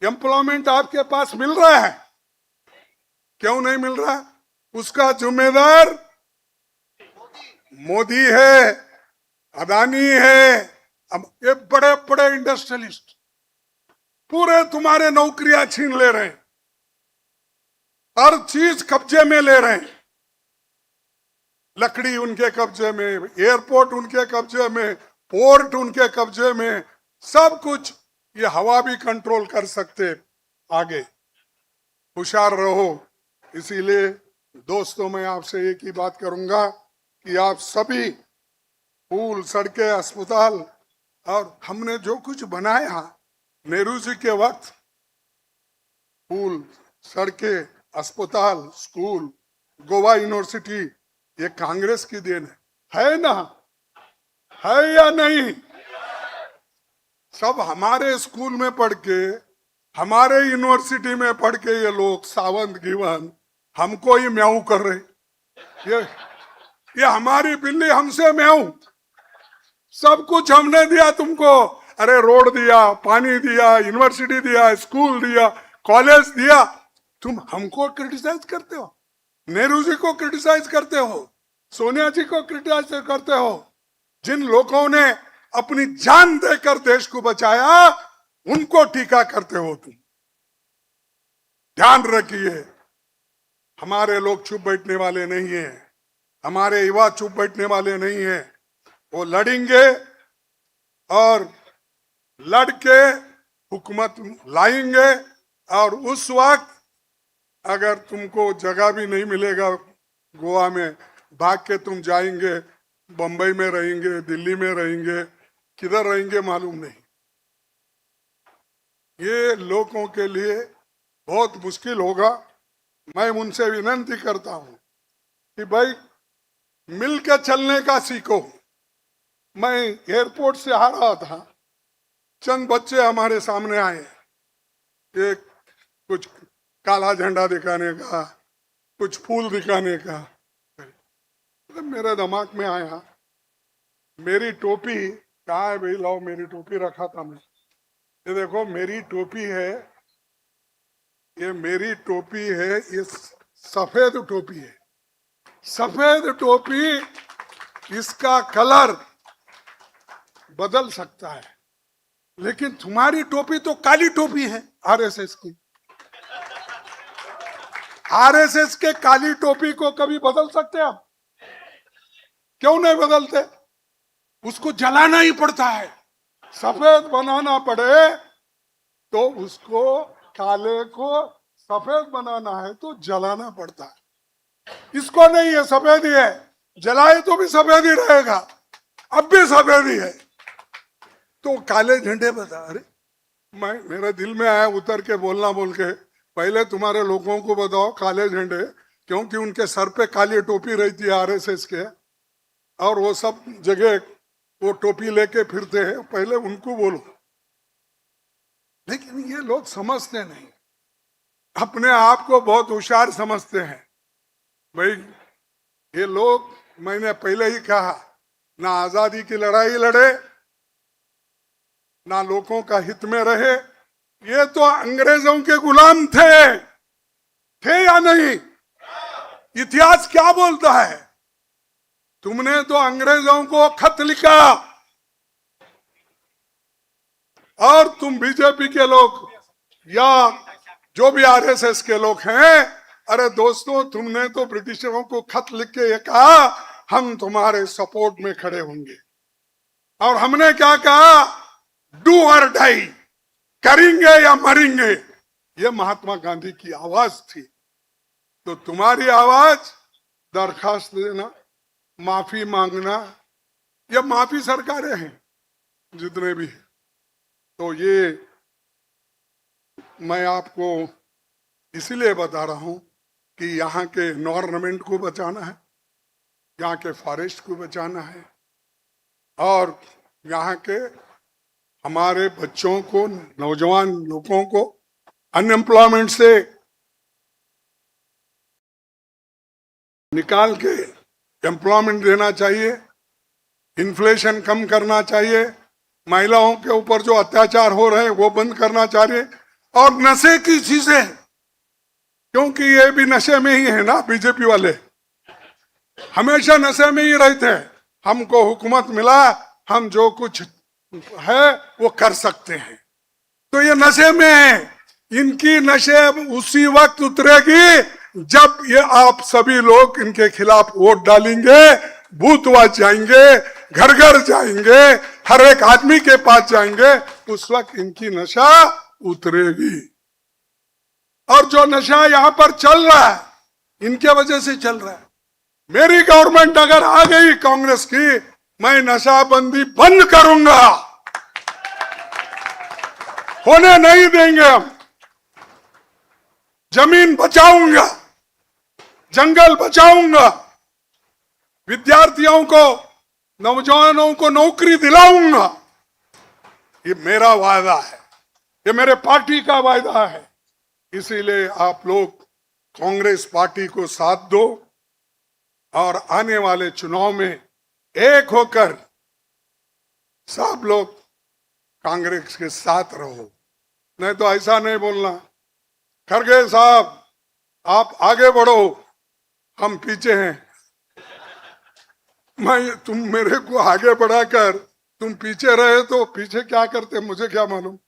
एम्प्लॉयमेंट आपके पास मिल रहा है, क्यों नहीं मिल रहा? उसका जिम्मेदार मोदी है, अदानी है। अब ये बड़े बड़े इंडस्ट्रियलिस्ट पूरे तुम्हारे नौकरियां छीन ले रहे हैं, हर चीज कब्जे में ले रहे हैं। लकड़ी उनके कब्जे में, एयरपोर्ट उनके कब्जे में, पोर्ट उनके कब्जे में, सब कुछ। ये हवा भी कंट्रोल कर सकते आगे। होशियार रहो। इसीलिए दोस्तों, मैं आपसे एक ही बात करूंगा कि आप सभी पुल, सड़कें, अस्पताल और हमने जो कुछ बनाया नेहरू जी के वक्त, पुल, सड़कें, अस्पताल, स्कूल, गोवा यूनिवर्सिटी, ये कांग्रेस की then है ना? है या नहीं? सब हमारे स्कूल में पढ़ के, हमारे यूनिवर्सिटी में पढ़ के ये लोग सावंत गिवन हमको ही म्याऊ कर रहे। ये हमारी बिल्ली हमसे म्याऊ। सब कुछ हमने दिया तुमको। अरे, रोड दिया, पानी दिया, यूनिवर्सिटी दिया, स्कूल दिया, कॉलेज दिया, तुम हमको क्रिटिसाइज करते हो, नेहरू जी को क्रिटिसाइज करते हो, सोनिया जी को क्रिटिसाइज करते हो। जिन लोगों ने अपनी जान देकर देश को बचाया, उनको टीका करते हो तुम। ध्यान रखिए, हमारे लोग चुप बैठने वाले नहीं हैं, हमारे युवा चुप बैठने वाले नहीं हैं। वो लड़ेंगे और लड़के हुकूमत लाएंगे और उस वक्त अगर तुमको जगह भी नहीं मिलेगा गोवा में, भाग के तुम जाएंगे, बम्बई में रहेंगे, दिल्ली में रहेंगे, किधर रहेंगे मालूम नहीं। ये लोगों के लिए बहुत मुश्किल होगा। मैं उनसे विनंती करता हूं कि भाई, मिल के चलने का सीखो। मैं एयरपोर्ट से आ रहा था, चंद बच्चे हमारे सामने आए, एक कुछ काला झंडा दिखाने का, कुछ फूल दिखाने का। तो मेरे दिमाग में आया, मेरी टोपी कहाँ है भाई? लाओ, मेरी टोपी रखा था मैं। ये देखो, मेरी टोपी है, ये मेरी टोपी है, ये सफेद टोपी है। सफेद टोपी, इसका कलर बदल सकता है, लेकिन तुम्हारी टोपी तो काली टोपी है आरएसएस की। आरएसएस के काली टोपी को कभी बदल सकते हैं आप? क्यों नहीं बदलते? उसको जलाना ही पड़ता है। सफेद बनाना पड़े तो उसको, काले को सफेद बनाना है तो जलाना पड़ता है। इसको नहीं है, सफेद ही है। जलाए तो भी सफेद ही रहेगा, अब भी सफेद ही है। तो काले झंडे बता, अरे मैं, मेरे दिल में आया उतर के बोलना, बोल के पहले तुम्हारे लोगों को बताओ काले झंडे, क्योंकि उनके सर पे काली टोपी रहती है आरएसएस के और वो सब जगह वो टोपी लेके फिरते हैं। पहले उनको बोलो। लेकिन ये लोग समझते नहीं, अपने आप को बहुत होशियार समझते हैं। भाई, ये लोग, मैंने पहले ही कहा ना, आजादी की लड़ाई लड़े, ना लोगों का हित में रहे। ये तो अंग्रेजों के गुलाम थे। थे या नहीं? इतिहास क्या बोलता है? तुमने तो अंग्रेजों को खत लिखा और तुम बीजेपी के लोग या जो भी आरएसएस के लोग हैं, अरे दोस्तों, तुमने तो ब्रिटिशरों को खत लिख के ये कहा, हम तुम्हारे सपोर्ट में खड़े होंगे। और हमने क्या कहा? Do or die, करेंगे या मरेंगे। ये महात्मा गांधी की आवाज थी। तो तुम्हारी आवाज दरखास्त देना, माफी मांगना, ये माफी सरकारें हैं। जितने भी। तो ये मैं आपको इसीलिए बता रहा हूँ कि यहाँ के एनवायरनमेंट को बचाना है, यहाँ के फॉरेस्ट को बचाना है और यहाँ के हमारे बच्चों को, नौजवान लोगों को अनएम्प्लॉयमेंट से निकाल के एम्प्लॉयमेंट देना चाहिए, इन्फ्लेशन कम करना चाहिए, महिलाओं के ऊपर जो अत्याचार हो रहे हैं वो बंद करना चाहिए और नशे की चीजें, क्योंकि ये भी नशे में ही है ना, बीजेपी वाले हमेशा नशे में ही रहते हैं। हमको हुकूमत मिला, हम जो कुछ है वो कर सकते हैं। तो ये नशे में है, इनकी नशे उसी वक्त उतरेगी जब ये आप सभी लोग इनके खिलाफ वोट डालेंगे, बूथ वाइज जाएंगे, घर घर जाएंगे, हर एक आदमी के पास जाएंगे, उस वक्त इनकी नशा उतरेगी। और जो नशा यहां पर चल रहा है इनके वजह से चल रहा है। मेरी गवर्नमेंट अगर आ गई कांग्रेस की, मैं नशाबंदी बंद करूंगा, होने नहीं देंगे हम। जमीन बचाऊंगा, जंगल बचाऊंगा, विद्यार्थियों को, नौजवानों को नौकरी दिलाऊंगा। ये मेरा वायदा है, ये मेरे पार्टी का वायदा है। इसीलिए आप लोग कांग्रेस पार्टी को साथ दो और आने वाले चुनाव में एक होकर सब लोग कांग्रेस के साथ रहो। नहीं तो ऐसा नहीं बोलना, खड़गे साहब आप आगे बढ़ो, हम पीछे हैं। मैं तुम मेरे को आगे बढ़ाकर तुम पीछे रहे तो पीछे क्या करते मुझे क्या मालूम।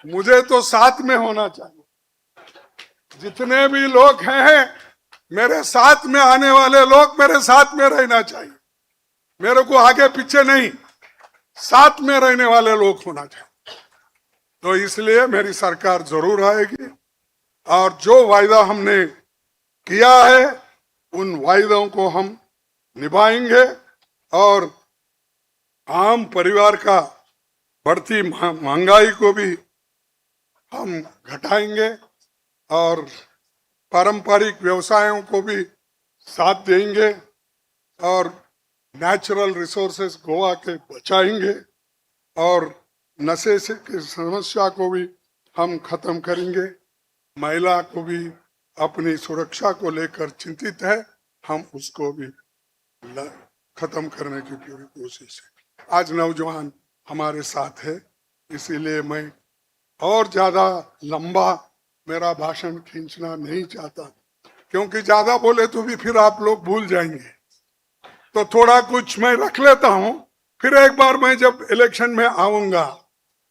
मुझे तो साथ में होना चाहिए। जितने भी लोग हैं मेरे साथ में आने वाले लोग मेरे साथ में रहना चाहिए, मेरे को आगे पीछे नहीं, साथ में रहने वाले लोग होना चाहिए। तो इसलिए मेरी सरकार जरूर आएगी और जो वायदा हमने किया है उन वायदों को हम निभाएंगे और आम परिवार का बढ़ती महंगाई को भी हम घटाएंगे और पारंपरिक व्यवसायों को भी साथ देंगे और नेचुरल रिसोर्सेस गोवा के बचाएंगे और नशे से की समस्या को भी हम खत्म करेंगे। महिला को भी अपनी सुरक्षा को लेकर चिंतित है, हम उसको भी खत्म करने की पूरी कोशिश है। आज नौजवान हमारे साथ है, इसीलिए मैं और ज़्यादा लंबा मेरा भाषण खींचना नहीं चाहता, क्योंकि ज़्यादा बोले तो भी फिर आप लोग भूल जाएंगे। तो थोड़ा कुछ मैं रख लेता हूँ, फिर एक बार मैं जब इलेक्शन में आऊँगा,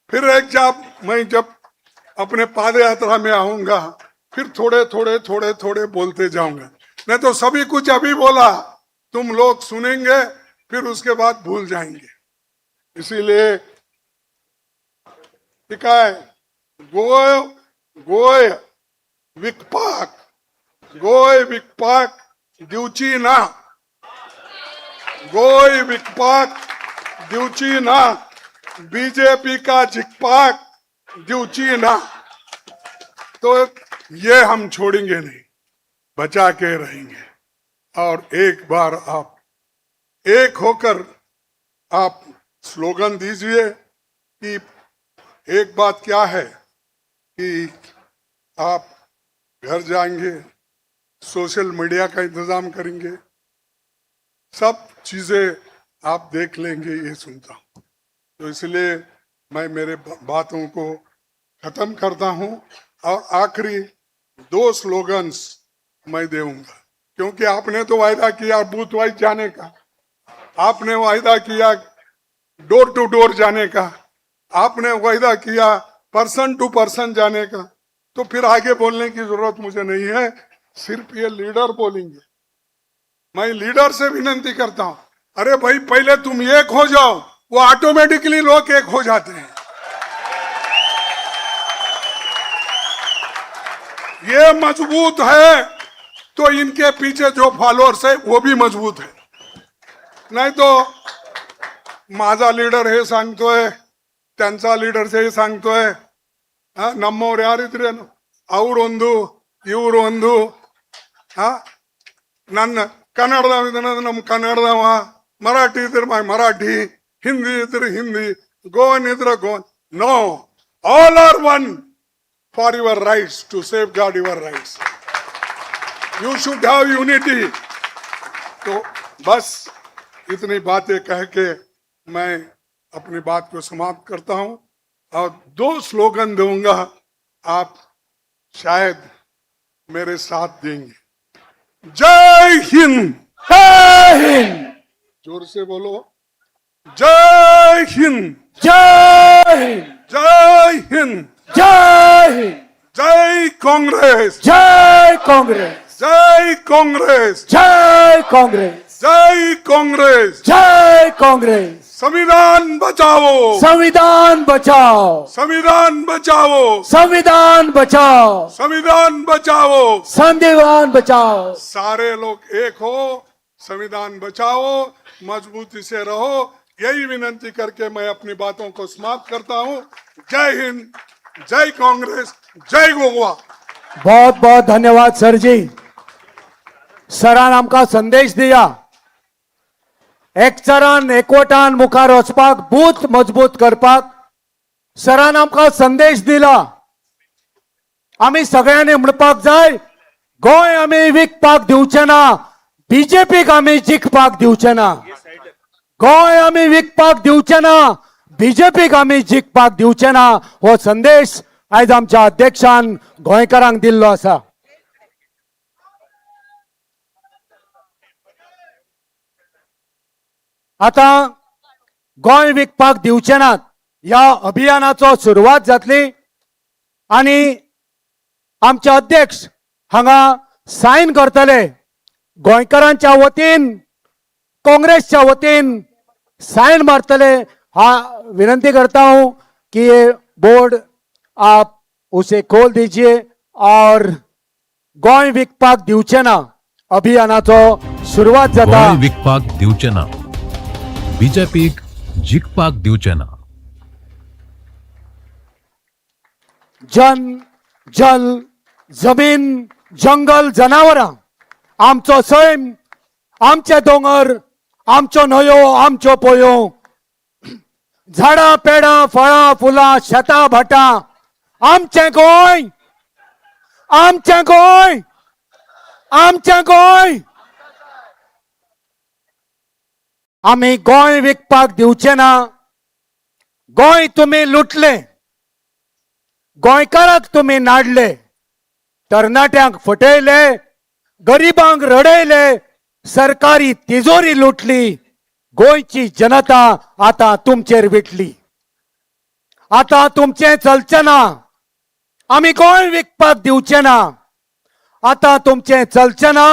फिर एक जब मैं जब अपने पाद यात्रा में आऊँगा, फिर थोड़े थोड़े थोड़े थोड़े बोलते जाऊंगा। नहीं तो सभी कुछ अभी बोला तुम लोग सुनेंगे, फिर उसके बाद भूल जाएंगे। इसीलिए ठीक है, गोय गोय विकपाक, गोय विकपाक दिवची ना, गोय विकपाक दिवची ना, बीजेपी का जिकपाक दिवची ना। तो ये हम छोड़ेंगे नहीं, बचा के रहेंगे। और एक बार आप एक होकर आप स्लोगन दीजिए कि एक बात क्या है कि आप घर जाएंगे, सोशल मीडिया का इंतजाम करेंगे, सब चीज़ें आप देख लेंगे, ये सुनता हूँ। तो इसलिए मैं मेरे बातों को ख़त्म करता हूँ और आखिरी 2 स्लोगन्स मैं दूंगा, क्योंकि आपने तो वायदा किया बूथ वाइज जाने का, आपने वायदा किया डोर टू डोर जाने का, आपने वायदा किया पर्सन टू पर्सन जाने का, तो फिर आगे बोलने की जरूरत मुझे नहीं है। सिर्फ ये लीडर बोलेंगे। मैं लीडर से विनती करता हूं, अरे भाई पहले तुम एक हो जाओ, वो ऑटोमेटिकली लोग एक हो जाते हैं। ये मजबूत है तो इनके पीछे जो फॉलोअर्स है वो भी मजबूत है, नहीं तो माझा लीडर हे सांगतोय, त्यांचा लीडर हे सांगतोय, ನಮ್ಮವ್ರು ಯಾರಿದ್ರೇನು, ಅವರೊಂದು ಇವರು ಒಂದು, ನನ್ನ ಕನ್ನಡದವ ಇದ್ದಾನೆ ನಮ್ಮ ಕನ್ನಡದವ, ಮರಾಠಿ ಇದ್ರೆ ಮರಾಠಿ, ಹಿಂದಿ ಇದ್ರೆ ಹಿಂದಿ, ಗೋವನ್ ಇದ್ರೆ Goan. No, all are one for your rights, to safeguard your rights. You should have unity. तो बस इतनी बातें कह के मैं अपनी बात को समाप्त करता हूं और 2 स्लोगन दूंगा, आप शायद मेरे साथ देंगे। जय हिंद, जय हिंद, जोर से बोलो, जय हिंद, जय हिंद, जय हिंद, जय हिंद, जय कांग्रेस, जय कांग्रेस, जय कांग्रेस, जय कांग्रेस, जय कांग्रेस, जय कांग्रेस। संविधान बचाओ, संविधान बचाओ, संविधान बचाओ, संविधान बचाओ, संविधान बचाओ, संविधान बचाओ। सारे लोग एक हो, संविधान बचाओ, मजबूती से रहो। यही विनंती करके मैं अपनी बातों को समाप्त करता हूं। जय हिंद, जय कांग्रेस, जय गोवा। बहुत बहुत धन्यवाद सर जी। सरान आमकां संदेश दिया, एकचारान एकवटान मुखार वचपाक, बूथ मजबूत करपाक सरान आमकां संदेश दिला। आमी सगळ्यांनी म्हणपाक जाय, गोंय आमी विकपाक दिवचे ना, बीजेपीक आमी जिखपाक दिवचे ना। गोंय आमी विकपाक दिवचे ना, बीजेपीक आमी जिखपाक दिवचे ना, हो संदेश आयज आमच्या अध्यक्षान गोंयकारांक दिल्लो आसा। आतां गोंय विकपाक दिवचे नात ह्या अभियानाचो सुरवात जातली आनी आमचे अध्यक्ष हांगा सायन करतले। गोंयकारांच्या वतीन, काँग्रेसच्या वतीन सायन मारतले। हा विनंती करता हूं कि ये बोर्ड आप उसे खोल दीजिए और गोंय विकपाक दिवचे ना अभियानाचो सुरवात जाता। गोंय विकपाक दिवचे ना, बीजेपीक जिखपाक दिवचे ना। जन, जल, जमीन, जंगल, जनावरां, आमचो सैम, आमचे दोंगर, आमच्यो न्हंयो, आमच्यो पोयो, झाडां पेडां, फळां फुलां, शेतां भाटां, आमचें गोंय, आमचें गोंय, आमचें गोंय। आमी गोंय विकपाक दिवचे ना। गोंय तुमी लुटले, गोंयकाराक तुमी नाडले, तरणाट्यांक फटयले, गरिबांक रडयले, सरकारी तिजोरी लुटली, गोंयची जनता आतां तुमचेर विटली। आतां तुमचें चलचें ना, आमी गोंय विकपाक दिवचे ना। आतां तुमचें चलचें ना,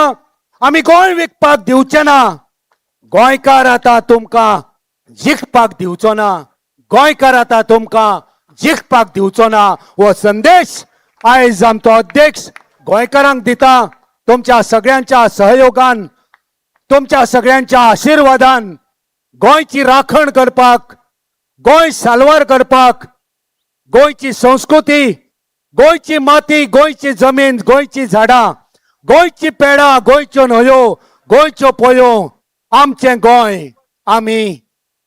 आमी गोंय विकपाक दिवचे ना। गोंयकार आतां तुमकां जिखपाक दिवचो ना, गोंयकार आतां तुमकां जिखपाक दिवचो ना। हो संदेश आयज आमचो अध्यक्ष गोंयकारांक दिता। तुमच्या सगळ्यांच्या सहयोगान, तुमच्या सगळ्यांच्या आशिर्वादान गोंयची राखण करपाक, गोंय साल्वार करपाक, गोंयची संस्कृती, गोंयची माती, गोंयची जमीन, गोंयची झाडां, गोंयची पेडां, गोंयच्यो न्हंयो, गोंयच्यो पोयो, आमचें गोंय आमी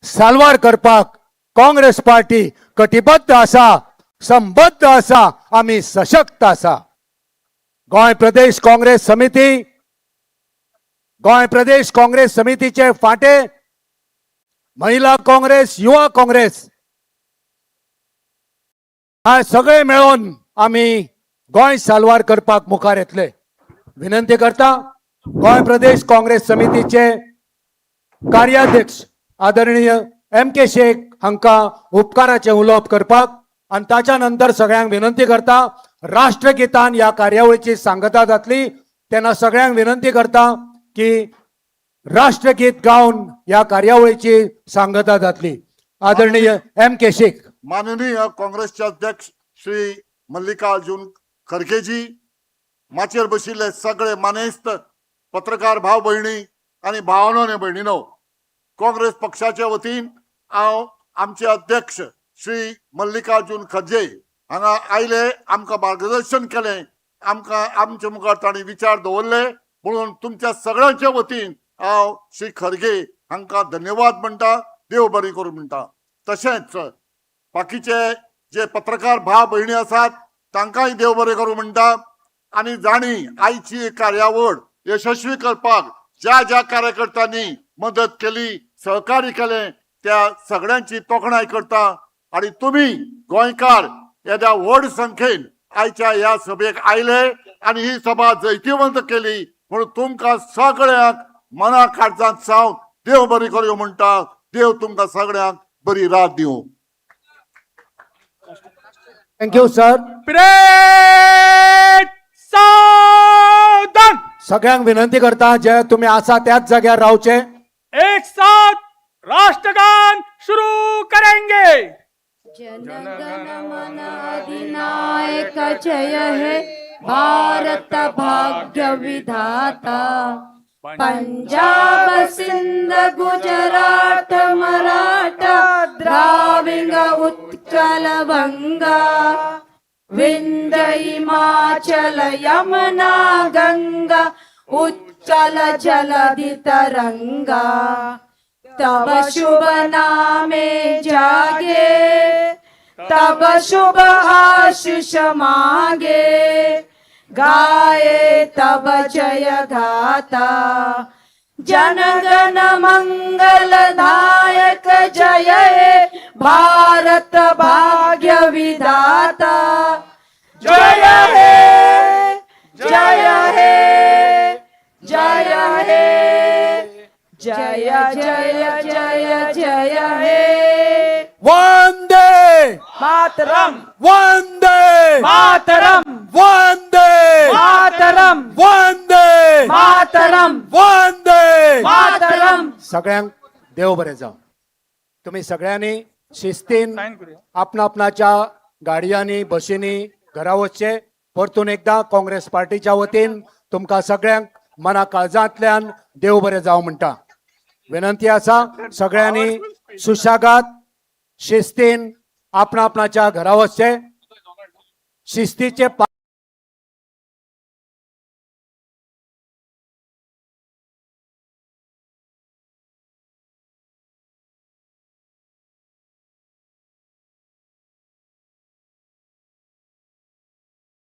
साल्वार करपाक काँग्रेस पार्टी कटिबद्ध आसा, संबद्ध आसा, आमी सशक्त आसा। गोंय प्रदेश काँग्रेस समिती, गोंय प्रदेश काँग्रेस समितीचे फांटे महिला काँग्रेस, युवा काँग्रेस हा सगळे मेळून आमी गोंय साल्वार करपाक मुखार येतले। विनंती करता गोंय प्रदेश काँग्रेस समितीचे कार्याध्यक्ष आदरणीय एम के शेख हांकां उपकाराचें उलोवप करपाक आनी ताच्या नंतर सगळ्यांक विनंती करता राष्ट्रगीतान ह्या कार्यावळीची सांगता जातली तेन्ना सगळ्यांक विनंती करता की राष्ट्रगीत गावन ह्या कार्यावळीची सांगता जातली। आदरणीय एम के शेख। माननीय काँग्रेसचे अध्यक्ष श्री मल्लिकार्जुन खरगेजी, माचयेर बशिल्ले सगळे मानेस्त पत्रकार भाव भयणी आनी भावानो आनी भयणीनो, काँग्रेस पक्षाच्या वतीन हांव आमचे अध्यक्ष श्री मल्लिकार्जून खर्गे हांगा आयले, आमकां मार्गदर्शन केलें, आमकां आमचे मुखार तांणी विचार दवरले. म्हणून तुमच्या सगळ्यांच्या वतीन हांव श्री खर्गे हांकां धन्यवाद म्हणटा, देव बरें करूं म्हणटा. तशेंच बाकीचे जे पत्रकार भाव भयणी आसात तांकांय देव बरें करूं म्हणटा. आनी जांणी आयची कार्यावळ यशस्वी करपाक ज्या ज्या कार्यकर्त्यांनी मदत केली, सहकार्य केलें, त्या सगळ्यांची तोखणाय करता. आनी तुमी गोंयकार येद्या व्हड संख्येन आयच्या ह्या सभेक आयले आनी ही सभा जैतिवंत केली म्हणून तुमकां सगळ्यांक मना काळजांत सावन देव बरी करूं म्हणटा. देव तुमकां सगळ्यांक बरी रात दिवं. Thank you sir. Parade सावधान. सगळ्यांक विनंती करता, जे तुम्ही आसा त्याच जाग्यार रावचे. एक साथ राष्ट्रगान शुरू करेंगे. जनगण मन अधिनायक जय हे भारत भाग्य विधाता. पंजाब सिंध गुजरात मराठा द्राविड उत्कल बंगा, विंध्य हिमाचल यमुना गंगा, उच्चल जलधि तरंगा. तब शुभ नामे जागे, तब शुभ आशीष मागे, गाए तब जय गाथा. जनगण मंगलदायक जय हे भारत भाग्य विधाता. जय हे, जय हे, जय हे, जय जय जय जय हे. वंदे मातरम. वंदे मातरम. वंदे मातरम. वंदे मातरम. वंदे मातरम. सगळ्यांक देव बरें जावं. तुम्ही सगळ्यांनी शिस्तीन आपणा आपणाच्या गाडयांनी, बशींनी घरा वचचे. परतून एकदा काँग्रेस पार्टीच्या वतीन तुमकां सगळ्यांक मना काळजांतल्यान देव बरें जावं म्हणटा. विनंती आसा, सगळ्यांनी सुशेगाद शिस्तीन आपणा आपणाच्या घरा वचचे. शिस्तीचे